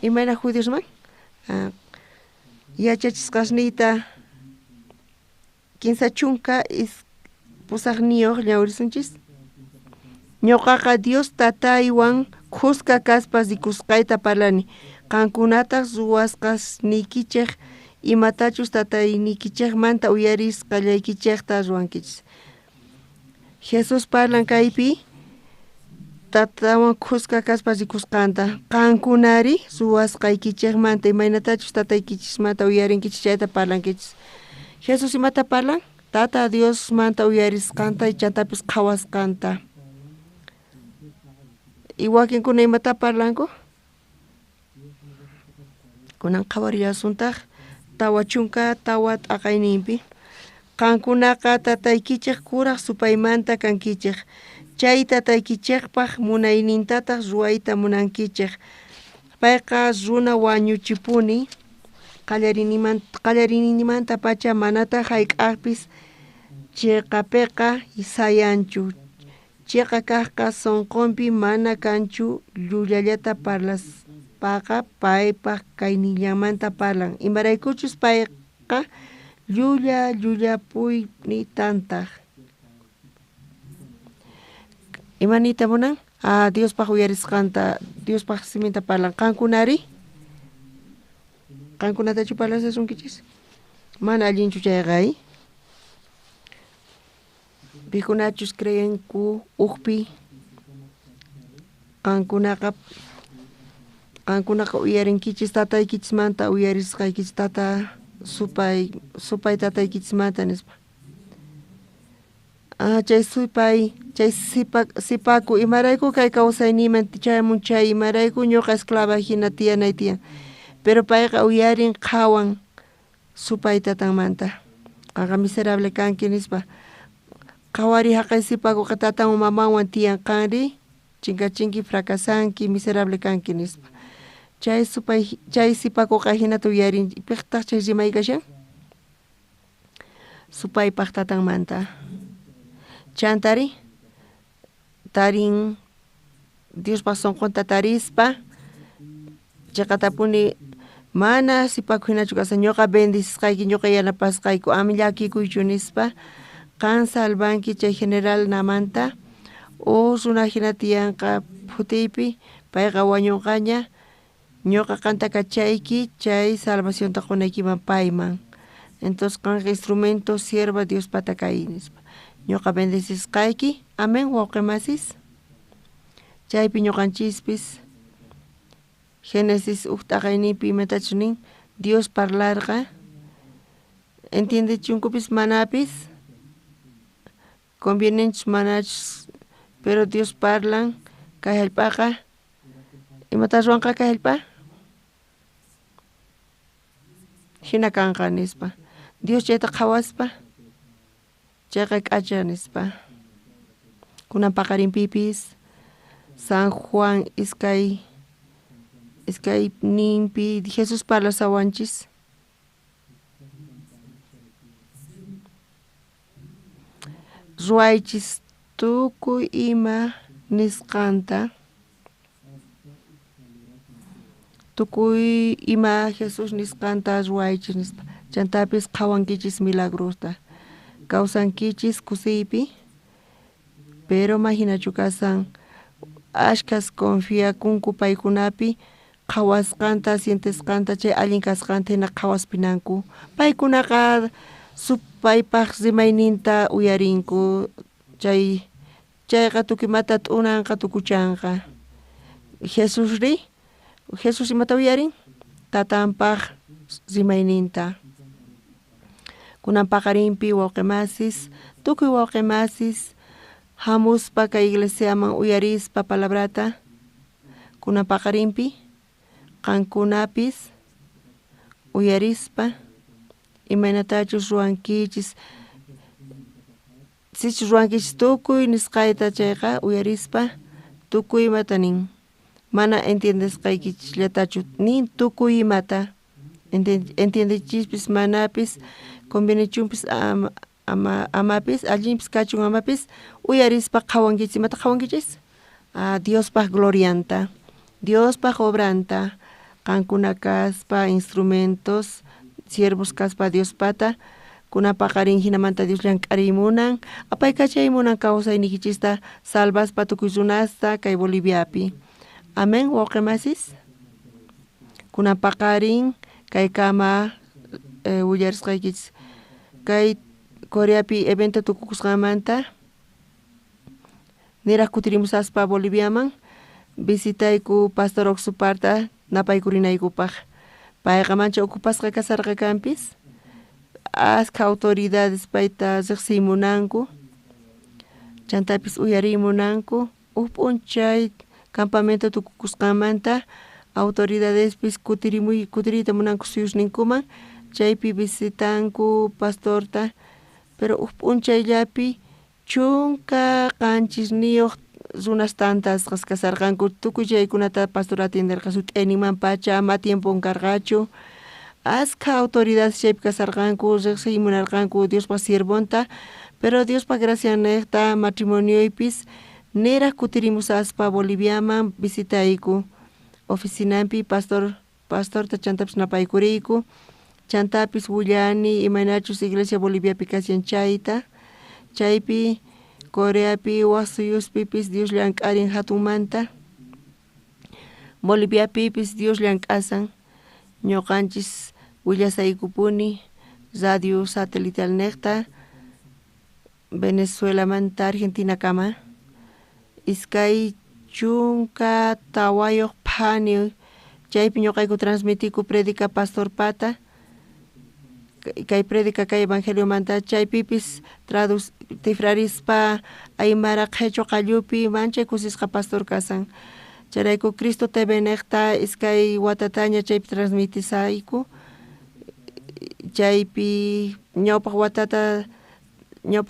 Imayna judiosman? Yachachisqasniyta 38 ñawirisunchis. Ñuqaqa Dios tataywan khuska kaspa rikusqayta parlani. Qankunataj ruwasqasniykichej imatachus tatayniykichejmanta uyarisqallaykichejta ruwankichis. Jesús parlan kaypi tatawan khuska kaspa rikusqanta. Qankunari ruwasqaykichejmanta imaynatachus tataykichismanta uyarinkichis chayta parlankichis. Jesús imata parlan? Tata Diosmanta uyarisqanta chantapis qhawasqanta. Y wakinkuna imata parlanku? Kunan qhawarillasuntaj 44 t'aqayninpi. Qankunaqa tataykichej kuraj supaymanta kankichej. Chay tataykichejpaj munaynintataj ruwayta munankichej. Payqa runa wañuchipuni qallariyninmantapacha manataj jayk'ajpis cheqapeqa sayanchu. Cheqa kajqa sonqonpi mana kanchu llullallata parlaspaqa paypaj kaynillanmanta parlan. Imaraykuchus payqa llulla llullapuyni tantaj. Ima niyta munan? Diospaj uyarisqanta, Diospaj siminta parlan. Qankunari? Qankunatachu parlasasunkichis? Mana allinchu chayqa, Pikunachus creenku ujpi qankunaqa uyarinkichis tataykichismanta uyarisqaykichis tata supay tataykichismanta nispa. Chay supay chay sipaku imarayku kay kawsayniyman chayamun chay imarayku ñuqa esclava hina tiyanay tiyan. Pero payqa uyarin qhawan supay tatanmanta. Qanqa miserable kanki nispa. Qhawari haqay sipakuqa tatanwan mamanwan tiyan qanri chinkachinki fracasanki miserable kanki nispa. Chay supay chay sipakuqa hinata uyarin piqtaq chay rimay kashan? Supaypaq tatanmanta. Chantari tarin Diospaq sunqunta tarispa chiqatapuni mana sipaku hinachu kashan ñuqa bendecisqayki ñuqa yanapasqayku ama llakikuychu nispa qan salvanki chay general Namanta uj runa hina tiyanqa phutiypi payqa wañunqaña ñuqa qanta kachayki chay salvacionta qunaykiman payman. Entonces qanqa instrumento sierva Diospata kay nispa. Ñuqa bendecisqayki. Amén wawqi masis. Chaypi ñuqanchispis Génesis uj t'aqayninpi imatachus nin Dios parlarqa entiendechunkupis manapis convienenchus manachus pero Dios parlan kay hallp'aqa imata ruwanqa kay hallp'a hina kanqa nispa. Dios chayta qhawaspa chayqa k'acha nispa. Kunan paqarinpipis San Juan iskay ninpi Jesús parlasawanchis. Ruwaychis tukuy ima nisqanta, tukuy ima Jesús nisqanta ruwaychis nispa. Chantapis qhawankichis milagrosta, kawsankichis kusiypi, pero mahinachu kasan ashkhas confiakunku paykunapi qhawasqanta sientesqanta chay allin kasqanta hina qhawaspinanku. Paykunaqa supaypaq rimayninta uyarinku chay chayqa tukimata t'unanqa tukuchanqa. Jesusri Jesús imata uyarin? Tatanpaq rimayninta. Kunan paqarinpi wawqi masis tukuy wawqi masis hamuspa kay iglesiaman uyarispa palabrata kunan paqarinpi qankunapis uyarispa imaynatachus ruwankichis sichus ruwankichis tukuy nisqayta chayqa uyarispa tukuy imata nin. Mana entiendesqaykichisllatachu nin tukuy imata entiendechispis manapis convienichunpis amapis allinpis kachun amapis uyarispa qhawankichis. Imata qhawankichis? Diospaj glorianta, Diospaj obranta, qankuna kaspa instrumentos, siervos kaspa Diospata, kunan paqarin jinamanta Dios llank'ariy munan, apaykachay munan kawsaynikichista salvaspa tukuy runasta kay Boliviapi. Amén, wawqi masis. Kunan paqarin kay kama willarisqaykichis kay Coreapi evento tukukusqanmanta niraj kutirimusaspa Boliviaman visitayku Pastor Oxuparta napaykurinaykupaj. Payqa mancha ocupasqa kasarqa kanpis, askha autoridades payta riqsiy munanku, chantapis uyariy munanku. Uj p'unchay campamento tukukusqanmanta autoridadespis kutiriyta munanku suyusninkuman, chaypi visitanku pastorta, pero uj p'unchayllapi 17 runas tantasqas kasarqanku. Tukuy chaykunata pastor atienderqa sut'ayninman pacha, ama tiempon karqachu. Askha autoridades chaypi kasarqanku, riqsiy munarqanku Diospaj siervonta, pero Diospaj gracianejta matrimonioypis niraj kutirimusaspa Boliviaman visitayku oficinampi pastorta chantapis napaykuriyku, chantapis willani imaynachus iglesia Boliviapi kashan chayta, chaypi Coreapi waj suyuspipis Dios llank'arin hatunmanta, Boliviapipis Dios llank'asan. Ñuqanchis willasaykupuni radio satelitalnejta Venezuelamanta Argentinakama 24 phani chaypi ñuqayku transmitiku predica pastor pata kay predica kay evangeliomanta, chaypipis tifrarispa aymara qhichwa qallupi manchay kusisqa pastor kasan. Chayrayku Cristo TV nejta 2 watataña chaypi transmitisayku, chaypi ñawpaq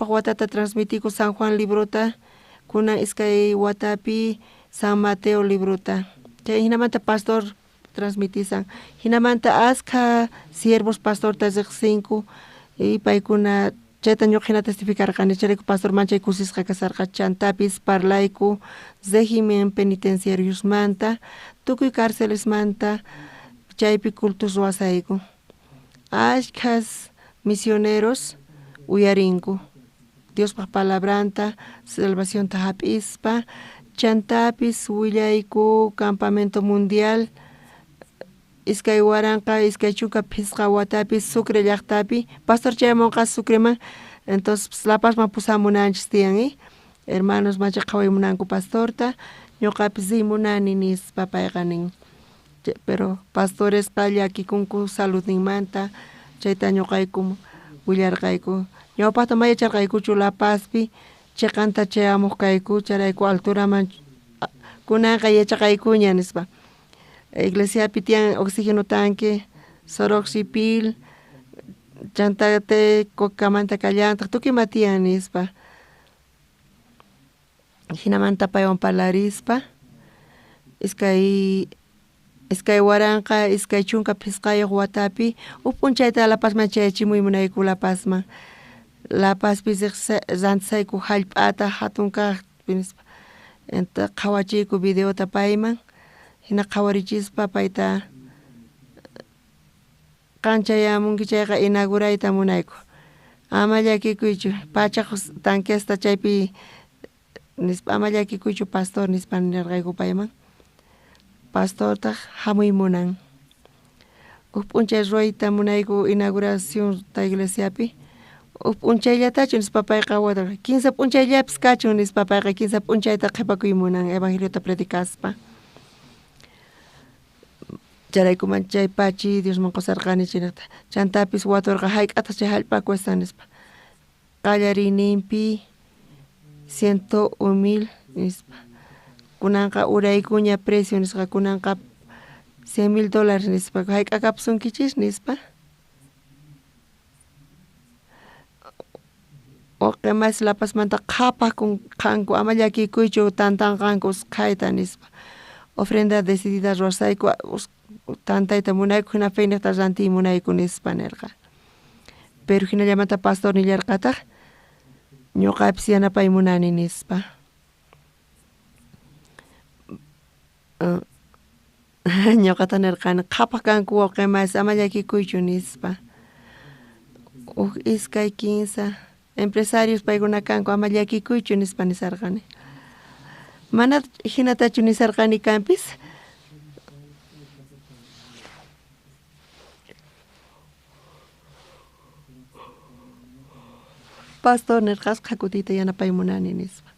watata transmitiku San Juan librota, kunan 2 watapi San Mateo librota. Chay hinamanta pastor transmitisan, hinamanta askha siervos pastorta riqsinku y paykuna chayta ñuqa hina testificarqani, chayrayku pastor manchay kusisqa kasarqa. Chantapis parlayku régimen penitenciariosmanta, tukuy cárcelesmanta, chaypi cultos ruwasayku. Ashkhas misioneros uyarinku Diospaj palabranta, salvacionta hap'ispa. Chantapis willayku campamento mundial 2025 watapi Sucre llaqtapi. Pastor chayamunqa Sucreman, entonces La Pazman pusamunanchis tiyan, hermanos macha qhaway munanku pastorta, ñuqapis riy munani nispa payqa nin. Pero pastoresqa llakikunku saludninmanta, chayta ñuqayku willarqayku. Ñawpaqta ma yacharqaykuchu La Pazpi chiqanta chayamuq kayku, chayrayku alturaman kunanqa yachaqaykuña nispa. Iglesiapi tiyan oxígeno tanque, soroxipil, chantate cocamanta kallantaq, tukuy ima tiyan nispa. Jinamanta paywan parlarispa 2025 watapi uj p'unchayta La Pazman chayachimuy munayku La Pazman. La Pazpi rantisayku jallp'ata hatun kaq nispa. Enta qhawachiyku videota payman, hina qhawarichispa payta qan chayamunki chayqa inaugurayta munayku. Ama llakikuychu, pachaj tanquesta chaypi nispa, ama llakikuychu pastor nispa nirqayku payman. Pastortaq hamuy munan. Uj p'unchay ruwayta munayku inauguracionta iglesiapi. Uj p'unchayllatachu nispa payqa 15 p'unchayllapis kachun nispa payqa 15 p'unchayta qhipakuy munan evangeliota predicaspa. Chayraykuman chay pachi Diosman qusarqani chaynata. Chantapis waturqa hayk'ataq chay jallp'a cuesta nispa. Qallariyninpi 101,000 nispa. Kunanqa uraykuña precio nisqa, kunanqa $100,000 nispa. Hayk'a kapusunkichis nispa. Uqi mas La Pazmanta qhapaq qanku, ama llakikuychu tantanqanku usqhayta nispa. Ofrenda decidida ruwasayku, tantayta munayku, hina feynejta rantiy munayku nispa nerqa. Pero hinallamanta pastor nillarqataj, ñuqapis yanapay munani nispa. Ñuqata nerqani, qhapaq kanku wawqi mas, ama llakikuychu nispa. Uj iskay kinsa empresarios paykuna kanku, ama llakikuychu nispa nisarqani. Mana hinatachu nisarqani kanpis. Pastor nerqasqa kutiyta yanapay munani nispa.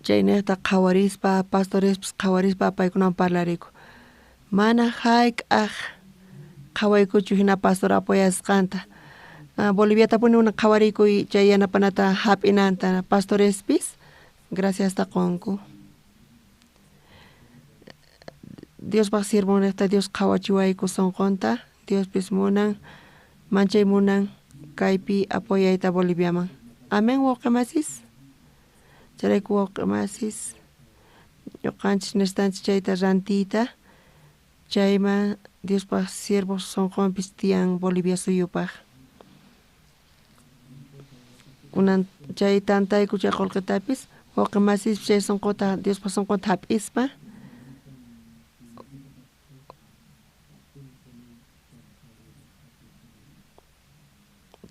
Chaynejta qhawarispa, pastorespis qhawarispa paykunawan parlariku. Mana hayk'aj qhawaykuchu hina pastor apoyasqanta. Boliviatapuni una qhawarikuy chay yanapanata hap'inanta pastorespis graciasta qonku. Diospaj siervonejta Dios qhawachiwayku sonqonta, Diospis munan, manchay munan kaypi apoyayta Boliviaman. Amén, wawqi masis. Chayrayku wawqi masis, ñuqanchis necesitanchis chayta rantiyta, chayman Diospaj siervos sonqonpis tiyan Bolivia suyupaj. Kunan chay tantayku chay qullqitapis, wawqi masis chay sonqota Diospaj sonqonta hap'ispa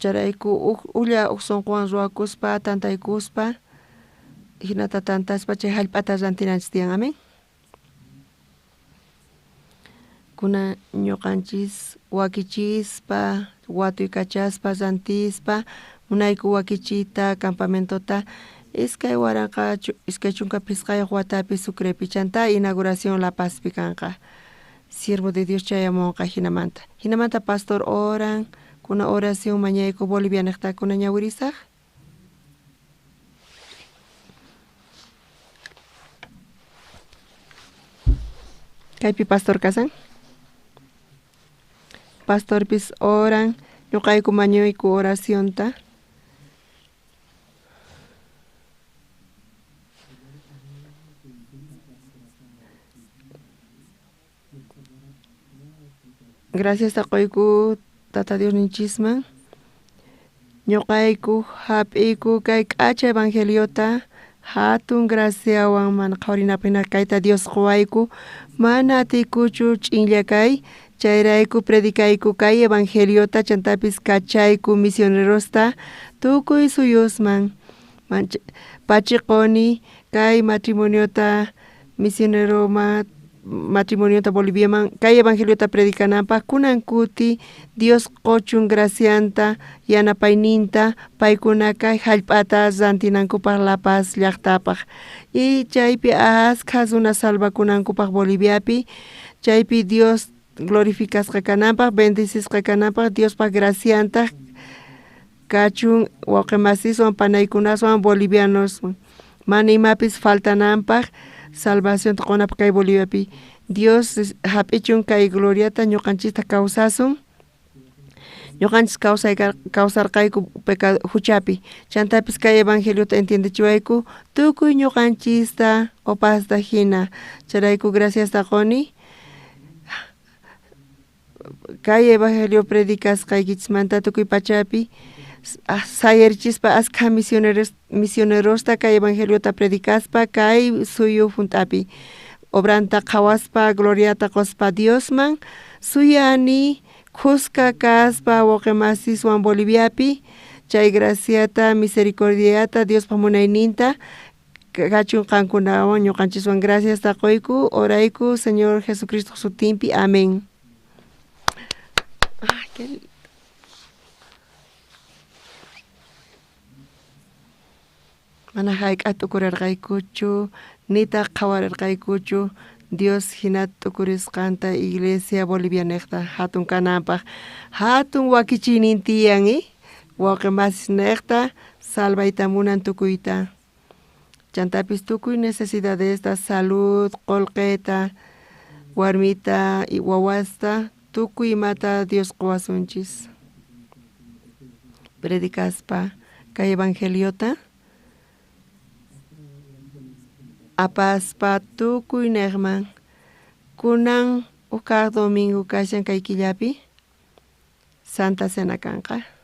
chayrayku ulla uj sonqowan ruwakuspa tantaykuspa hinata tantaspa chay hallp'ata rantinanchis tiyan, amén. Kuna ñuqanchis wakichispa, watuykachaspa, rantispa, munayku wakichiyta campamentota 2025 watapi Sucrepi chantá inauguración La Pazpi kanqa. Siervo de Dios chayamunqa hinamanta. Hinamanta pastor oran, kuna oración mañayku Bolivianejta kuna ñawirisaj. Kaypi pastor kasan. Pastorpis oran, ñuqayku mañuyku oracionta. Gracias taqoyku Tata Dios ninchisman. Ñuqayku hap'iyku kay k'acha evangeliota hatun graciawan mana qhawarinapaq kayta Dios quwayku, mana atiykuchu ch'inlla kay, chayrayku predicayku kay evangeliota chantapis kachayku misionerosta tukuy suyusman. Pachiquni kay matrimoniota misioneroma matrimoniota Boliviaman kay evangeliota predicananpaq kunan kuti Dios qochun gracianta yanapayninta paykuna kay hallp'ata rantinankupaq La Paz llaqtapaq. Y chaypi askha runa salvakunankupaq Boliviapi, chaypi Dios glorificasqa kananpaq, bendecisqa kananpaq, Diospaq gracianta kachun wawqi masiswan panaykunaswan bolivianoswan. Mana imapis faltananpaq salvacionta qonapaq kay Boliviapi. Dios hap'ichun kay gloriata ñuqanchista kawsasun. Ñuqanchis kawsarqayku huchapi. Chantapis kay evangeliota entiendechiwayku tukuy ñuqanchista opasta hina. Chayrayku graciasta qoni. Kay evangelio predicasqaykichismanta tukuy pachapi sayarichispa askha misionerosta kay evangeliota predicaspa kay suyu hunt'api. Obranta qhawaspa gloriata qospa Diosman suyani khuska kaspa wawqi masiswan Boliviapi chay graciata misericordiata Diospaq munayninta kachun qankunawan ñuqanchiswan gracias taqoyku orayku Señor Jesucristo sutinpi. Amén. Ay, qué lindo. Mana hayk'a t'ukurarqaykuchu, nitaq qhawarirqaykuchu Dios hina t'ukurisqanta iglesia bolivianejta hatun kananpaq. Hatun wakichiynin tiyan, wawqi masisnejta salvayta munan tukuyta. Chantapis tukuy necesidadesta, salud, qullqita, warmita, wawasta, tukuy imata Dios quwasunchis. Predicaspa kay evangeliota apaspa tukuy nejman kunan uj domingo kashan kay killapi Santa Cena kanqa.